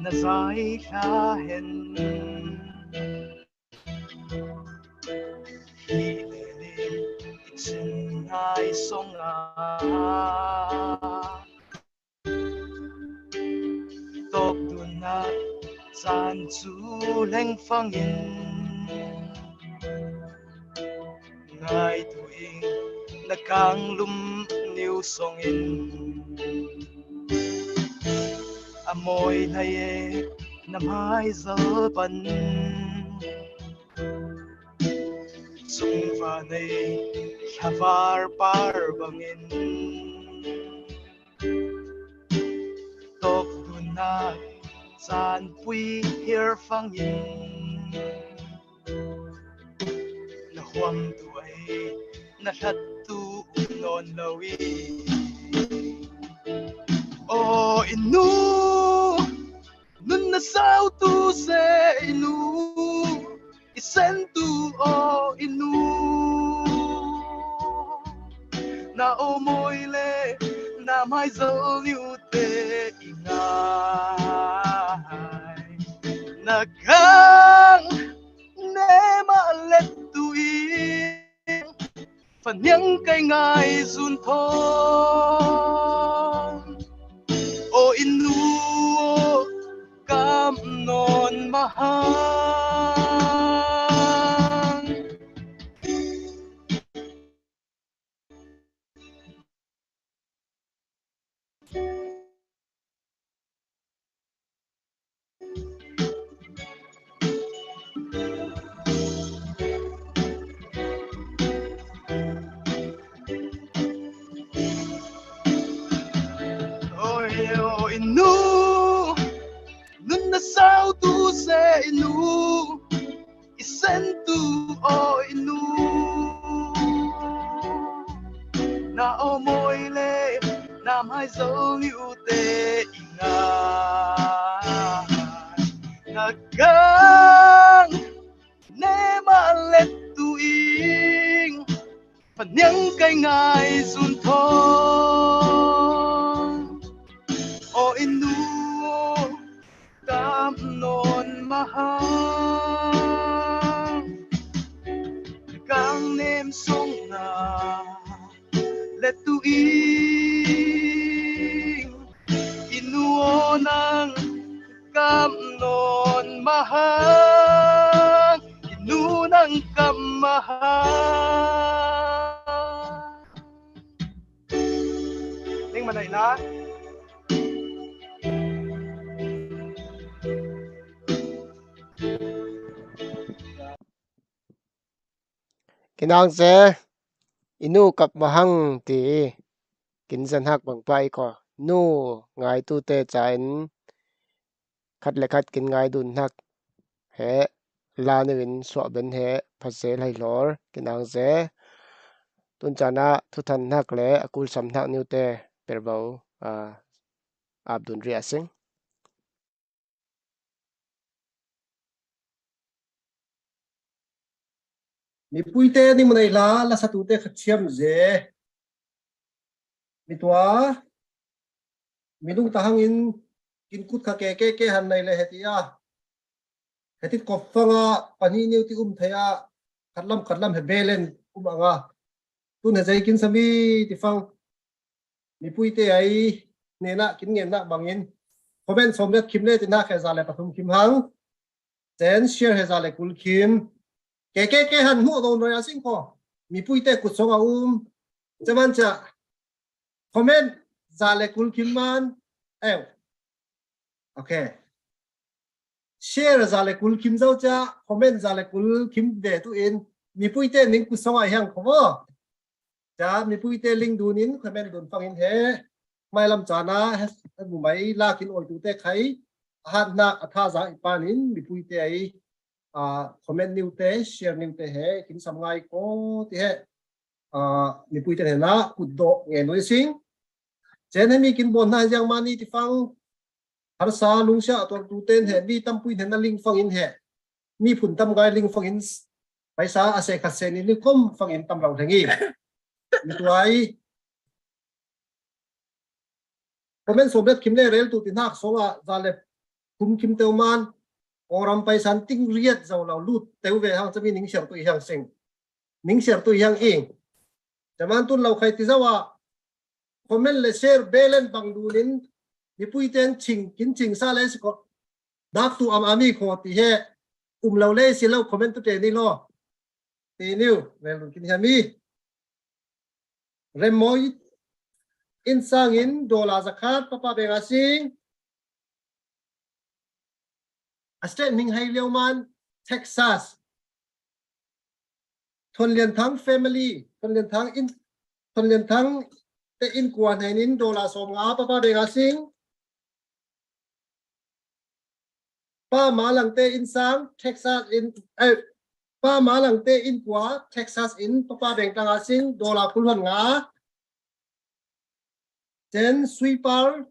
na zai hla hen. Hi le le i chin ngai song a. Tawp dunnak caan cu leng fangin ngai tu ing na kanglum niu songin a mawi hlei e na hmaizal pan cungva nei thlavar par bangin An pui her fangin na huamtu ei na hlattu um nawn lo i. Aw i nu, nun na sautu se i nu, i sentu aw i nu. Na aw mawi le na mai zol niu te i ngai. Na kang ne ma let tu i. Faniang kai ngai zun thon. Aw i nu, kam nawn mahang. Aw i nu, nun na sautu se i nu, i sentu aw i nu. Na aw mawi le na mai zol niu te i ngai. Na kang ne ma let tu ing. Faniang kai ngai zun thon. Aw i nu, kam nawn mahang. Kang nem song na let tu ing. I nu aw nang kam nawn mahang. I nu nang kam mahang. Ning manai na. Kinang se, i nu kap mahang ti, kin zan hak bang pai ko, nu ngai tu te ca in, khat le khat kin ngai dun hak, he, la niu in suah ben he, pha se lai lor, kinang se, tun cana, thu than hak le, a kul sam hak niu te, per bau, a, ap dun ria sing. Mipuite ni munai la, la satu te khat siam ze. Mi tua, mi lung ta hangin, kin kut kha ke, ke, ke han nai le he ti a. He ti kop fanga, pani niu ti um thei a, khat lam, khat lam he belen um anga. Tun he zei kin sami ti fang. Mipuite ai, nena kin ngen na bangin. Comment som let khim le ti na khe za le pathum khim hang. Chen share he za le kul khim. Ke, ke, ke han mu don roi a sing ko. Mipuite kut song a um. Che man cha. Comment za le kul khim man. Eu. Okay. Share za le kul khim zau cha, comment za le kul khim ve tu in, mipuite ning kut song a hiang ko bo. Cha, mipuite ling dun in, comment dun fangin he, mai lam chana, he, he mu mai la kin oi tu te khai, a hat na, a tha za i pan in, mipuite ai, a, comment niu te, share niu te he, kin sam ngai ko ti he, a, mipuite he na, kut do nge nui sing. Chen he mi kin bon na ziang mani ti fang, harsa lungsia tuang tu ten he, mi tam pui he na ling fangin he. Mi phun tam gai ling fangin, paisa a se khat se ni ni kom fangin tam lau thengi. Mi tuai. Comment som let khim le rel tu ti nak song a, za le kum khim teu man. Oram paisa ting riat zau lau lut teu ve hang chami ning share tu i hang sing. Ning share tu i hang ing. Chaman tun lau khai ti zau a. Comment le share belen bang dunin, mipuiten ching, kin ching sa le si ko. Dak tu am ami ko ti he, um lo le si lo comment tu te ni lo. Ti niu, rel dun kin he mi. Remoi, in sangin, dola za khat, papa beng a sing. A state ning hai liau man, Texas. Thon Lian Thang family, Thon Lian Thang in, Thon Lian Thang te in kuan hai nin dola som nga papa beng a sing. Pa Malangte in sang, Texas in, eh, Pa Malangte in kua, Texas in, papa bengtlang a sing, dollar kul hon nga. Chen Suipal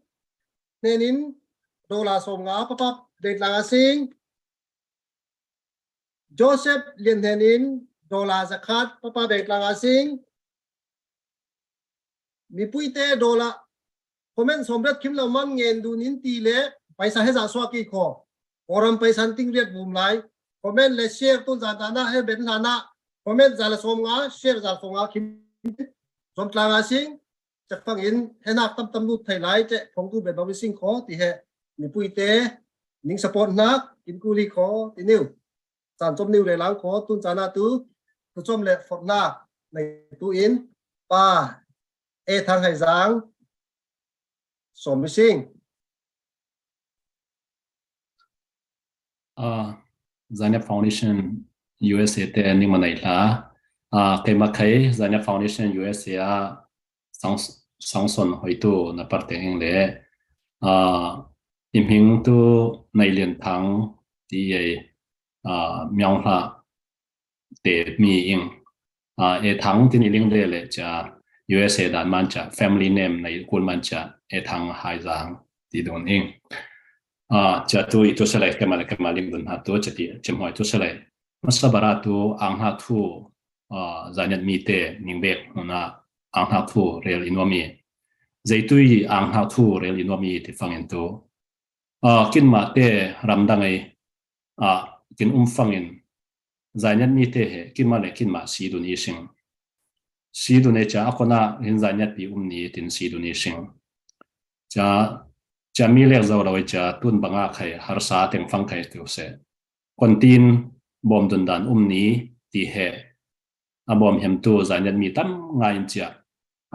hnenin dollar som nga, papa bengtlang a sing. Joseph Lian hnenin dollar zakhat, papa bengtlang a sing. Mipuite dollar comment som ret khim lo man ngen dunin ti le paisa he za suak i kho. Koram paisa ting riat bum lai. Comment le share tun zan dana he ben lana. Comment za la som nga, share za som nga khim som tlang a sing. Chak fangin he nak tam tam lut thei lai che phong tu ben ba wi sing kho ti he. Mipuite ning support nak in ku li kho ti niu. San chom niu le lang kho tun chana tu tu chom le fot nak nei tu in pa E Thang Hai Zang som wi sing. Ah, Zainep Foundation U S A te ning manai hla. Ah, keima khai Zainep Foundation U S A a sang, sangson hoitu na parte ing le. Ah, imhing tu Nai Lian Thang ti ei, ah, Myong Hla te mi ing. Ah, E Thang tin i ling le le cha U S A dan man cha family name na i kul man cha E Thang Hai Zang ti don ing. Ah, cha tu i tu selai kema le kema ling dun ha tu cha ti chem hoi tu selai. Masa bara tu ang ha thu, ah, Zainep mite ning bek huna ang ha thu rel i nuam i. Zeitui ang ha thu rel i nuam i ti fangin tu. Ah, kinmah te ramdang ei, ah, kin um fangin Zainep mite he kinmah le kinmah si dun i sing. Si dun ei cha a kona hin Zainep pi um ni tin si dun i sing. Cha, cha mi lek zo lo ei cha tun banga khai harsa teng fang khai tu se. Kontin bom dun dan um ni ti he. A bom hem tu Zainep mi tam ngai in chia.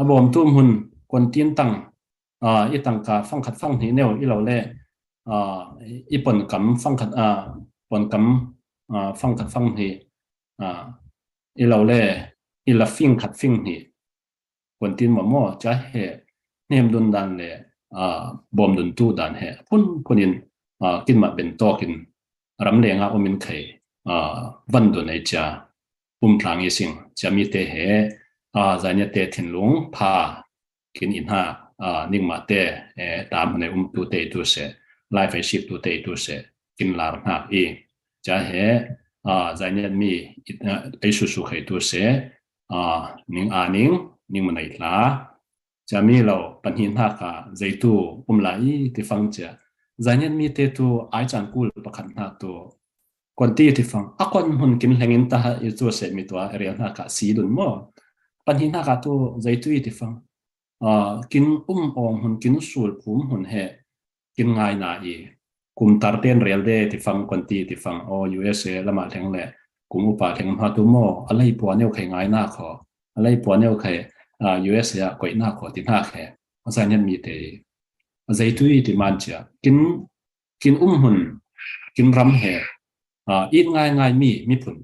A bom tu mun kontin tang, ah, i tangka fang khat fang hni neu i lo le, ah, i pon kam fang khat, ah, pon kam, ah, fang khat fang hni, ah, i lo le, i la fing khat fing hni. Kontin mo mo cha he, nem dun dan le, ah, bom dun tu dan he. Pun punin, ah, kinmah ben tokin, ram lenga um in khai, ah, van dun ei cha. Um thlang i sing, cha mite he, ah, Zainep te thinlung pha kin in ha, ah, ningmah te, eh, tam hne um tu te tu se, lai fai sip tu te tu se, kin lar hnak i. Cha he, ah, Zainep mi, ah, ei su su khai tu se, ah, ning a ning, ning manai hla. Cha mi lo, panhi hnak a, zeitu, um lai i, ti fang cha. Zainep mite tu, ai chan kul pakhat hnak tu, Konti ti fang, a kon hmun kin hlengin ta i cu se mi tua area hna ka si dun maw? Panhi hna ka tu zeitui ti fang. Ah, kin um awng hmun, kin sul phum hmun he, kin ngai na i. Kum tar ten rel de ti fang, konti ti fang, o U S A lama hleng le, kum upa hleng hna tu maw, a lei pua neu khai ngai na kho, a lei pua neu khai, ah, U S A a koih na kho ti hna khe, a zai niat mi te i. A zeitui ti man cia, kin kin um hmun, kin ram he, ah, it ngai ngai mi miphun,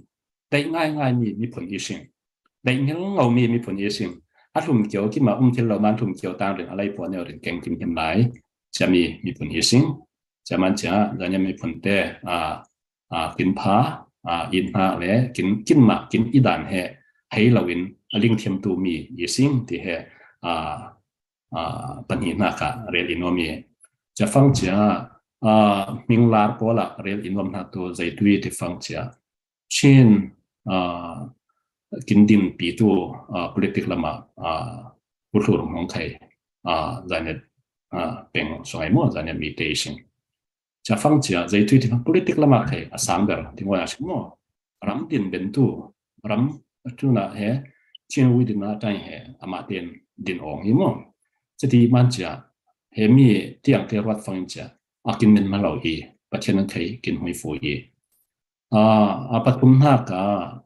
daih ngai ngai mi miphun i sing, daih ngel ngau mi miphun i sing, a hlum kio ki ma um thil lo man hlum kio tang rin a lei pua neu rin keng kim him lai, cia mi miphun i sing, cia man cia zanya miphun te, ah, ah, kin pha, ah, it hna le kin, kin ma kin i dan he hei lo in a ling thiam tu mi i sing ti he, ah, ah, panhi hna ka rel i nuam i. Cia fang cia, ah, hming lar pawl ah rel i nuam hna tu zeitui ti fang cia. Chin, ah, kin din pi tu, ah, politik lama, ah, puhlur hmong khai, ah, zanet, ah, peng songai mo zanet mi te i sing. Cia fang cia, zeitui ti fang politik lama khai, a sang ber, ti ngoi a sing mo. Ram din ben tu, ram tu na he, Chin ui din na tai he, ama ten din ong i mo. Cia ti man cia, he mi tiang te ruat fang cia, a kin men ma lo i, Pathian an khai kin hui fu i. Ah, a pathum hna ka,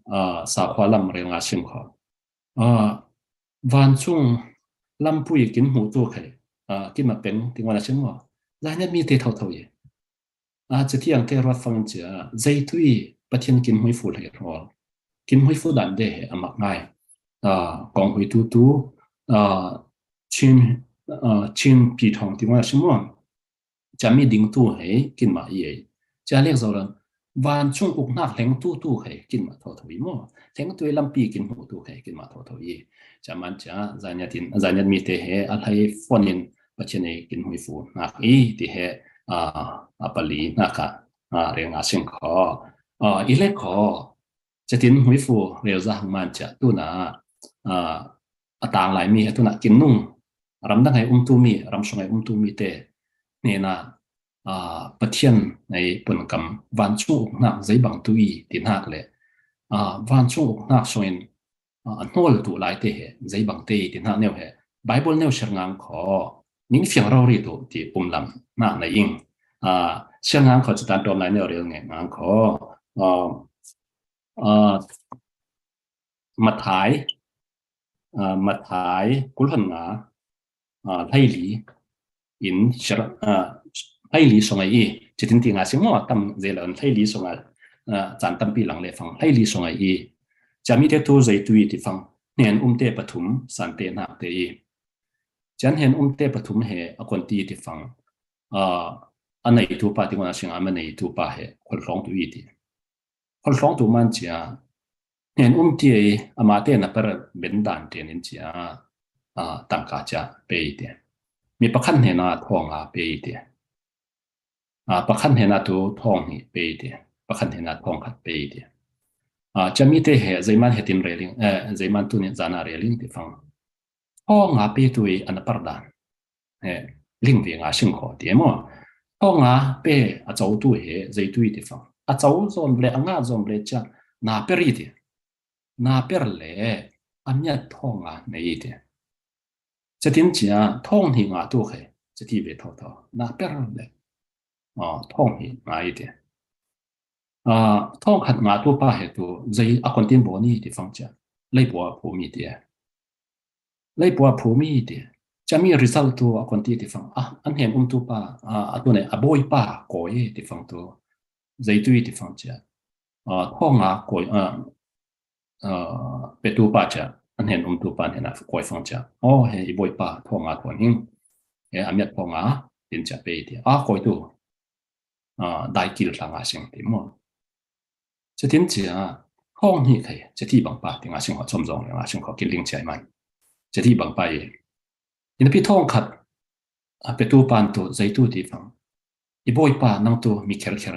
ah, sa khua lam rel nga sim kho. Ah, vancung lampui kin hmuh tu khai, ah, kin ma peng, ti ngoi a sing mo. Zai niat mi te thau thau i. Ah, cia tiang te ruat fang cia, zeitui Pathian kin hui fu hlei hrawl. Kin hui fu dan de he a mak ngai. Ah, kong hui tu tu, ah, Chin, ah, Chin pi thong ti ngoi a sing mo. Cia mi ding tu hei, kin ma i ei. Cia lek zo lo, vancung uknak hlengtu tu khe kin mah thotho i maw? Hlengtu i lampi kin hmuh tu khe kin mah thotho i. Cia man cia, Zaniat in, Zaniat mite he a hlei fonin Pathian ei kin hmuifu hnak i ti he, a, a pali hnak ah, a, rel nga sing kho. A, i lek kho. Cia tin hmuifu rel za hang man cia tuna, a, a tang lai mi he tuna kin nung, ramdang hei umtu mi, ramsung hei umtu mi te hnena, a, Pathian ei punkam vancung uknak zei bang tu i ti hnak le, a, vancung uknak sungin, a, a hnawl tu lai te he zei bang te i ti hnak neu he Bible neu ser ngang kho, ning fiang rau ri tu ti um lam hnak na ing. A, ser ngang kho citan tom lai neu rel nge ngang kho. A, a, Mathai, a, Mathai, kul hon nga, a, hleili in, ser, a, hleili song ei i, citin ti nga sing maw tam zei lo, hleili song a, a, can tampi lang le fang, hleili song ei i. Cia mi te tu zei tu i ti fang, hnen um te pathum, san te hnak te i. Cia hnen um te pathum he a kon ti i ti fang, a, a nei tu pa ti ngon a sing a ma nei tu pa he, khol hlong tu i ti. Khol hlong tu man cia, hnen um ti ei, ama te na per ben dan te nin cia, a, tangka cia pe i ti. Mi pakhat hnena thong a pe i ti. A, pakhat hnena tu thong hi pe i ti. Pakhat hnena thong khat pe i ti. A, cia mi te he, zeiman he tin reling, eh, zeiman tu nin zana reling ti fang. Thong a pe tu i ana par dan. He, ling ve nga sing kho ti maw. Thong a pe a cau tu he, zei tu i ti fang. A cau zom le, a nga zom le cia, na per i ti. Na per le, a miat thong a nei i ti. Cia tin cia, thong hi nga tu khe, cia ti ve thotho. Na per le, a, thong hi nga i ti. A, thong khat nga tu pa he tu, zei a kon tin bo ni ti fang cia. Leipua phu mi ti. Leipua phu mi ti. Cia mi result tu a kon ti ti fang. A, an hen um tu pa, a, a tu ne, a boi pa koi ti fang tu. Zei tu i ti fang cia. A, thong a koi, a, a, pe tu pa cia. An hen um tu pa an hen a koi fang cia. O, he i boi pa thong a koi ning. He a miat thong a, tin cia pe ti. A, koi tu. A, dai kil tla nga sing ti maw. Cia tin cia, thong hi khe, cia ti bang pa ti nga sing kho, chom zong le nga sing kho, kin ling cia i man. Cia ti bang pa i. Ina pi thong khat, a, pe tu pan tu, zei tu ti fang. I boi pa nang tu mi kher kher,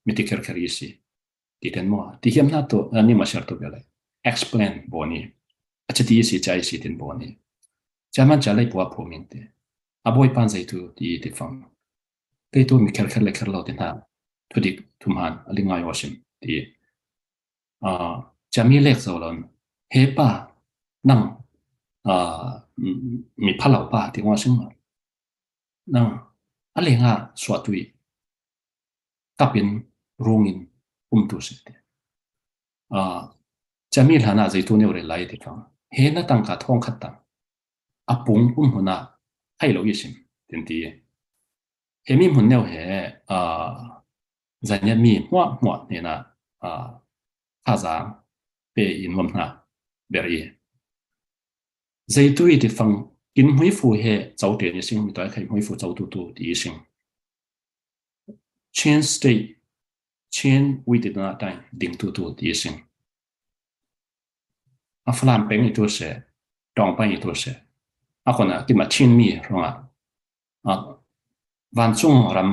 mi ti kher kher i si. Ti ten maw, ti hiam na tu, a, ni ma ser tu bia le. Explain bo ni. A cia ti i si, cia i si tin bo ni. Cia man cia leipua phu min ti. A boi pan zei tu ti ti fang. Tei tu mi kher kher le kher lo te hna, thudik thum han, a ling ngai aw sim, ti. A, cia mi lek zo lo, he pa, nang, a, mi pha lo pa, ti ngua sing lo. Nang, a le nga suah tu i, kap in, rung in, um tu si ti. A, cia mi hlan a zei tu neu rel lai ti fang. He na tangka thong khat tang. A pung um hmun ah hai lo i sim, tin ti. He mi hmun neu he, a, Zaniat mi hmuah hmuah hnena, a, kha za pe i nuam hna ber i. Zei tu i ti fang kin hmuifu he cau te ni sing, mi toi khai hmuifu cau tu tu ti i sing. Chin State, Chin ui ti na tai ding tu tu ti i sing. A Falam peng i tu se, Tawng peng i tu se. A kona ki ma Chin mi ronga. A, vancung ram,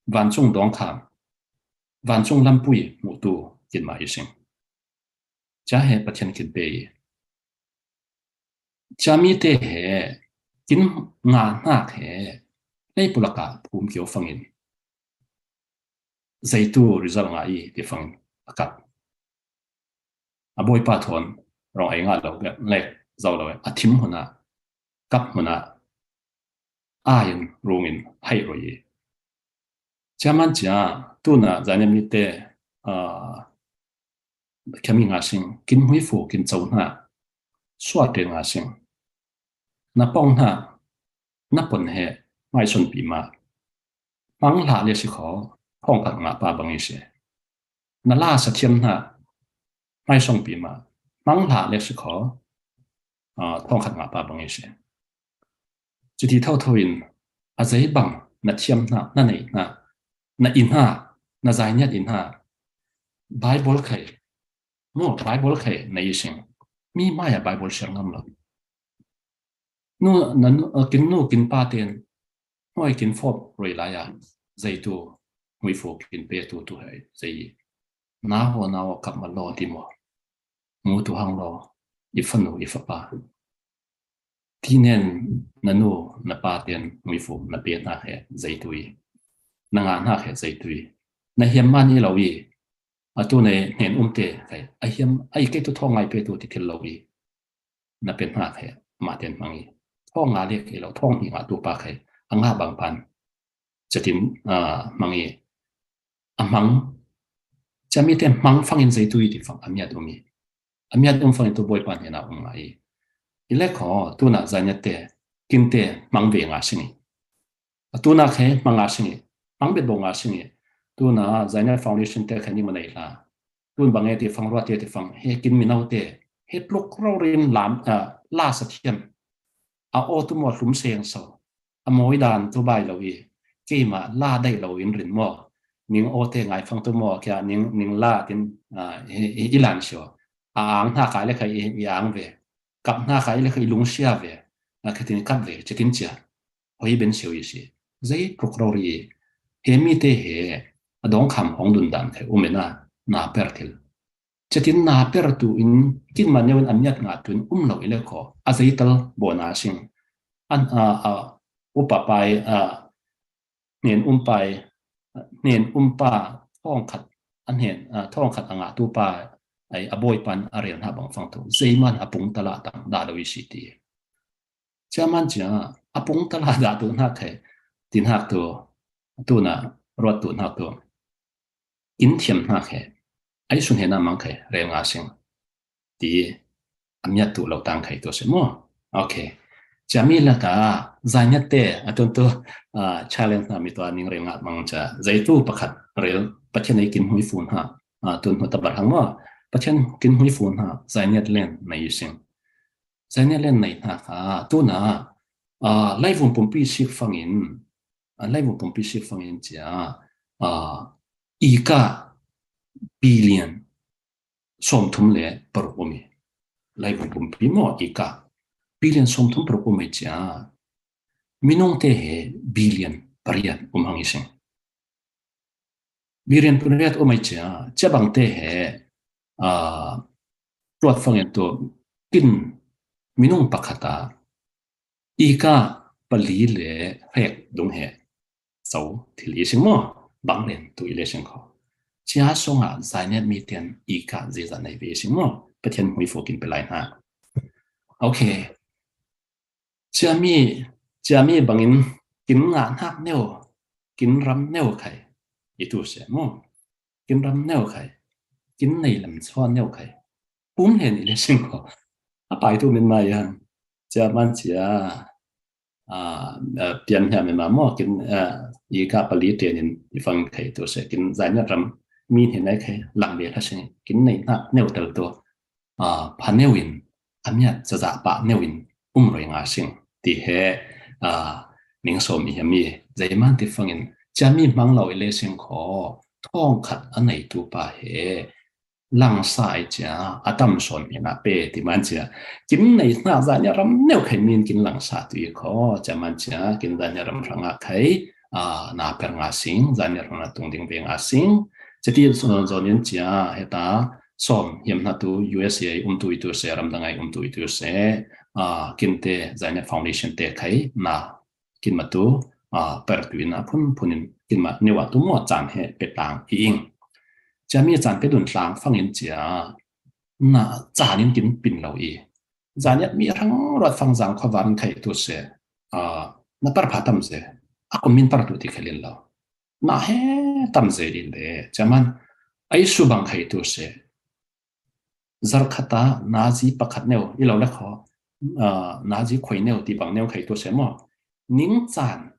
vancung dawngkham, vancung lampui hmuh tu kin ma i sing. Cia he Pathian kin pe i. Cia mi te he kin nga hnak he, leipulaka phum kio fangin. Zei tu result nga i ti fangin a kap. A bawipa thawn rong ei ngah lo, lek zo lo, a thim hmun ah, kap hmun ah, ai in rung in haih roi i. Cia man cia, tuna zanem ni te, aa, khami nga sing, kin hmuifu, kin co hna, suah te nga sing. Na pong hna, na pon he, hmaisun pi ma. Hmang hlah le si kho, thawngkhat ngah pa bang i si. Na la sa thiam hna, hmaisong pi ma. Hmang hlah le si kho, aa, thawngkhat ngah pa bang i si. Cuti thotho in, a zei bang na thiam hna, na nei hna, na i hna, na zainiat in ha Bible khai, mu Bible khai na i sing. Mi mai a Bible share ngam lo. Nu, na nu, a, kin nu, kin pa ten, hoi kin fop roi lai a, zei tu, hui fu kin pe tu tu hai, zei. Na ho, na ho kap ma lo ti mo. Mu tu hang lo, i fa nu, i fa pa. Ti nen na nu, na pa ten, hui fu, na pe na he, zei tu i. Na nga na he, zei tu i. Na hiam man i lo i. A tu nei hnen um te, khai. A hiam, a i ke tu thong ngai pe tu ti thil lo i. Na pen hna khe, mah ten hmang i. Thawng nga le kei lo, thawng hnih nga tu pa khe, a nga bang pan. Catin, ah, hmang i. A hmang. Cami te hmang fangin zei tu i ti fang, a miat um i. A miat um fangin tu boi pan hena um nga i. I le kho, tu na zanya te, kin te hmang ve nga sing i. A tu na khe hmang nga sing i. Hmang bet bo nga sing i. Tu na zanya foundation te khe ni ma nei hla. Tun bang e ti fang ruat te ti fang, he kin minau te, he tluk ro rin lam, ah, la sa thiam. A o tu mo hlum seng so. A moi dan tu bai lo i. Keima la dai lo in rin mo. Ning o te ngai fang tu mo, kia ning, ning la tin, ah, i, i, i lan sio. A ang hna kai le kai i, i ang ve. Kap hna kai le kai lung sia ve. A khatin kap ve, chitin chia. Hoi ben sio i si. Zei tluk ro ri i. He mi te he, a dong kham hong dun dan khai um ena, na per thil. Chatin na per tu in, kin ma neu in a miat nga tu in um lo i le kho. A zei tal bo na sing. An, a, a, upa pai, a, hnen um pai, hnen um pa, thawng khat, a hnen, a, thawng khat a nga tu pa, ai, a boi pan a rel hna bang fang tu. Zei man a pung tala tang, da lo i si ti. Cia man cia, a pung tala da tu hnak khai, ti hnak tu, tu na, ruat tu hnak tu. In thiam hnak he, ai sun he na mang khai, rel nga sing. Ti, a miat tu lo tang khai tu se mo. Ok. Cia mi la ka, zai niat te, a tun tu, ah, challenge na mi tu a ning rel nga mang cia. Zai tu pakhat rel, Pathian ei kin hui fun ha. Ah, tun hu ta bar hang mo. Pathian kin hui fun ha, zai niat len na i sing. Zai niat len na i hna kha, tu na, ah, laivung pumpi sik fangin, ah, laivung pumpi sik fangin cia, ah, ika billion sawmthum le paruk um i. Laivung pumpi maw ika billion sawmthum paruk um i cia. Minung te he billion pariat um hang i sing. Billion pariat um ai cia, cia bang te he, ah, tuat fangin tu kin minung pakhat a ika pali le hrek dung he. So, thil i sing maw, bang len tu i le sing kho. Cia song a zai niat mi tian ika ziza nei ve i sing maw, Pathian hui fu kin pe lai hna. Ok. Ciami, ciami bangin kin ngah hnak neu, kin ram neu khai, i tu se maw. Kin ram neu khai, kin nei lam chuan neu khai. Pum hlen i le sing kho. A pai tu min mai yang. Cia man cia, ah, ah, pian hia min ma maw, kin, ah, i ka pali tenin i fang khai tu se, kin zai niat ram mi hnen nai khai, lang ve hla sing, kin nei hnak neu tel tu. Ah, pha neu in, a miat cazah pah neu in, um roi nga sing. Ti he, ah, ning sawm i hiam i, zeiman ti fangin, cia mi hmang lo i le sing kho, thawng khat a nei tu pa he, langsa ai cia, a tam sawn hi na pe, ti man cia. Kin nei hna zai niat ram neu khai min kin langsa tu i kho, cia man cia, kin zai niat ram hrang a khai, ah, na per nga sing, zai niat ram na tung ding ve nga sing. Cia ti zon, zon in cia, heta, sawm hiam hna tu U S A um tu i tu se, ram dang ai um tu i tu se, ah, kin te, zai niat foundation te khai, na, kin ma tu, ah, per tu in a phun phun in kin ma neu a tu maw caan he pe tlang hi ing. Cia mi caan pe dun tlang fangin cia na caan in kin pin lo i. Zaniat mi rang ruat fang zang kho van khai tu se, ah, na par pha tam se, a kun min par tu ti khelin lo. Na he tam se din le, cia man, ai su bang khai tu se, zarkhata nazi pakhat neu, i lo le kho, ah, nazi khoi neu ti bang neu khai tu se maw. Ning caan,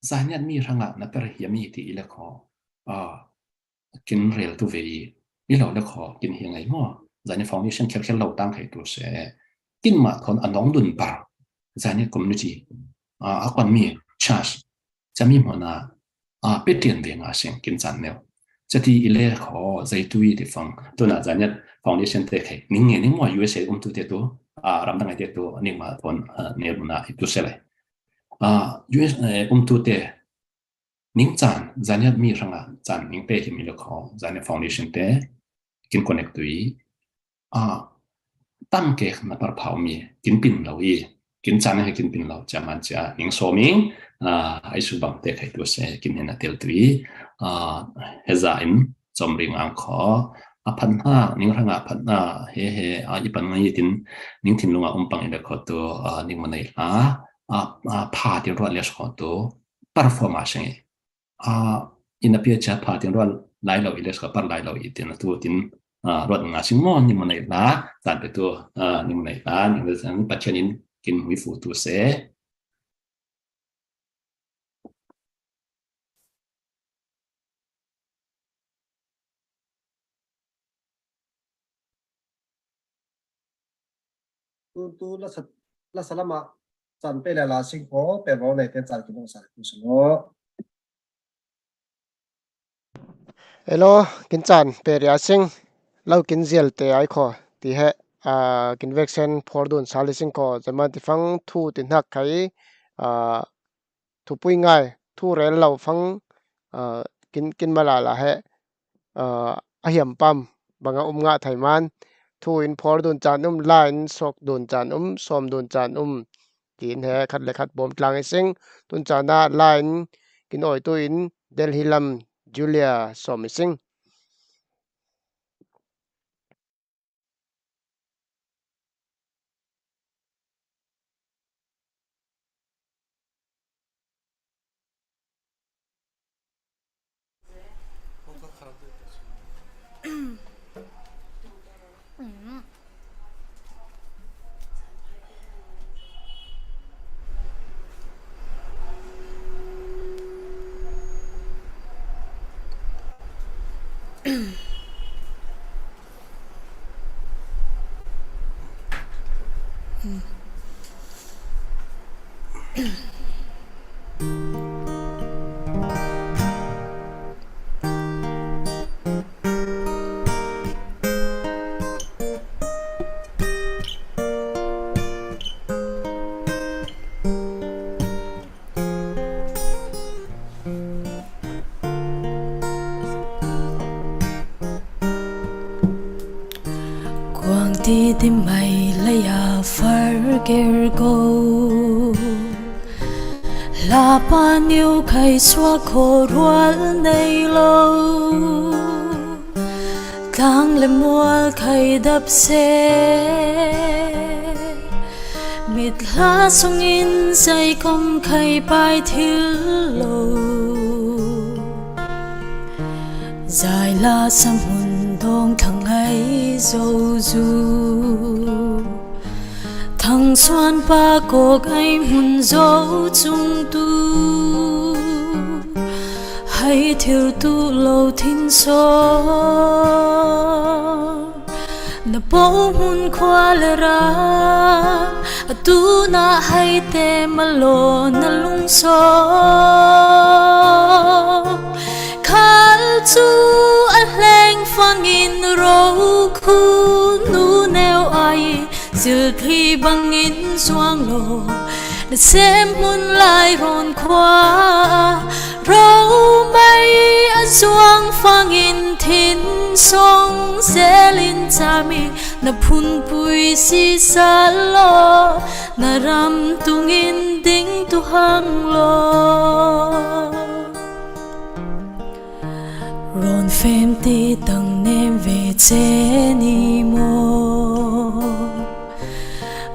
zaniat mi hrangah na per hiam i ti i le kho, ah, kin rel tu ve i, i lo le kho, kin hi ngai maw. Zaniat foundation khelkhel lo tang khai tu se. Kin mah khon a nong dun par. Zaniat community, ah, a kon mi, church, cami hmona, ah, pe tian ve nga sing, kin caan neu. Chati i le kho, zei tu i ti fang. Tu na zaniat foundation te khai. Ning nge, ning mo U S A um tu te tu. A, ram dang ai te tu, ning ma ton, a, ne lu na i tu se lai. A, U S A um tu te. Ning chan, zaniat mi ranga, chan ning pe hi mi le kho, zaniat foundation te. Kin connect tu i. A, tam ke na par phau mi, kin pin lo i, kin chan he kin pin lo, chaman cha, ning so ming, a, ai su bang te khai tu se, kin he na tel tu i, a, he za in, chom ring ang kho, a phan ha, ning ranga phan ha, he he, a, i pan ngai tin, ning thin lunga um pang i le kho tu, a, ning ma nei la, a, a, pha tin ruat le kho tu, perform a sing i. A, ina pia cha pha tin ruat lai lo i le kho par lai lo i tin tu tin, a, ruat nga sing mo ni mo nei la, tan pe tu, a, ni mo nei la, ni mo nei la, pa chen in kin hui fu tu se. Tu, tu la sa, la sa lama chan pe la la sing kho, pe ro nei te chan kin sa tu se lo. Hello, kin chan pe ria sing, lo kin zial te ai kho, ti he, a, kin vek sen phor dun sa li sing kho, zaman ti fang thu tin hak khai, a, thu pui ngai, thu rel lo fang, a, kin, kin ma la la he, a, a hiam pam, banga um nga thai man, thu in phor dun chan um, la in sok dun chan um, som dun chan um, tin he khat le khat bom tlang i sing, tun chan a la in kin oi tu in Delhi lam Julia som i sing. Kuang ti ti mai laya far ker ko. La pa niu khai sua kho rual nei lo. Tang le mual khai dap se. Mit hla sung in zai kom khai pai thil lo. Zai la sam hun dong thang ai zo zu. Thang suan pa kok ai mun zo chung tu. Hai thil tu lo thin so. Na po mun khua le ra. A tu na hai te ma lo na lung so. Khal chu a hleng fangin ro khu nu neu ai, zil thli bangin zuang lo. Na sem hun lai ron khua, ro mai a zuang fangin thin song zelin chami, na phun pui si sa lo, na ram tungin ding tu hang lo. Ron fem ti tang nem ve che ni mo.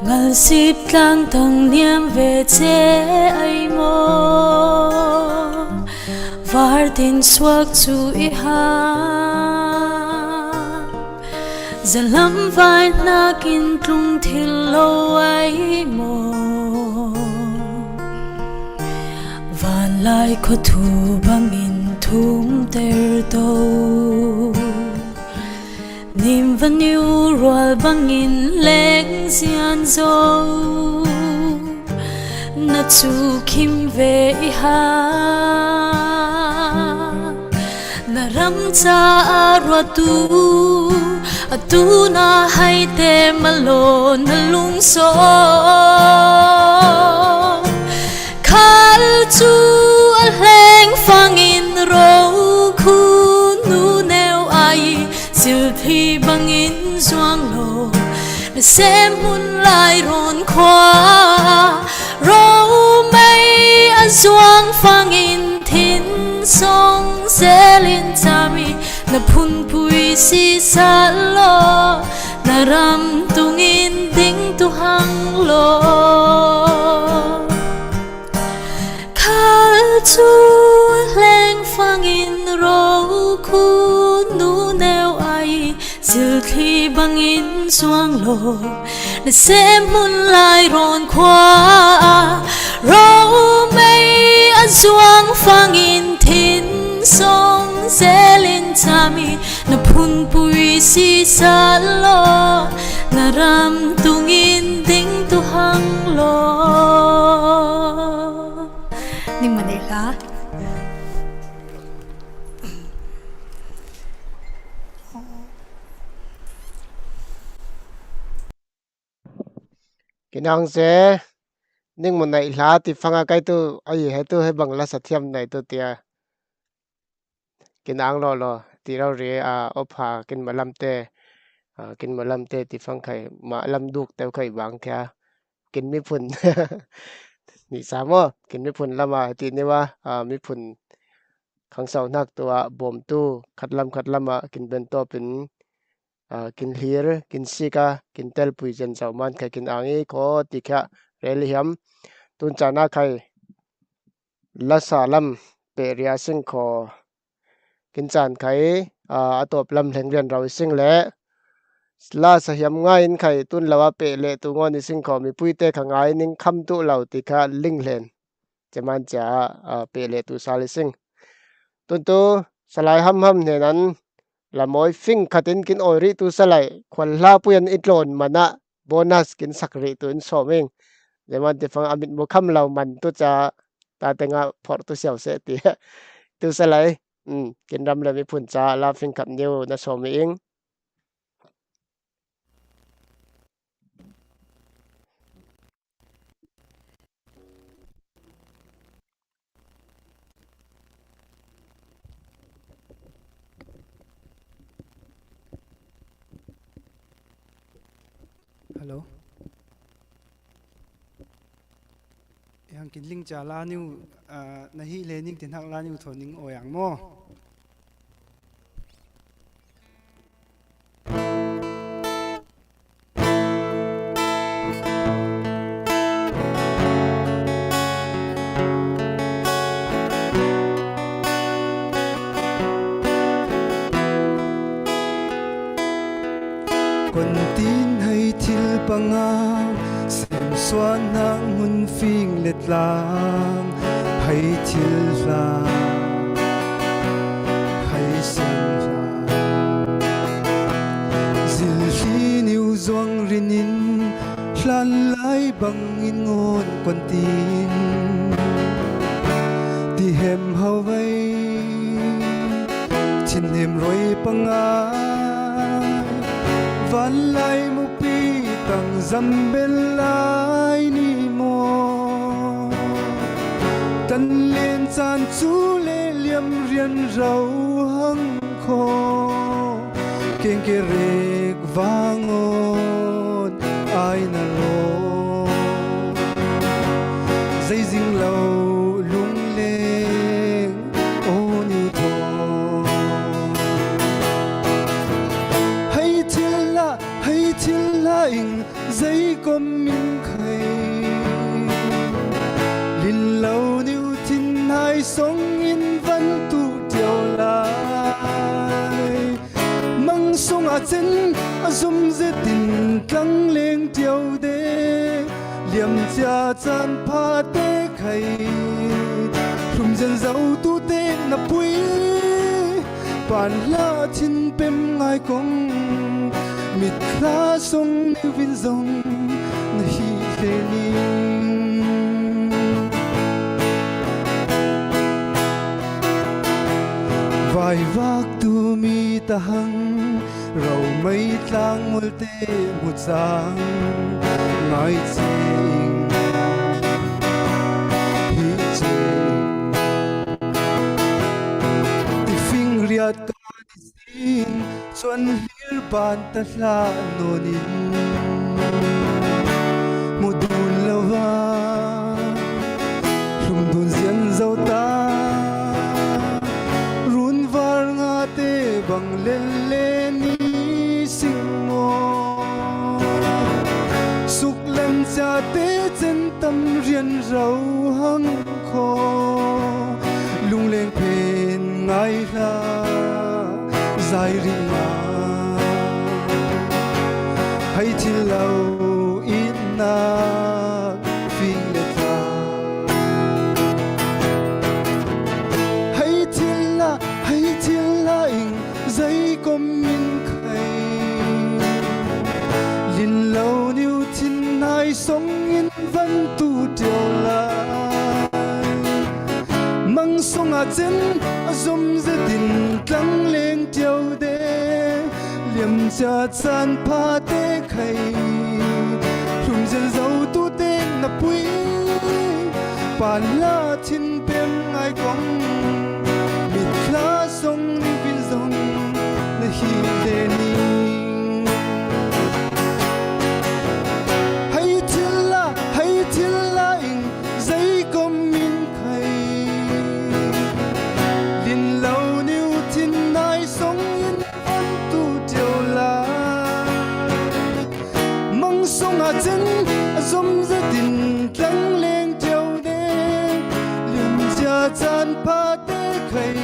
Ngal sip tlang tang niam ve che ai mo. Var tin suak chu i ha. Zalam vai nakin tlung thil lo ai mo. Van lai kho thu bangin thum ter to. Nim vaniu rual bangin leng zian zo. Na chu khim ve i ha. Na ram Ca a ruatu, a tuna haite malo na lungsawn. Khal cu a hleng fangin ro khu nu neu ai, zilthi bangin zuang lo. Na sem hmun lai rawn khua, ro mei a zuang fangin thin song zelin cami na phunpui si sal law, na ram tungin ding tu hang law. Khal cu hleng fangin ro khu nu neu ai, zilthli bangin zuang law, na sem hmun lai rawn khua ah, ro mei a zuang fangin thin song zelin cami na phunpui si sal law, na ram tungin ding tu hang law. Ning man ei hla. Kinang se, ning mun nei hla ti fanga kai tu, ai he tu he bang la sa thiam nei tu tia. Kinang lo lo, ti lo ri a, opha, kin malam te, a, kin malam te ti fang khai, ma lam duk teu khai bang thia. Kin miphun. Ni sa mo, kin miphun lama, ti ni wa, a, miphun khang sau nak tu a, bom tu, khat lam, khat lama, kin ben to pin, a, kin hlir, kin sika, kin telpui zen zau man khai kin ang i kho ti kha rel hiam. Tun cana khai lasa lam pe ria sing kho kin can khai, a, a tawp lam hleng rian rau i sing le lasa hiam ngai in khai tun lo a pe le tu ngon i sing kho mipui te kha ngai ning kham tu lo ti kha ling hlen. Ceman cia, a, pe le tu sal i sing. Tun tu salai ham ham hnen an lamawi fing khatin kin awi rih tu salai khual hla puyan i tlawn mana bonus kin sak rih tu in sawm ing. Zeman ti fang a mit mu kham lo man tu ca ta tenga phorh tu siau seh ti. Tu salai, um, kin ram le miphun ca la fing khap niu na sawm ing. Hello. Yang kin ling ca la niu, ah, na hi le ning tin hak la niu tho ning o yang mo. Khuantin hei thil panga, semsuahnak hmun fing le tlang, hei thil hla, hei sianghla, zilhli niu zuang rinin, hlanlai bangin ngawn khuantin, ti hem ho vei, thinhnem roi pangai, vanlai mupi tang zambel lai ni maw? Tan len caan cu le liam rian ro hang kho, kengke rek vangawn ai na law, zeizing lo lungleng aw niu thaw. Hei thil hlah, hei thil hlah ing, zei kom in khai, lin lo niu thin hai song in van tu ṭio lai. Mang sungah cen a zum zetin tlang leng ṭio de, liamcia caan phate khai, hlum zen zo tu te na pui, pan hlah thin pem ngai kong, mit hla song niu in zong na hi hle ning. Vai Ei vaktu mi tahang, Romei tlang multe muchang ngai ching. Hi ching. Tifing riat ka ni sin, chuan hlir ban ta hla nawnin. Mu dun lova, hlum dun zian zo ta. Run var nga te bang lel le ni sing maw? Suk lem cha te chen tam rian ro hang khaw. Lungleng pen ngai hla zai ring a. Hei thil lo in nak fing le tla. Hei thil la, hei thil la ing zai kom min khai. Lin lo niu thin nai song in van tu teo lai. Mang song a chen a zom zetin tlang leng teo de. Liam cha chan pha te khai. Hlum zen zo tu te na pui. Pan la thin pem ngai kong. Mit thla song ni vin zong na hi le ni. Hei thil la, hei thil la ing zai kom min khai. Lin lo niu thin nai song in an tu teo lai. Mang song a chen a zom zetin tlang leng teo de. Liam cha chan pha te khai.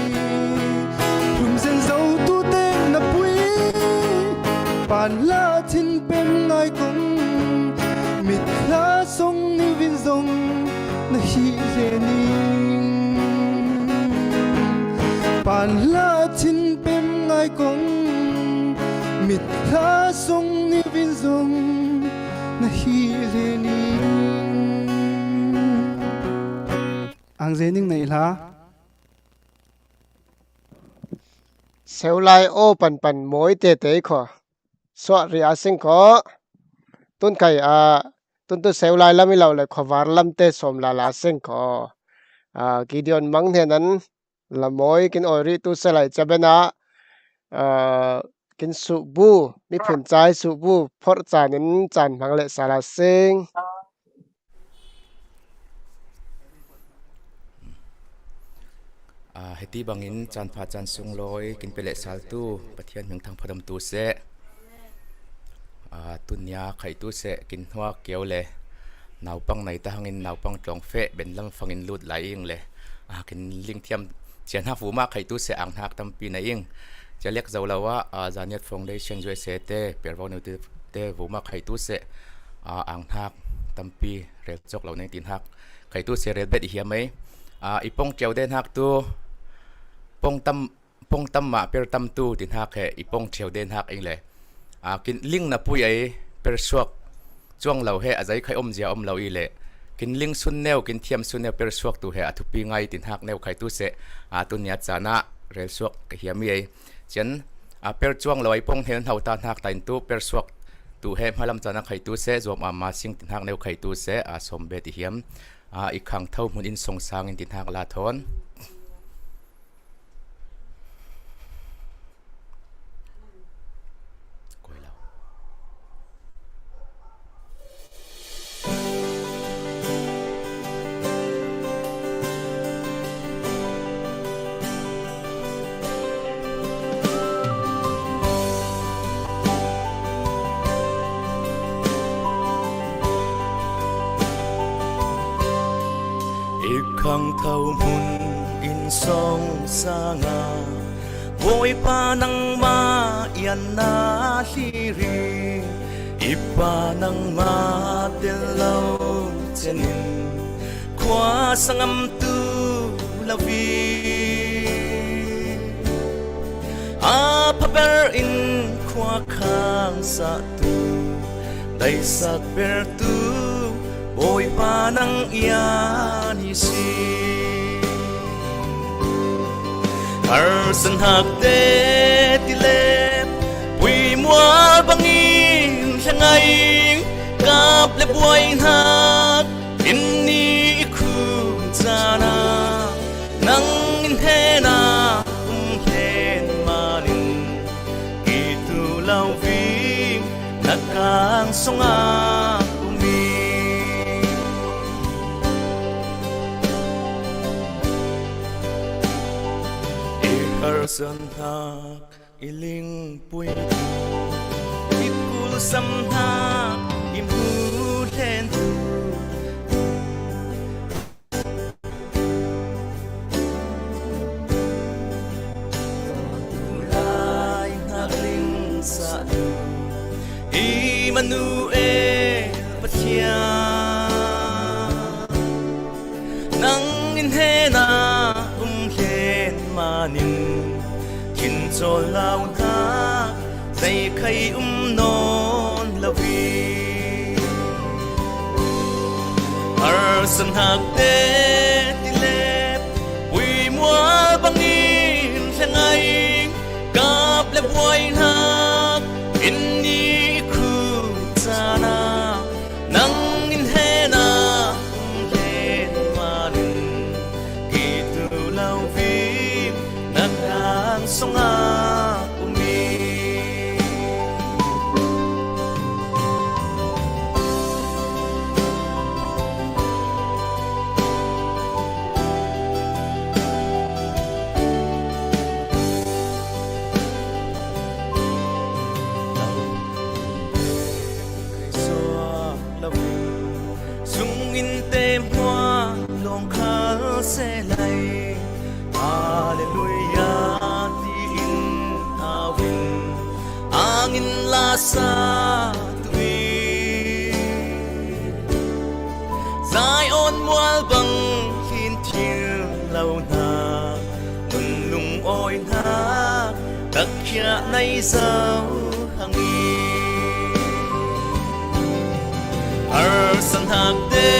Hlum zen zo tu te na pui. Pan la thin pem ngai kong. Mit thla song ni vin zong na hi le ni. Pan la thin pem ngai kong. Mit thla song ni vin zong na hi le ni. Ang zening nei hla. Seulai o pan pan mawi te te khaw. Suah ria sing khaw. Tun kai a, tun tu seulai lam i lo le khaw var lam te sawm la la sing khaw. A, Gideon Mang hnen an la mawi kin awi rih tu se lai cha ben a, a, kin suh bu, mi phun chai suh bu, phor chan in chan hmang le sa la sing. A, heti bangin chan pha chan sung lawi kin pe leh sal tu Pathian hming thang pha dam tu seh. A, tun nia khai tu seh kin hnuak keu le naupang nai ta hangin naupang tlawng feh ben lam fangin lut lai ing le. A, kin ling thiam chian hak vuma khai tu seh ang hnak tampi nai ing. Chia lek zo lo a, a, Zaniat Foundation U S A te, Pervau Neu te, te vuma khai tu seh. A, ang hnak tampi rel chawk lo neng tin hak. Khai tu se rel bet i hiam ei. A, i pawng ṭiau den hak tu pawng tam, pawng tam mah per tam tu tin hak he i pawng ṭiau den hak ing le. A, kin ling na pui ei per suak chuang lo he a zai khai om zia om lo i le. Kin ling sun neu, kin thiam sun neu per suak tu he a thupi ngai tin hak neu khai tu se. A, tun nia chan a rel suak ka hiam i ei. Chian, a, per chuang lo ei pawng hel hno ta hnak ta in tu per suak tu he hmalam chan a khai tu se, zuam a ma sing tin hak neu khai tu se, a, sawm bet i hiam. A, i khang tho hmun in song sangin tin hak la thawn. Koi lo. I khang tho hmun in song sanga Bawipa nangma ianna hlirin, i pa nangma tel lo chenin, khua sangamtu lovin, a phaber in khua khang sahtu, daisak bertu, Bawipa nang ian i si. Harsatnakte ti le puimual bangin hlengai, kap le buaihnak in ni i khum cana, nang in hena um hlen manin, kitu lo ving na kang songa umi. I harsatnak i lingpui, i kulsamnak i hmu hlen tu, tulai nak lingsah tu, Immanuel Pathian, nang in hena um hlen manin, thincawl launak zeikhai um nawn lo hi. Harsatnakte ti le puimual bangin hlengai, kap le buaihnak in ni i khum cana, nang in hena um hlen manin, kitu lo ving na kang songa umi. Sungin te hmua lawng khal se lai, Alleluia tiin au in, angin la sa tui, Zion mual bang hlin thil lo hna, nun lungawina takkhia nei zo hang i. Harsatnakte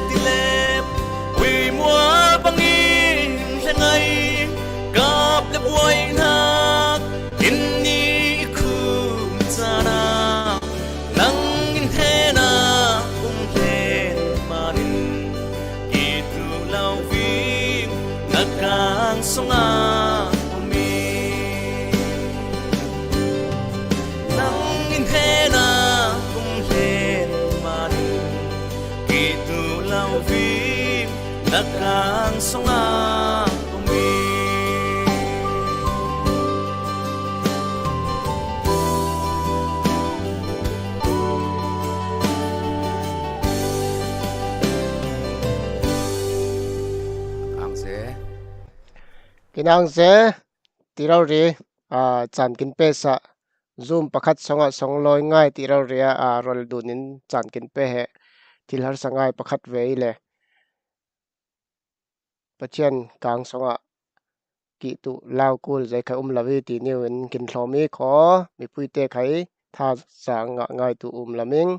ti le puimual bangin hlengai, kap le buainak in ni i khum cana, nang in hena um hlen manin, kitu lo ving na kang songa umi. Nang in hena um hlen manin, kitu lo ving na kang songa umi. Ang se. Kinang se, ti rori, ah, caan kin pe sa, Zoom pakhat songah songlawi ngai ti rori ah, ah, rol dun in caan kin pe he, thil harsa ngai pakhat ve i le. Pathian kang songah kihtuh lau kul zei khai um lo i ti niu in kin hlawm i khaw, mipuite khai thazaang ngah ngai tu um laming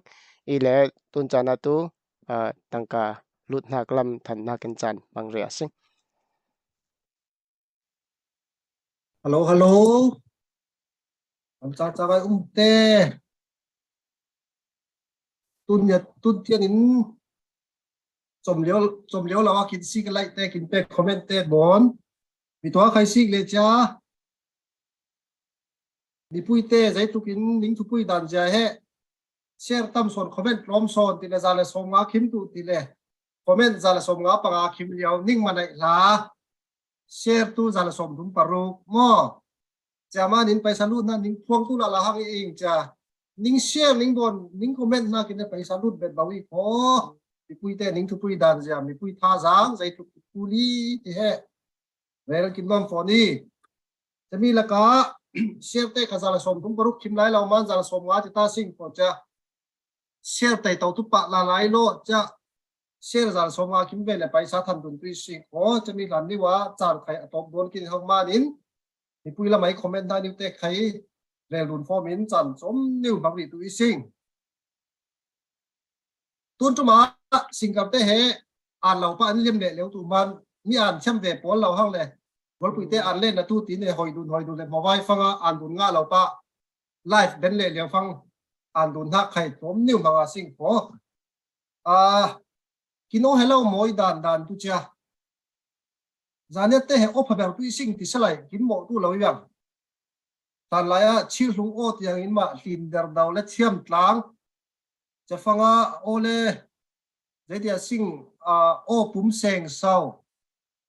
i le tun caan ah tu, ah, tangka luthnak lam thannak in caan mang ria sing. Hello, hello. Am cakcak ai um te. Tun ya, tun tiang in com liau, com liau lawa kin sik lai te, kin pe comment te bon. Mi tua khai sik le cia. Mipuite, zeituk in ning thupui dan zia he. Share tam sawn, comment lawm sawn, ti le za le sawm nga khim tu, ti le. Comment za le sawm nga panga khim liau, ning manai hla. Share tu za le sawm thum paruk, maw. Cia manin paisa lutna ning phuang tu la la hang i ing cia. Ning share, ning bon, ning comment na kin le paisa lut bet bau i khaw. Mipuite, ning thupui dan zia, mipui thazaang, zeituk kuli, ti he. Rel kin nuam fawn i. Cami laka, share te kha za le sawm thum paruk khim lai lo man za le sawm nga ti ta sing fawn cia. Share tai tau tu pah la lai lo cia. Share za le sawm nga khim ve le paisa than dun tu i sing. Aw, cami hlan niwa, caan khai a tawp dawn kin hang manin. Mipui lamai comment na niu te khai. Rel dun form in caan com niu bang ri tu i sing. Tun tuma singkar te he an lo pa an lim leh leu tu man mi an thiam ve pawl lo hang le. Golpuite an le na tu ti ne hoi dun hoi dun le mo vai fanga an dun nga lo pa. Life ben le liang fang an dun hak khai tom niu manga sing ko. A kino hello moi dan dan tu chia. Zaniat te he o phaber tu i sing ti salai kin mo tu lo yang. Tan lai a chil hlung o tiang in ma hlin der dau le thiam tlang. Chafanga o le zaitia sing a o pum seng sau.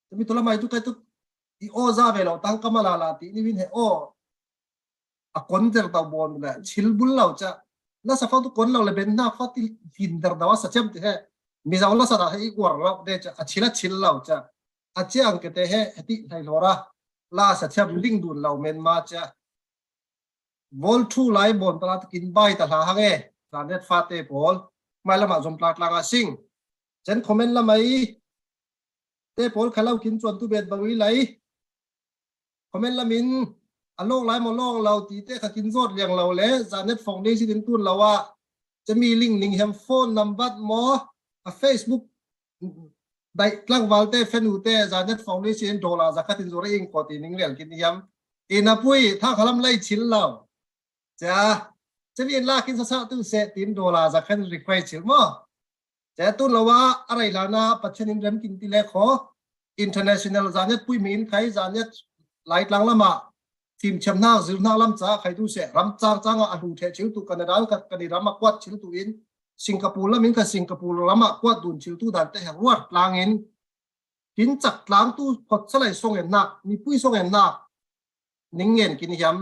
Tami tu lamai tu kai tu i o za ve lo tang kama la la ti ni win he o a kon der dau bon le chil bul lo cha. La sa fa tu kon lo le ben na fa ti hlin der dau a sa thiam ti he. Mi zau la sa da he i uar lo de cha a chil a chil lo cha. A chiang ke te he he ti thai lo ra. La sa thiam ling dun lo men ma cha. Vol thu lai bon tala kin bai ta hla hang e. Zaniat fa te pol. Mai lama zom tla tla nga sing. Chen comment lama i. Te pol khalau kin chuan tu bet bang i lai. Comment lamin a long lai mo long lo ti te kha kin zot liang lo le. Zaniat Foundation in tun lo a. Chami ling ning hem phone number mo. A Facebook dai tlangval te fenu te Zaniat Foundation dollar za khatin zura ing ko ti ning lel kin hiam. Ina pui tha khalam lai chil lo. Cha, chami in la kin sa sa tu se tin dollar za khan request chil mo. Cha tun lo wa a rai lana Pathian in rem kin ti le kho. International Zaniat pui min khai Zaniat lai tlang lama. Thim thiam hnak, zir hnak lam ca khai tu se, ram cang cang a a hlu theh chil tu, Canada ka, ka ni ram a kuat chil tu in, Singapore lam in ka Singapore ram a kuat dun chil tu dan te he ruat tlang in, kin cak tlang tu phot salai song en hnak, mipui song en hnak, ning ngen kin hiam.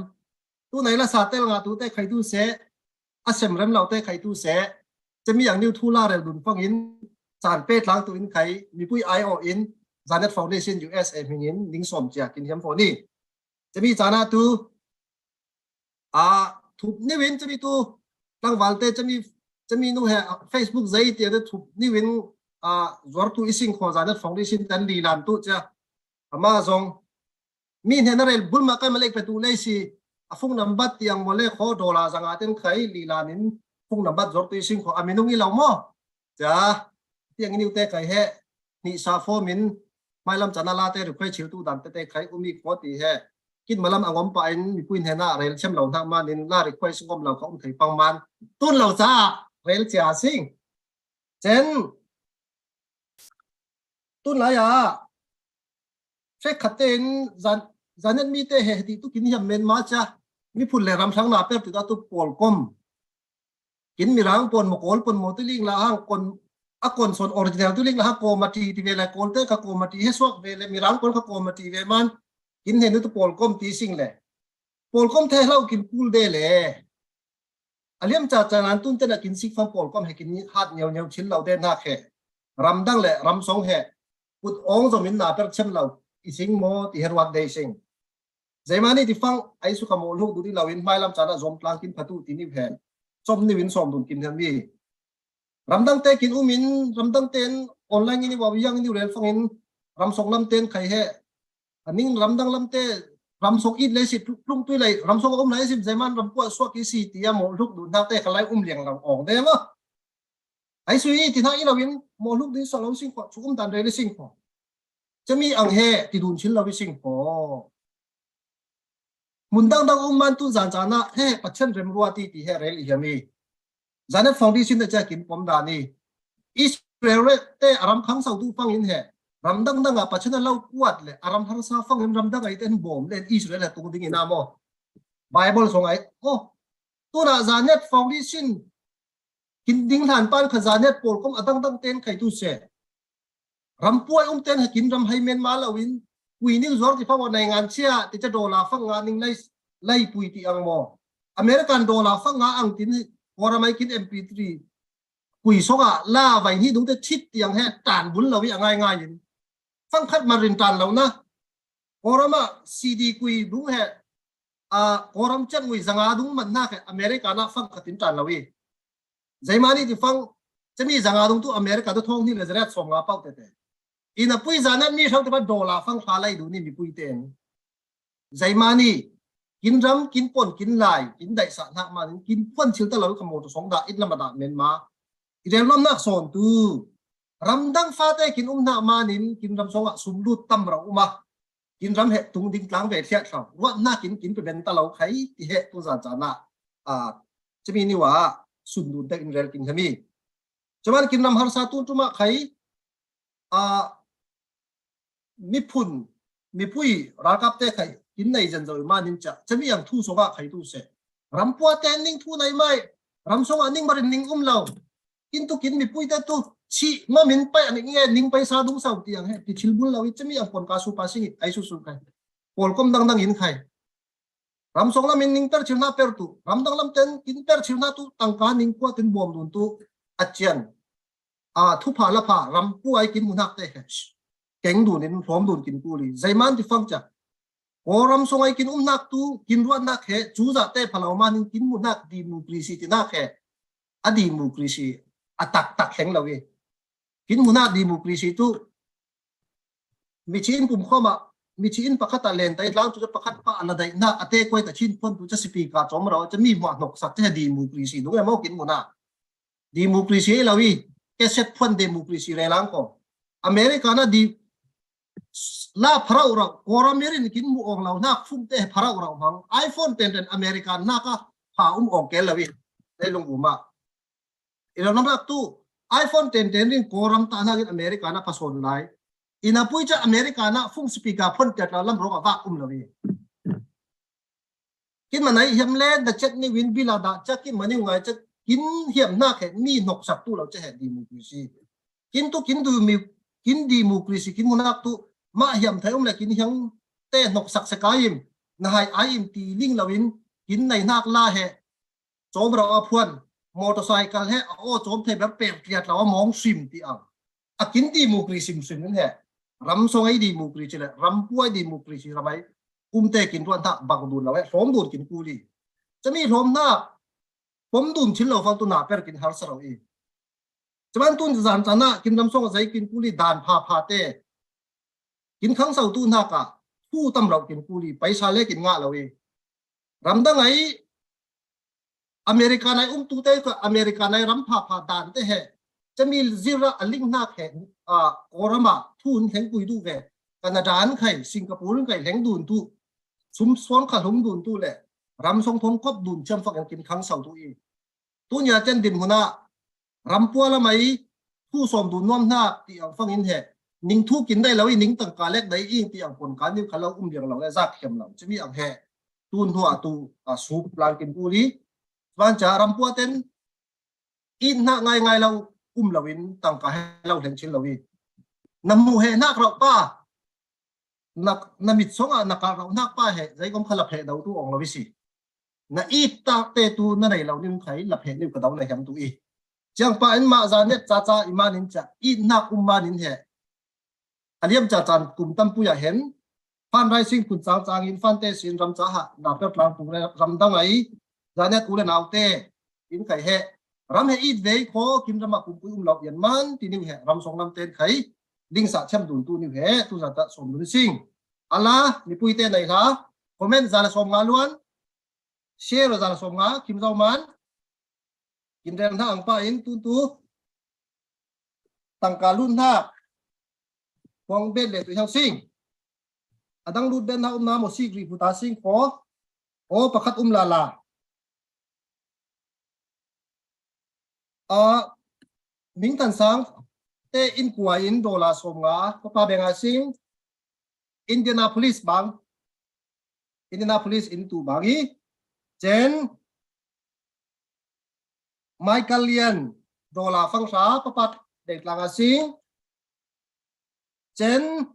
Tu nai la sa tel nga tu te khai tu se, a sem rem lo te khai tu se, chami ang niu thu la rel dun fang in, chan pe tlang tu in khai, mipui ai o in, Zaniat Foundation U S A hming in, ning som chia kin hiam fo ni. Chami chana tu, a, thup niwin chami tu, tlangval te chami, chami nu he, Facebook zai tia te thup niwin, a, zuar tu i sing kho Zaniat Foundation tan di lan tu cha. Ama zong, mi hne na rel bul ma kai ma lek pe tu lei si, a phone number tiang mo le kho dollar zanga ten khai li lan in phone number zuar tu i sing kho a minung i lo mo. Cha, tiang i niu te kai he, ni sa form in, mai lam chana la te request chil tu dan te te khai umi ko ti he. Kin malam a ngom pa in mipui hne na rel chem lo hnak man in la request ngom lo kha um thei pang man. Tun lo cha, rel chia sing. Chen, tun lai a, fek khat te in zan, Zaniat mi te he ti tu kin hiam men ma cha. Mi phun le ram thlang na per tu ta tu pol kom. Kin Mirang pon mo Kawl pon mo tu ling la hang kon a kon son original tu ling la hang ko ma ti ti ve la Kawl te ka ko ma ti he suak ve le Mirang pon ka ko ma ti ve man kin he nu tu pol kom ti sing le pol kom the hlau kin pul de le a liam cha cha nan tun te na kin sik fam pol kom he kin hat nyau nyau chil lau de na khe ram dang le ram song he put ong zom in na per chem lau i sing mo ti he ruat de sing. Zeimani ti fang ai su ka mo luk du di lau in mai lam cha na zom tlang kin phatu ti ni he. Som ni win som dun kin he mi. Ramdang te kin um in, ramdang ten online in i wa yang in i rel fang in, ramsong lam ten khai he. Aning ramdang lam te, ramsong it le si, tlung tui lai, ramsong um lai si, zeman ram kuat suak i si, ti a mo luk du nak te khalai um liang lam ong de ma. Ai sui ti na i lo in, mo luk du so lo sing ko, chu um dan rel sing ko. Chami ang he, ti dun chil lo i sing ko. Mun dang dang um man tu zan zan a, he, Pathian rem rua ti, ti he rel i hiam i. Zaniat Foundation te cha kin pom dan i. Israel te a ram khang sau tu fang in he. Ram dang dang a Pathian a lau kuat le, a ram harsa fang in ram dang ai ten bom le, Israel he tung ding in a mo. Bible song ai, oh. Tu na Zaniat Foundation kin ding hlan pan kha Zaniat pol kom a dang dang ten khai tu se. Ram puai um ten he kin ram hai men ma lo in, pui ning zuar ti fa wa nai ngan chia, ti cha dollar fang nga ning lai, lai pui ti ang mo. American dollar fang nga ang tin, ko ram ai kin M P three. Pui song a, la vai ni dung te chit ti ang he, tan bul lo i a ngai ngai in. Fang khat ma rin tan lo na. Ko ram a C D kui dung he, a, ko ram chan ngui zanga dung man na he, America na fang khat in tan lo i. Zeimani ti fang, chami zanga dung tu America tu thong ni le zret som nga pau te te. Ina pui zana mi thong te ba dollar fang kha lai du ni mi pui ten. Zeimani, kin ram, kin pon, kin lai, kin dai sa hnak man, kin pon chil ta lo ka mo tu song da, it lama da men ma. I rel lom nak son tu. Ram dang fa te kin um hnak man in, kin ram song a sum lut tam rau um a. Kin ram he tung ding tlang ve thiat thlau. Ruat na kin kin pe ben ta lo khai ti he tu zan zan na. A, chimi ni wa sun dun te in rel kin hemi. Chuman kin ram harsa tun tuma khai, a, miphun, mipui, ralkap te khai, kin nei zen zo i manin cha, chami ang thu so ga khai tu se. Ram pua te ning thu nai mai, ram song a ning marin ning um lo. Kin tu kin mipui te tu, chi ma min pai ani nge ning pai sa dung sau ti ang he, ti thil bul lo i chami ang pon ka su pa sing ai su su khai. Pol kom dang dang in khai. Ram song lam in ning per chil na per tu, ram dang lam ten kin per chil na tu, tangka ning kua tin bom dun tu, a chian. A, thupha la pha, ram puai kin mu nak te he. Keng dun in, hlom dun kin kuli. Zaiman ti fang cha. Ko ram song ai kin um nak tu, kin ruat nak he, chu za te pha lo manin kin mu nak democracy ti nak he. A democracy, a tak tak hleng lo i. Kin mu nak democracy tu, mi chi in pum khoma, mi chi in pakhat a len tai tlang tu pakhat pa a la dai na, a te koi ta chin pon tu cha speaker chom ro, cha mi hua nok sak cha democracy dung e mo kin mu nak. Democracy lo i, keset phuan democracy le lang ko. America na di la pharau rau, kora mirin kin mu ong lo na phung te pharau rau mang. iPhone ten ten America na ka pha um ong ke lo i. Le lung uma. I lo nam rak tu, iPhone ten ten ring koram ta na in America na phason lai. Ina pui cha America na phung speaker phon tet lo lam rong a vak um lo i. Kin manai hiam le da chet ni win bila da cha kin mani ngai cha kin hiam na khe ni nok sak tu lo cha he democracy. Kin tu kin du mi kin democracy kin mu nak tu ma hiam thai um le kin hiang te nok sak se ka im na hai ai im ti ling lo in kin nai nak la he chom ro a phuan motorcycle he a o chom thei ber per tiat lo a mong sim ti ang. A kin democracy sim sim in he. Ram song ai democracy le, ram puai democracy ram ai. Um te kin ruan thak bang dun lo he, hlom dun kin kuli. Chami hlom na, pom dun chil lo fal tu na per kin har sa lo i. Chaman tun zan chana, kin ram song a zai kin kuli dan pha pha te. Kin khang sau tu na ka, thu tam lo kin kuli, paisa le kin nga lo i. Ram dang ai, America nai um tu te ka America nai ram pha pha dan te he. Chami zira a ling nak he, a, korama thun theng pui du ve. Canada an khai, Singapore an khai leng dun tu. Sum suan kha lung dun tu le. Ram song thong kop dun cham fak ang kin khang sau tu i. Tu nya chen din huna. Ram pua la mai, thu som dun nuam hna ti ang fang in he. Ning thu kin dai lo i, ning tangka lek dai i ti ang pon ka ning kha lo um liang lo le zak hiam lo. Chimi ang he. Tun hua tu, a, sup lang kin kuli. Van cha ram pua ten, i hna ngai ngai lo um lo in tangka he lo hleng chil lo i. Na mu he hnak rauh pa. Na, na mit song a na kal rauh hnak pa he, zai kom kha la pheh do tu ong lo i si. Na it tak te tu na nei lo ning khai la pheh ning ka do na hiam tu i. Chiang pa in ma za net cha cha i man in cha it hnak um man in he. A liam cha chan kum tam pui a hen. Fan rai sing kun chang chang in fan te sin ram cha ha na per tlang pung ram dang ai. Za net u le nau te in khai he. Ram he it vei kho kin ram a kum pui um lo yan man ti ning he. Ram song lam ten khai. Ding sa chem dun tu ning he. Tu za ta som dun sing. Ala, mi pui te nei hla. Comment za le som nga luan. Share za le som nga, kim zau man. Kin rel hna ang pa in tun tu. Tangka lut hna. Kong bet le tu hiau sing. Adang lut bet hna um na mo sik ri pu ta sing ko. O pakhat um la la. A, Ming Tan Sang te in kua in dollar som nga, papa benga sing, Indianapolis bang, Indianapolis in tu bang i, chen, Michael Lian, dollar fang sa, papa dek langa sing, chen,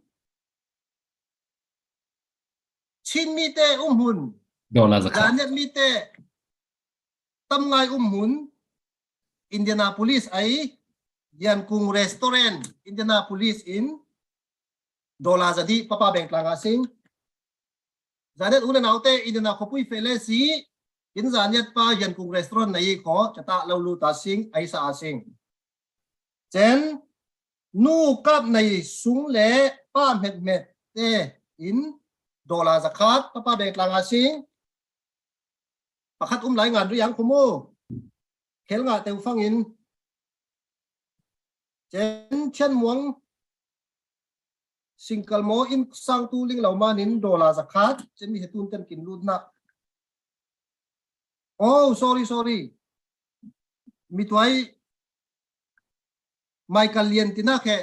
Chin mi te um hun. Dollar zakat. Janet mi te tam ngai um hun. Indianapolis ai Yankung Restaurant. Indianapolis in dollar zadi papa bank langa sing. Janet u le nau te Indiana khopui fele si. In Janet pa Yankung Restaurant na i kho. Chata lo lu ta sing. Ai sa a sing. Chen nu kap nei sung le pa hmet hmet te in dollar zakhat papa bank langa sing. Pakhat um lai ngan ri ang khomo. Khel nga teu fang in. Chen Thian Muang. Singkal maw in sang tu ling lo manin dollar zakhat, cemi he tun ten kin lut na. Oh, sorry, sorry. Mituai Michael Lian tina khe.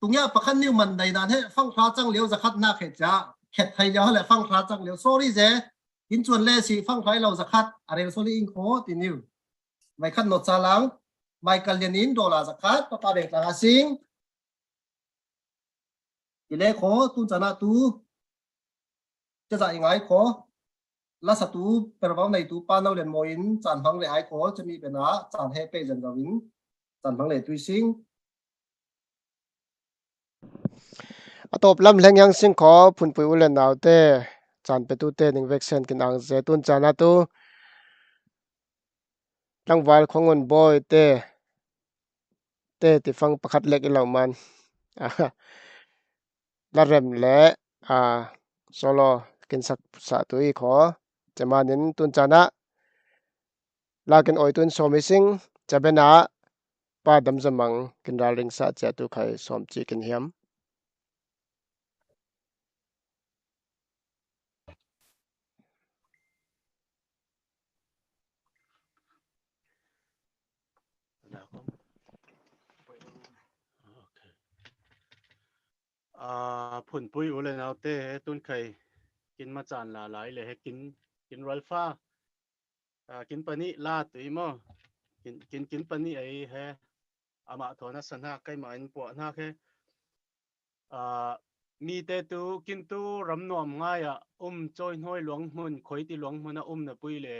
Tungia pakhat niu man dai dan he fang hra chang liu zakhat na khe cha. Khet thai liu le fang hra chang liu. Sorry ze. In chuan le si fang hrai lo zakhat. Arel sorry in kho ti niu. Mai khat no cha lang. Michael Lian in dollar zakhat. Papa beng tlang a sing. I le kho tun chana tu. Che za i ngai kho. Lasa tu pervau nei tu pa nau len moin chan hmang le ai kho. Chemi bena chan he pe zen gawin. Chan hmang le tui sing. A tawp lam hleng hiang sing kho phunpui u le naute, chan petute ning vek sen kin ang ze tun chana tu. Tlangval khongun boy te, te ti fang pakhat lek i lo man. La rem le, a, solo kin sak sa tu i kho. Che manin tun chana. Lakin oi tun somi sing, chabena, pa dam zamang, kin ral ring sa chia tu khai som chi kin hiam. A, phunpui u le naute he tun khai kin ma chan la lai le he kin, kin rual fa. A, kin pani la tui maw. Kin, kin, kin pani ei he. Ama thona sa hna, kaima in puah hna he. A, mite tu, kin tu ram nuam ngai a, um chawi hnuai luang hmun, khoi ti luang hmun a um na pui le.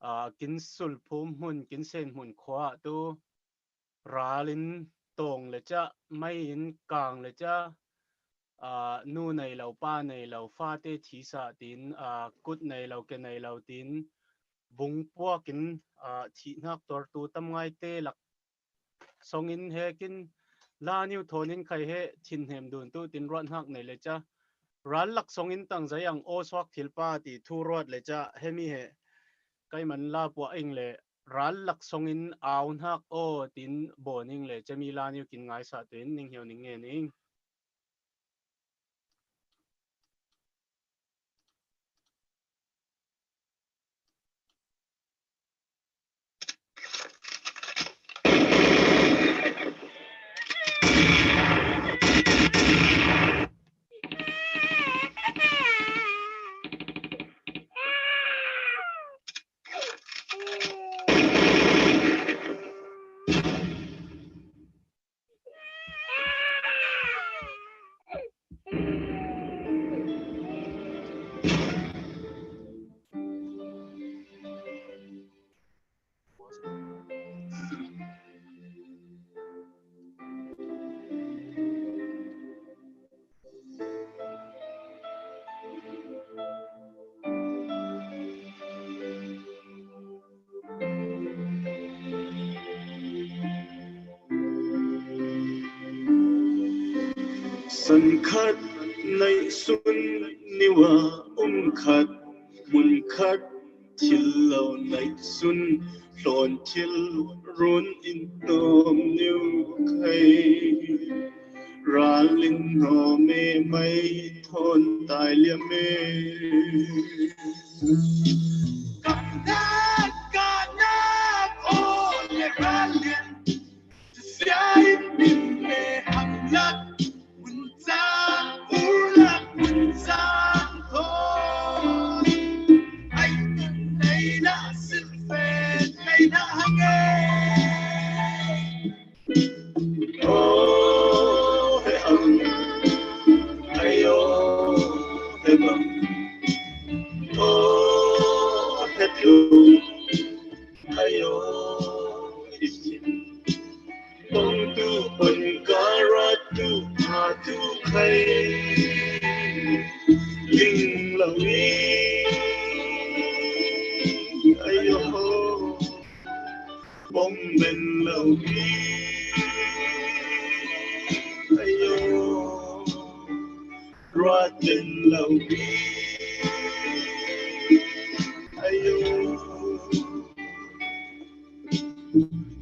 A, kin sul phum hmun, kin sen hmun khua tu. Ral in tawng le cha, mai in kang le cha, a, nu nei lo, pa nei lo, fate thi sa tin, a, kut nei lo, ke nei lo tin, bung puak in, a, thih hnak tuar tu tam ngai te lak song in he kin la niu thawn in khai he thin hnem dun tu tin ruat hnak nei le cha. Ral lak song in tang zai ang aw suak thil pa ti thu ruat le cha he mi he. Kai man la puah ing le ral lak song in au hnak aw tin bawn ing le chemi la niu kin ngai sa tu in ning hiau ning nge ning. San khat neih sun niwa um khat, mun khat thil lo neih sun hlawn thil run in hnawm niu khai. Ral in hnawm e mai thawn tai liam e. Kan dak ka nak aw le ral lian. Sia in min he hang lak mun sang ur lak mun sang thawn. Ai in nei na sil fe nei na hang e. Oh, he ang. Ai oh, he bang. Oh, he tu. Ai oh, he sin. Pong tu pon kara tu ha tu khai. Ling lo ni. Ai oh. Bawng men lo hi. Ayo. Ruat men lo hi. Ayo.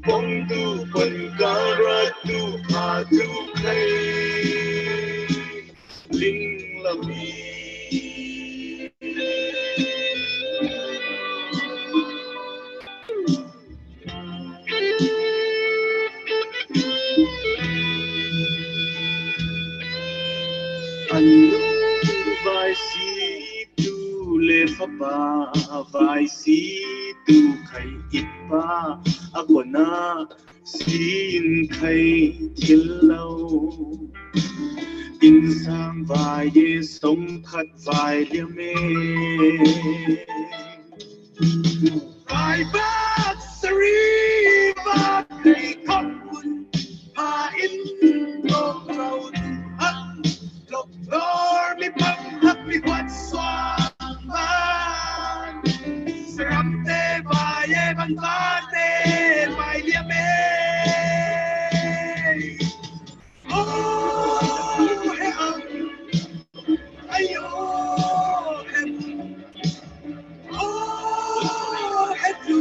Bawng tu pon ka ruat tu pha tu khai. Lami. An vai si tu le fapa vai si tu khai ipa a kona sin khai thil lo. Insang vai ye song khat vai liam e. Vai bak sari bak khai khop kun pha in kong lo hak. Lok lor mi pang hak mi huat suang man. Saram te vai e bang ba te vai liam e. Oh, he ang. Ayo, he. Oh, he tu.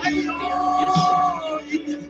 Ayo, he tu.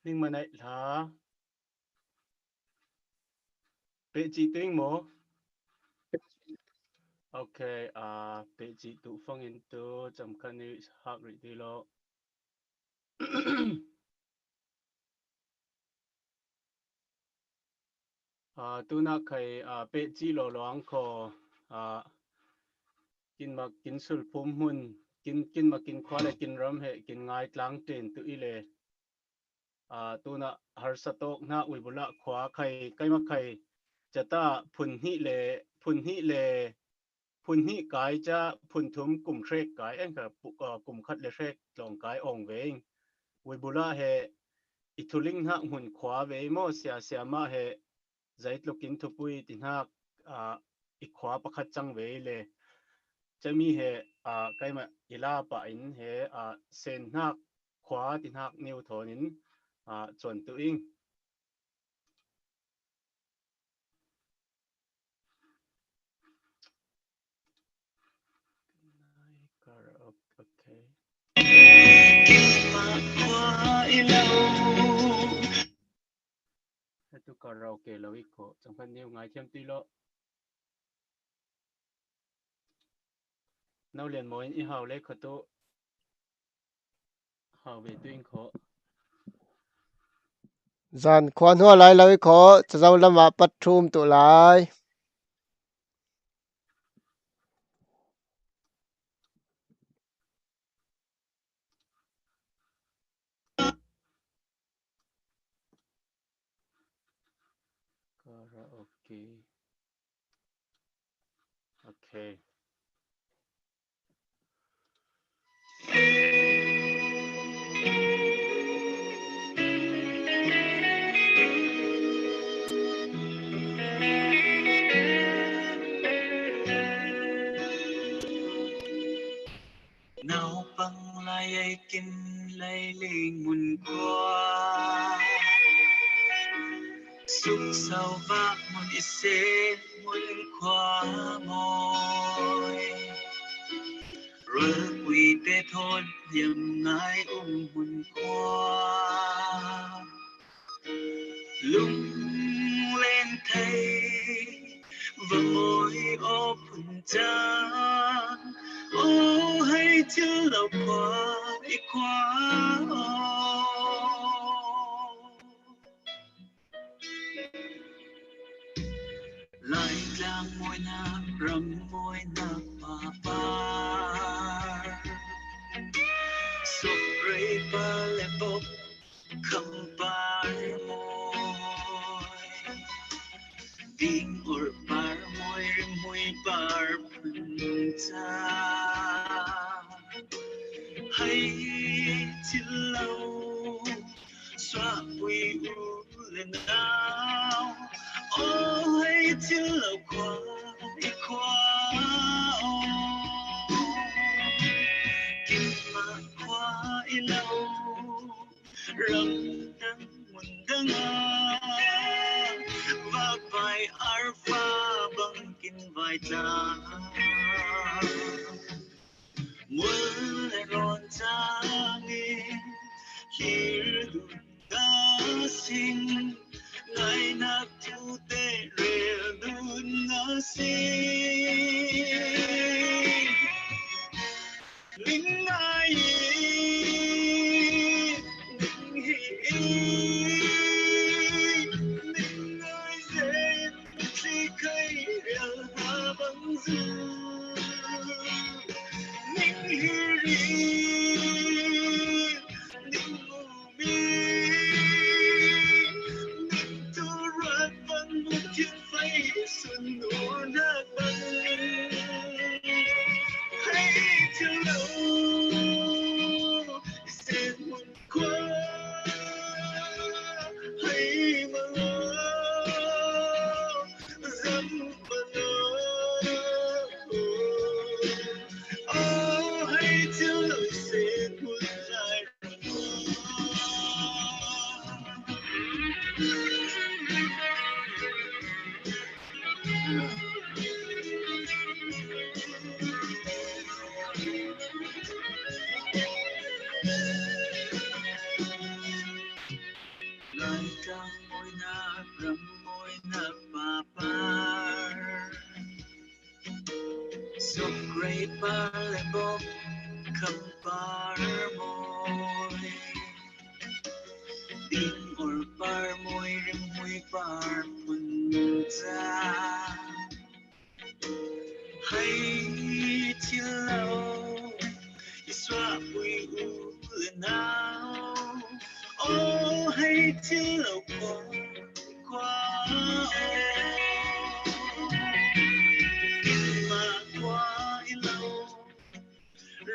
Ning manai la. Pehci tuing mo. Okay, ah, pehci tu fangin tu camkani hak ri ti lo. Aa, tuna khai, aa, pehci lawlawng khaw, aa, kinmak kinsul phum hmun, kin, kinmak kinkhua le kinram he, kin ngaitlang ṭin tu i le. Aa, tuna harsa tawk hnak uibula khua khai, kaima khai, cata phun hnih le, phun hnih le, phun hnih kai ca phun thum kum hrek kai en kha pu-, aa, kum khat le hrek tlawng kai awng ve. Uibula he i thuling hnak hmun khua ve maw, sia, sia mah he Zaitlukin thupui ti hnak, aa, i khua pakhat cang ve le. Cami he, aa, kaima i la pah in he, aa, sen hnak khua ti hnak neu thawn in, aa, cuan tu ing. Karaoke, okay. Atu karaoke lo i kho, cangkhat neu ngai thiam ti lo. Nau lian maw in i hau le kho tu. Hau ve tu in kho. Zan khuan hua lai lo i kho, cazo lamah pat thum tu lai. Karaoke. Okay. Naupang lai ei kin lai ling mun khua. Suk sau vak mun i se mun khua mawi. Rualpui te thawn liam ngai um mun khua. Lunglen thei va mawi aw phun cang, aw hei thil lo khua i khua aw. Laitlang mawinak, ram mawinak papar, suk rei pa le bok Khampar mawi, ding or par mawi, rimhmui par phun ca. Hei thil lo, suahpui u le nau, aw hei thil lo khua i khua aw. Kinmah khua i lo. Ramdang mundang ah, vakvai arfa bangin vai ta. Mul le rawn cangin hir dun na sing, ngainak tute rel dun na sing. Ning ngai i, ning hi i, ning ngai zen, si khai rial ha bang zu. Ning hi ri, ning u mi, ning tu rat bang mu kin fai sun u na bang. Hei thil lo, i sen mun khua, hei ma lo, zam ma lo. Oh, hei thil lo, i sen mun lai. Laitlang mawinak, ram mawinak papar. Suk rei par le bok, Khampar mawi. Ding or par mawi, rimhmui par phun. Hei thil lo i suahpui u le nau, aw hei thil lo kua kua aw. Mah kua i lo,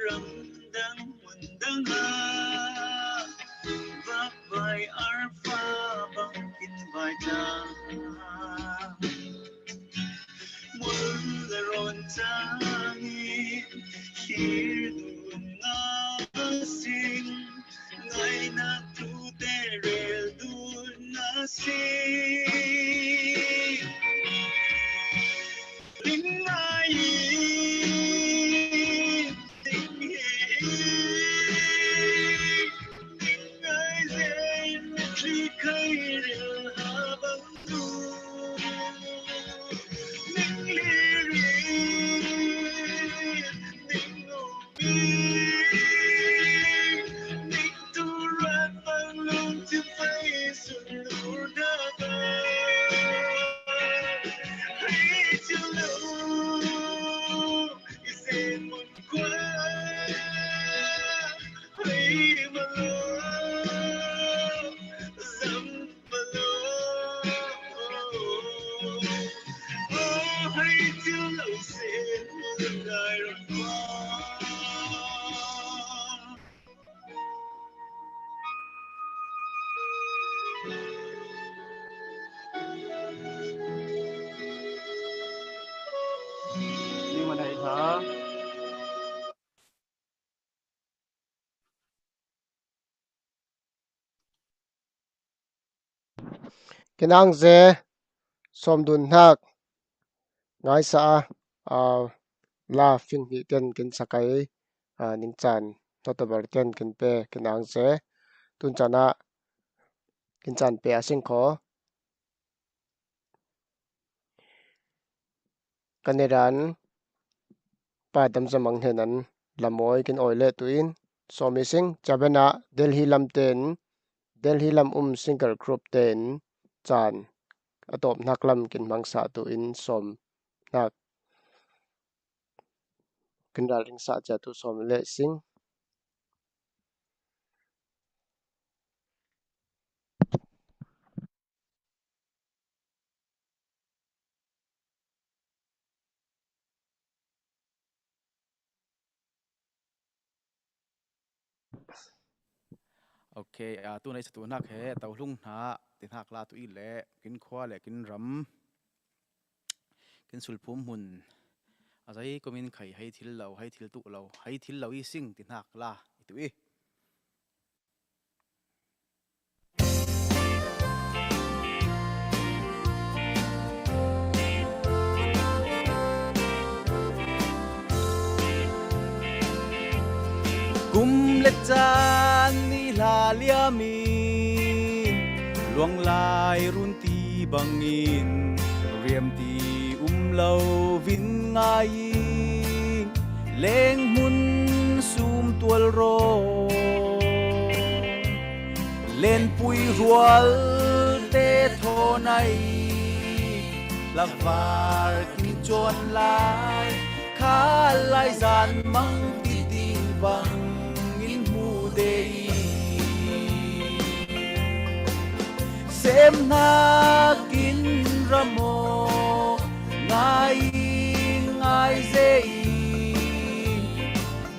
ramdang mundang ah vakvai arfa bangin vai ta. Mual le rawn tangin khir dun na sing, ngaina tute rel dun na sing. Ling ngai, ling hi, ling ngai zen, ling khai rel ha bang. Kinangze sawmdun hnak ngaisa a, aa, la fing hnih ten kin sakai, aa, ningcan notaber ten kin pe kinangze tuncan ah kincan pe a sing kho. Kanadan pa Damzamang hnen an lamawi kin awi leh tuin sawmi sing caben ah Delhi lam ten, Delhi lam um single group ten can a tawp hnak lam kin hmangsa tuin sawm hnak kin ralring sa cia tu sawm le sing. Ok, a, tu nei satu hnak he, to hlung hna, ti hnak la tu i le, kin khua le, kin ram, kin sulphum hmun. A zei komin khai hei thil lo, hei thil tuh lo, hei thil lo i sing, ti hnak la, i tu i. Kum le caan ni hla liamin luanglai runti bangin riamti um lo vin ngai. Lenghmun sum tual raw, lenpui rual te thaw nai, lakvar kin cawn lai, kha lai zan mang ti ding bang in hmu dei. Sem hnakin ramaw, ngai ngai zei,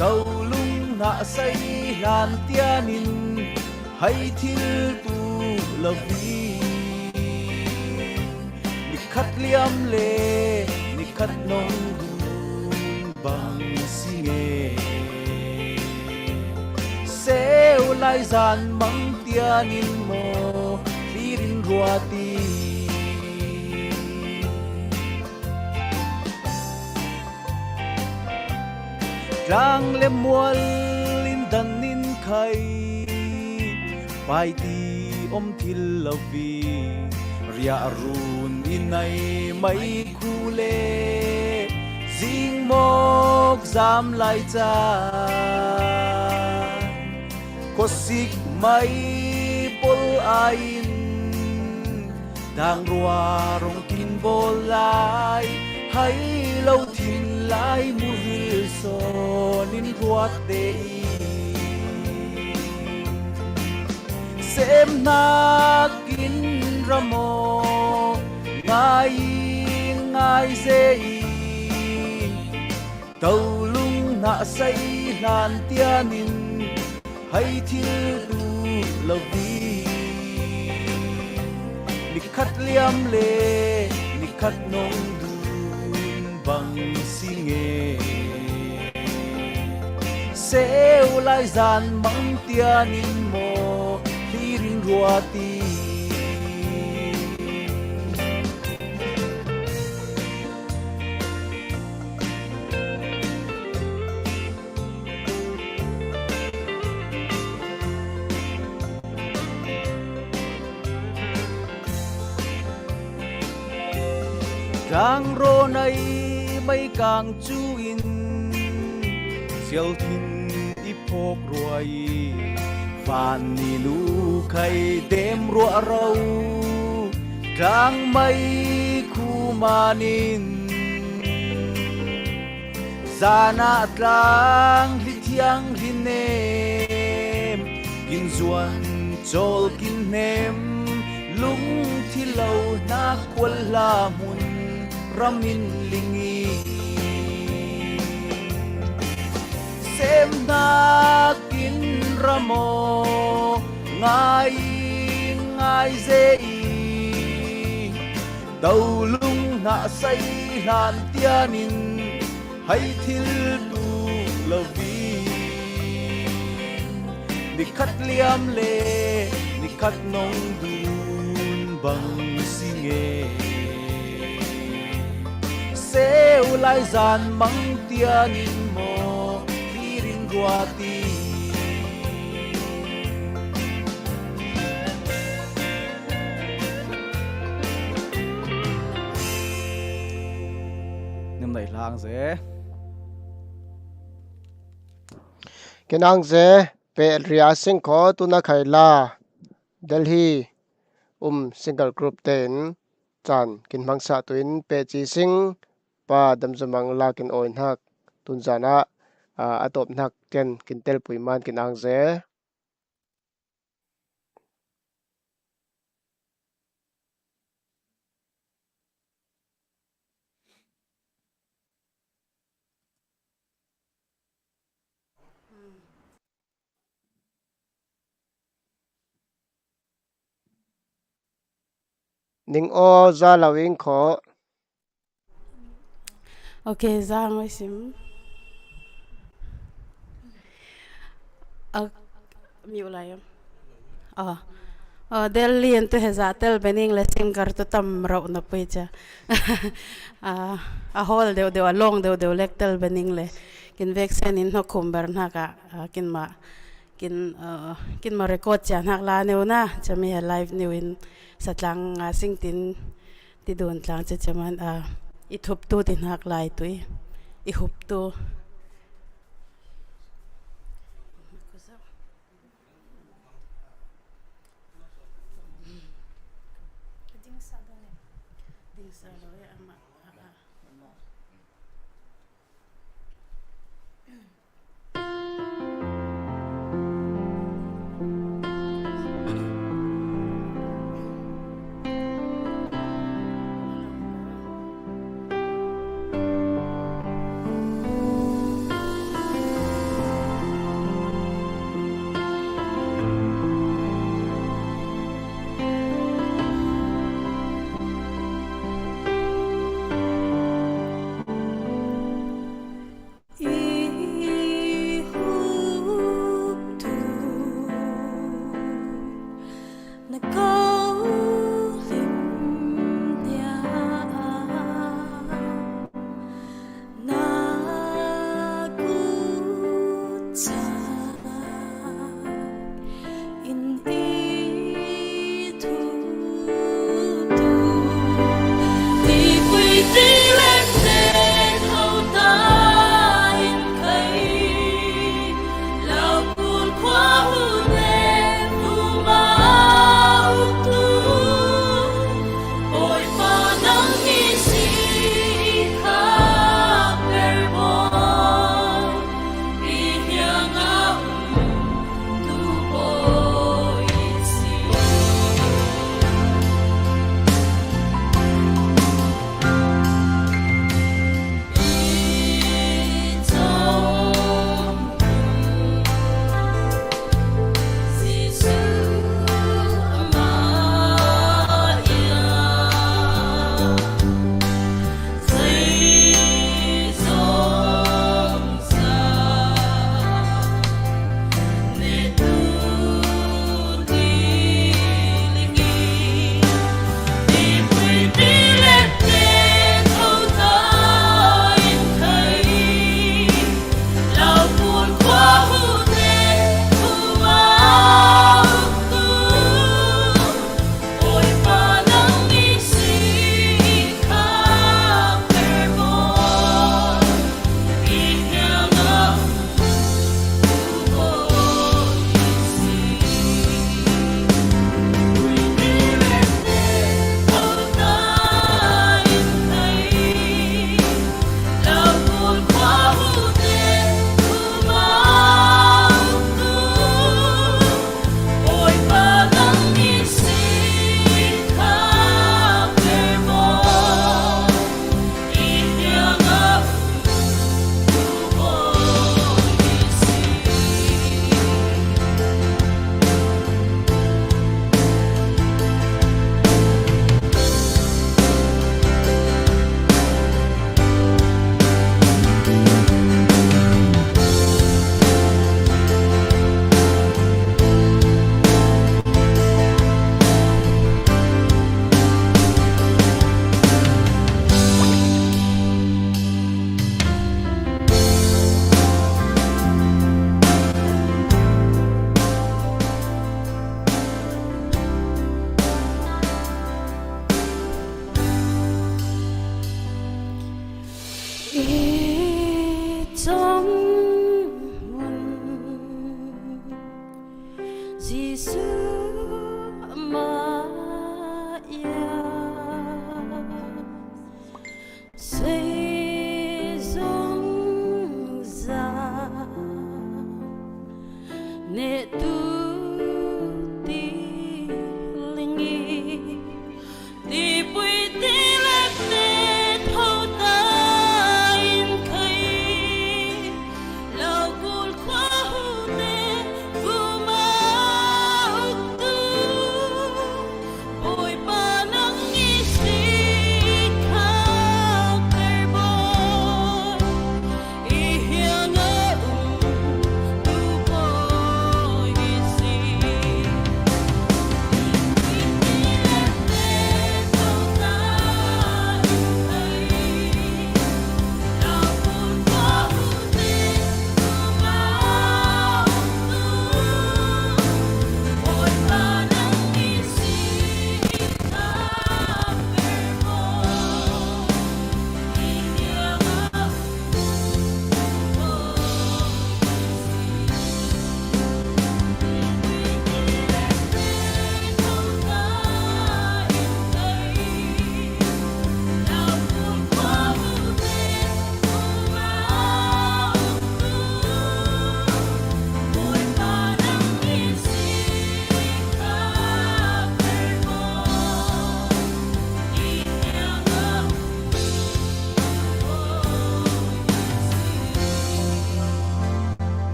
ko lung hna sei hlan tianin hei thil tu lo vi. Nikhat liam le nikhat nong dun bang si nge. Seu lai zan mang tianin maw, hlir in ruat i. Tlang le mual in dan in khai, pai ti om thil lo vi. Riah run i nai mai khu le, zing mawk zam lai ca. Khuasik mai pol aiin, Dangrua rong kin bawl lai, hai lo thin lai mu hril sawn in ruat de i. Sem hnakin ra maw, ngai in ngai ze i. Tolung hnah sai hlan tianin hai thil tu lo vi. Nikhat liam le nikhat nong dun bang si nge. Seu lai zan mang tianin maw, hi ring ruat i. Rang rawn a i mai kang chu in, sial thin i phawk ruai i. Van ni nu khai dem ruah ro, tang mai khu manin. Zana tlang hli thiang hli nem, kin zuan chawl kin hnem, lung thi lo hna khual hla hmun ramin ling i. Sem hnakin ra maw, ngai in ngai ze i. Tolung hnah sai hlan tianin hai thil tu lo vi. Nikhat liam le nikhat nong dun bang si nge. Seu lai zan mang tianin maw, hi ring ruat i. Nim lai hlang ze. Kin ang ze, pe ria sing kho tu na khai la. Delhi um single group tein caan kin hmangsa tuin pe ci sing pa damzumang la kin awi hnak tun zan ah, aa, a tawp hnak ken kin telpui man kin ang ze. Ning aw za lo in kho. Ok, za ngoi sim. A, mi u lai am. A, a, Delhi an tu he za tel bening le singer tu tam rau na pui cha. A, a hol deu deu, a long deu deu lek tel bening le. Kin vek sen in hnokhum ber hnak ah, a, kin ma, kin, a, kin ma record cha hnak la neu na, cha mi he live neu in satlang nga sing tin ti dun tlang cha cha man, a, i thup tu ti hnak lai tu i, i hup tu. I hup tu na ko hlim nia na kut cha in i thu tu. Tipui ti lem nen ho ta in kai. Lau kun khua hu nen hu ma u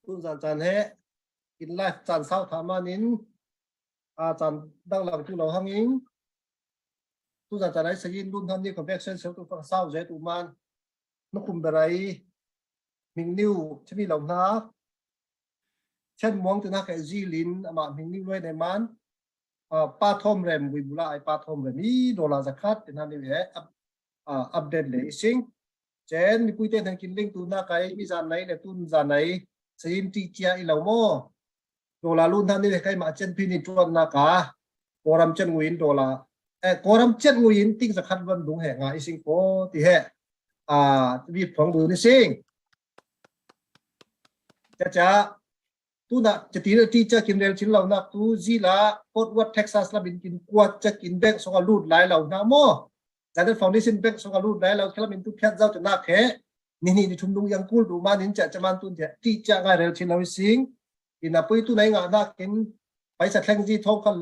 Tun zan caan he in live caan sau tha manin a caan dang lang tu lo hangin tun zan caan ai sayin lun han ni convection sel tu fang sau je tu man nukum berai ming niu chimi lo hna chen muang tu na ke zilin ama ming niu loi ne man a pa thom rem vui bula ai pa thom rem i dollar zakat ti na ni he update le ising. Chen mipui te hnen kin ling tu na kai mi zan nai le tun zan nai sayin ti chia i lo mo. Dollar lun hna ni le kai ma chen phi ni tuan na ka koram chen nguin dollar eh koram chen nguin ting zakat van dung he nga ising ko ti he a vi phong du ni sing. Cha cha tuna chati ti cha kin rel chin lo nak tu zila Fort Worth Texas lamin kin kuat cha kin bank songa lut lai lo na mo. Zana foundation bank songa lut lai lo khilamin tu phiat zau cha nak he ni ni ni thum dung yang kul du manin cha cha man tun cha ti cha ngai rel chin lo sing. Ina pui tu nai nga nak kin paisa thleng zi thong khan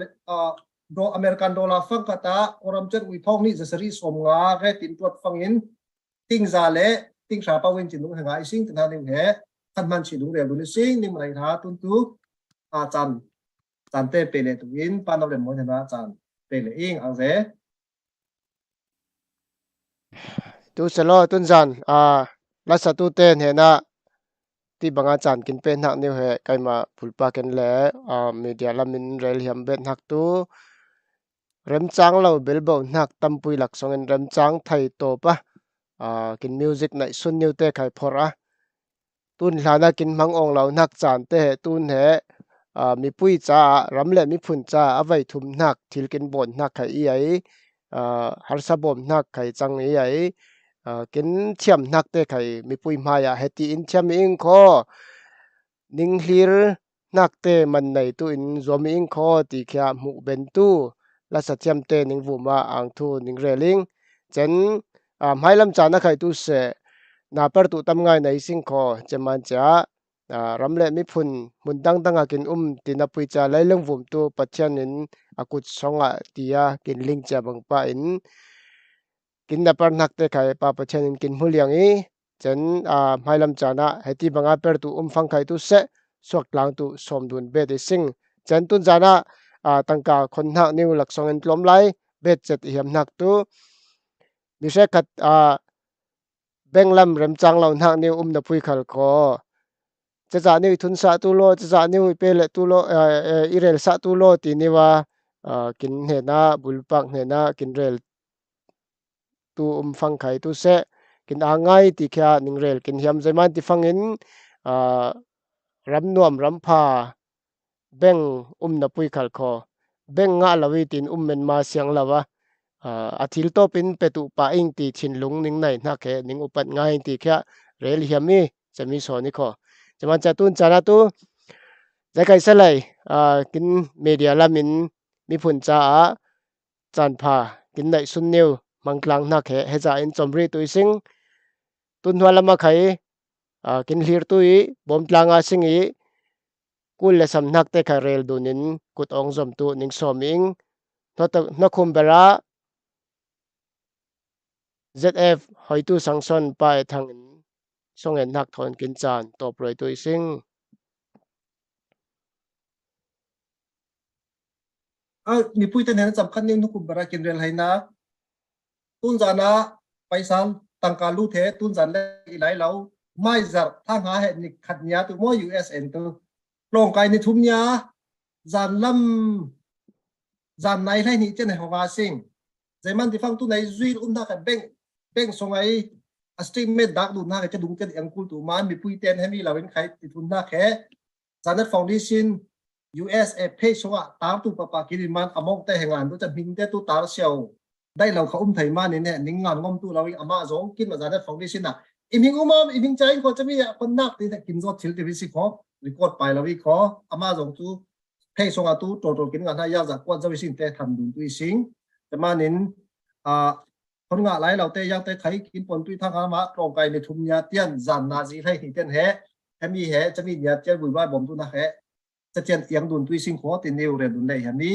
do American dollar fang kata koram chen ui thong ni za sari som nga he tin tuat fangin ting za le ting hra pawin chin lung he ngai sing tin ha ning he khan man chi lung rel dun sing ning mai ha tun tu a chan chan te pe le tu in pa no le mo na chan pe le ing ang ze. Tu selo tun zan a lasa tu te hne na ti banga chan kin pe hnak niu he kaima pulpa ken le a media lamin rel hiam bet hnak tu remchang lo belbo hnak tampui laksongin remchang thei tawp a kin music naih sun niu te khai phor a tun hlana kin hmang awng lo hnak caan te he tun he mipui caah ram le miphun caah a vai thum hnak thil kin bawn hnak khai i ai harsa bawm hnak khai cang i ai kin thiam hnak te khai mipui hmai ah heti in thiam i ing kho ning hlir hnak te man nei tu in zuam i ing kho ti khia hmuh ben tu lasa thiam te ning vum ah ang thu ning rel ing. Cen hmailam caan a khai tu seh na per tu tam ngai nei sing kho ceman cia ram le miphun hmun dangdang ah kin um tina pui cia leilung vum tu Pathian in a kut song ah ti a kin ling cia bangpa in kin na par hnak te khai pa Pathian in kin hmu liang i cen hmailam caan ah heti banga per tu um fang khai tu seh suak tlang tu sawm dun bet i sing. Cen tun zan ah tangka khon hnak niu laksong in tlawm lai bet cet i hiam hnak tu mi hre khat benglam remcang lo hnak niu um na pui khal kho. Cacah niu i thun sah tu law, cacah niu i pe le tu law, i rel sah tu law ti niu a kin hnena bulpak hnena kin rel tu um fang khai tu seh kin a ngai ti khia ning rel kin hiam zeiman ti fangin ram nuam ram pha beng um na pui khal kho. Beng ngah lo i tin um men ma siang lo a a thil tawp in petu pa ing ti thinlung ning nai hnak he ning upat ngai ti khia rel hiam i cemi sawn i kho. Ceman ca tun cana tu zai kai salai kin media lamin miphun caah caan pha kin naih sun niu hmangtlang hnak he heza in comri tu i sing. Tun hnuai lam a khai kin hlir tu i bawmtlang a sing i kul le sam hnak te kha rel dun in kut awng zom tu ning sawm ing. Hnakhum berah Z F hoitu sangson pa e thang in song en hnak thawn kin caan tawp ruai tu i sing. A mipui te hnen cam khat ning nukum bara kin rel hai na tun zana paisa tangka lu the tun zan le i lai lo mai zar thang ha he ni khat nia tu mo U S N tu tlawngkai ni thum nia zan lam zan nai hlai ni chen he hong a sing. Zeiman ti fang tu nai zui um hna kha beng beng song ai a statement dak lut hna kha cha dung chen eng kul tu man mipui ten he mi lo in khai ti thun hna khe Zanat Foundation U S A page song ah tar tu papa kirin man among te he ngan tu cha hming te tu tar siau daih lo kha um thei manin he ning ngan ngom tu lo i, amah zong kin ma Zanet Foundation ah i ming um om, i ming ca in kho cami a kon nak ti he kin zawt thil ti hi si kho, record pai lo i kho, amah zong tu thei song a tu tawtawk kin ngan ha, yang za kuat zo i sing te tham dun tu i sing. Te manin, a, hon ngah lai lo te, yang te khai kin pon tu i thang ha ma, tlawng kai ni thum nia tian, zan na zi hlei hi tian he, hemi he, cami nia tian vui vai bom tu na he, ca tian tiang dun tu i sing kho, ti neu re dun lei hemi.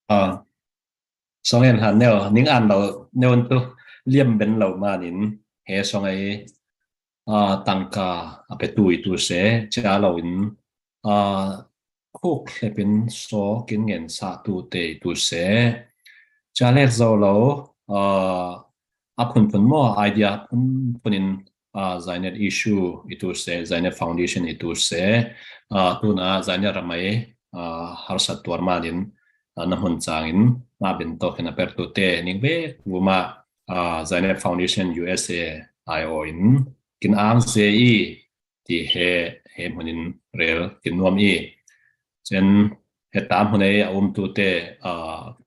A, song en han neu, ning an lo, neu tu, liam ben lo manin, he song ei, a, tangka a pe tu i tu se, cia lo in, a, khuk hlepin saw kin ngen sa tu te i tu se. Cia lek zo lo, a, a phunphun maw, idea phunphun in, a, Zanet issue i tu se, Zanet Foundation i tu se, a, tuna Zanet ramai, a, harsat tuar manin, a, na hmun cangin, ma ben tawkin a per tu te, ning ve vuma, a, Zanet Foundation U S A I O in, kin ang ze i, ti he, he hmunin rel kin nuam i. Cen heta hmun ei a um tu te, a,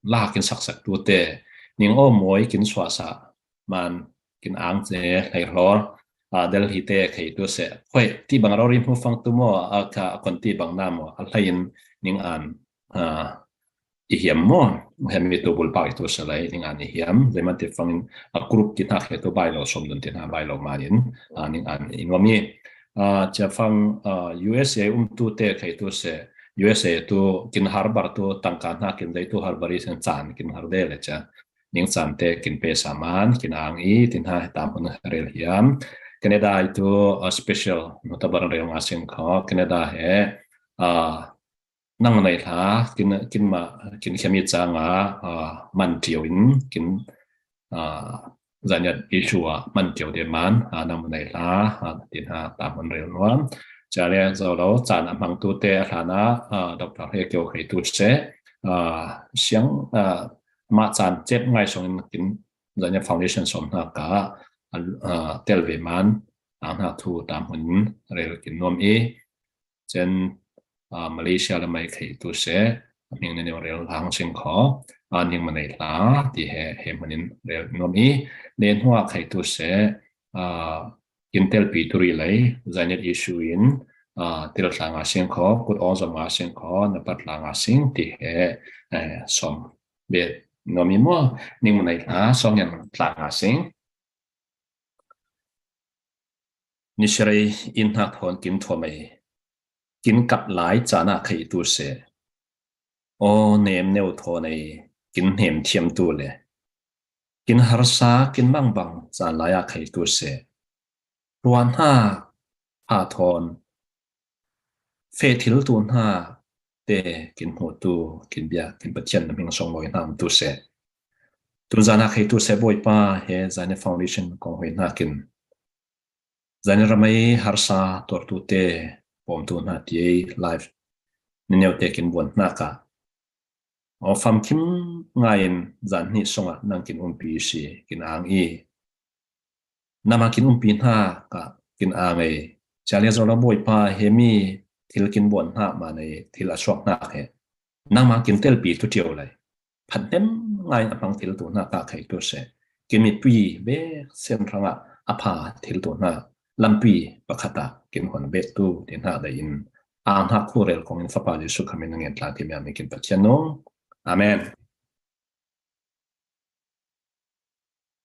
la kin saksak tu te, ning aw mawi kin suahsa man kin ang ce hlei hlor, a, Delhi te khei tu se. Hoi, ti bang rori hmu fang tu maw, a, ka kon ti bang na maw, a hlei in ning an, a, i hiam maw? Hemi tu bulpak i tu se lai, ning an i hiam. Zeiman ti fangin a group ti hna khei tu bai lo, som dun ti hna bai lo manin, a, ning an i nuam i. A, cia fang, a, U S A um tu te khei tu se, U S A tu kin harbar tu tangka hna kin zei tu harbar i sen caan kin har de le cia. Ning caan te kin pe sa man, kin ang i, ti hna heta hmun rel hiam. Canada i tu, a, special, nutabar rel nga sing kho, Canada he, a, nang nei hla, kin, kin ma, kin khemi canga, a, man tiu in, kin, a, Zanet issue a man tiu de man, a, nang nei hla, a, ti hna heta hmun rel nuam. Cia le zo lo, caan a hmang tu te a hlana, a, Doctor He Kio khei tu se, a, siang, a, ma caan cep ngai song in kin Zanet Foundation som hna ka, a, a, tel ve man, a hna thu heta hmun rel kin nuam i, cen, a, Malaysia lamai khei tu se, a hming ni neu rel hlang sing kho, a, ning ma nei hla, ti he, he hmunin rel nuam i, ne hnua khei tu se, a, kin telpi tu ri lei, Zanet issue in, a, til hla nga sing kho, kut aw zom nga sing kho, na pat hla nga sing, ti he, eh, som ve nuam i maw, ning ma nei hla, song yan hla nga sing. Ni sirei in hnak thawn kin thuam ei, kin kat lai caan ah khei tu se. Aw nem neu thawn ei, kin hnem thiam tu le. Kin harsa, kin mangbang caan lai ah khei tu se. Ruah hna, ha thawn, feh thil tu hna te kin hmuh tu, kin bia, kin Pathian na hming song mawi hna um tu se. Tun zan ah khei tu se Bawipa he Zanet Foundation kong hoi hna kin. Zanet ramai harsa tuartu te pawm tu hna ti ei live ni neu te kin buan hna ka. Aw famkim ngai in zan hnih sungah nang kin umpi si kin ang i. Nangmah kin umpi hna ka kin ang ei. Cia le zo lo Bawipa he mi thil kin buan hna man ei thil a suak hna he. Nangmah kin telpi tu ṭio lai. Phat hnem ngai in a hmang thil tu hna ka khei tu se. Kin mitpi bek sen hrangah a pha thil tu hna lampi pakhat ah kin hon bet tu ti hna dai in. Ang hna khu rel kong in Fapa Jesuh kha min ngen tlang ti mi kin Pathian nung. Amen.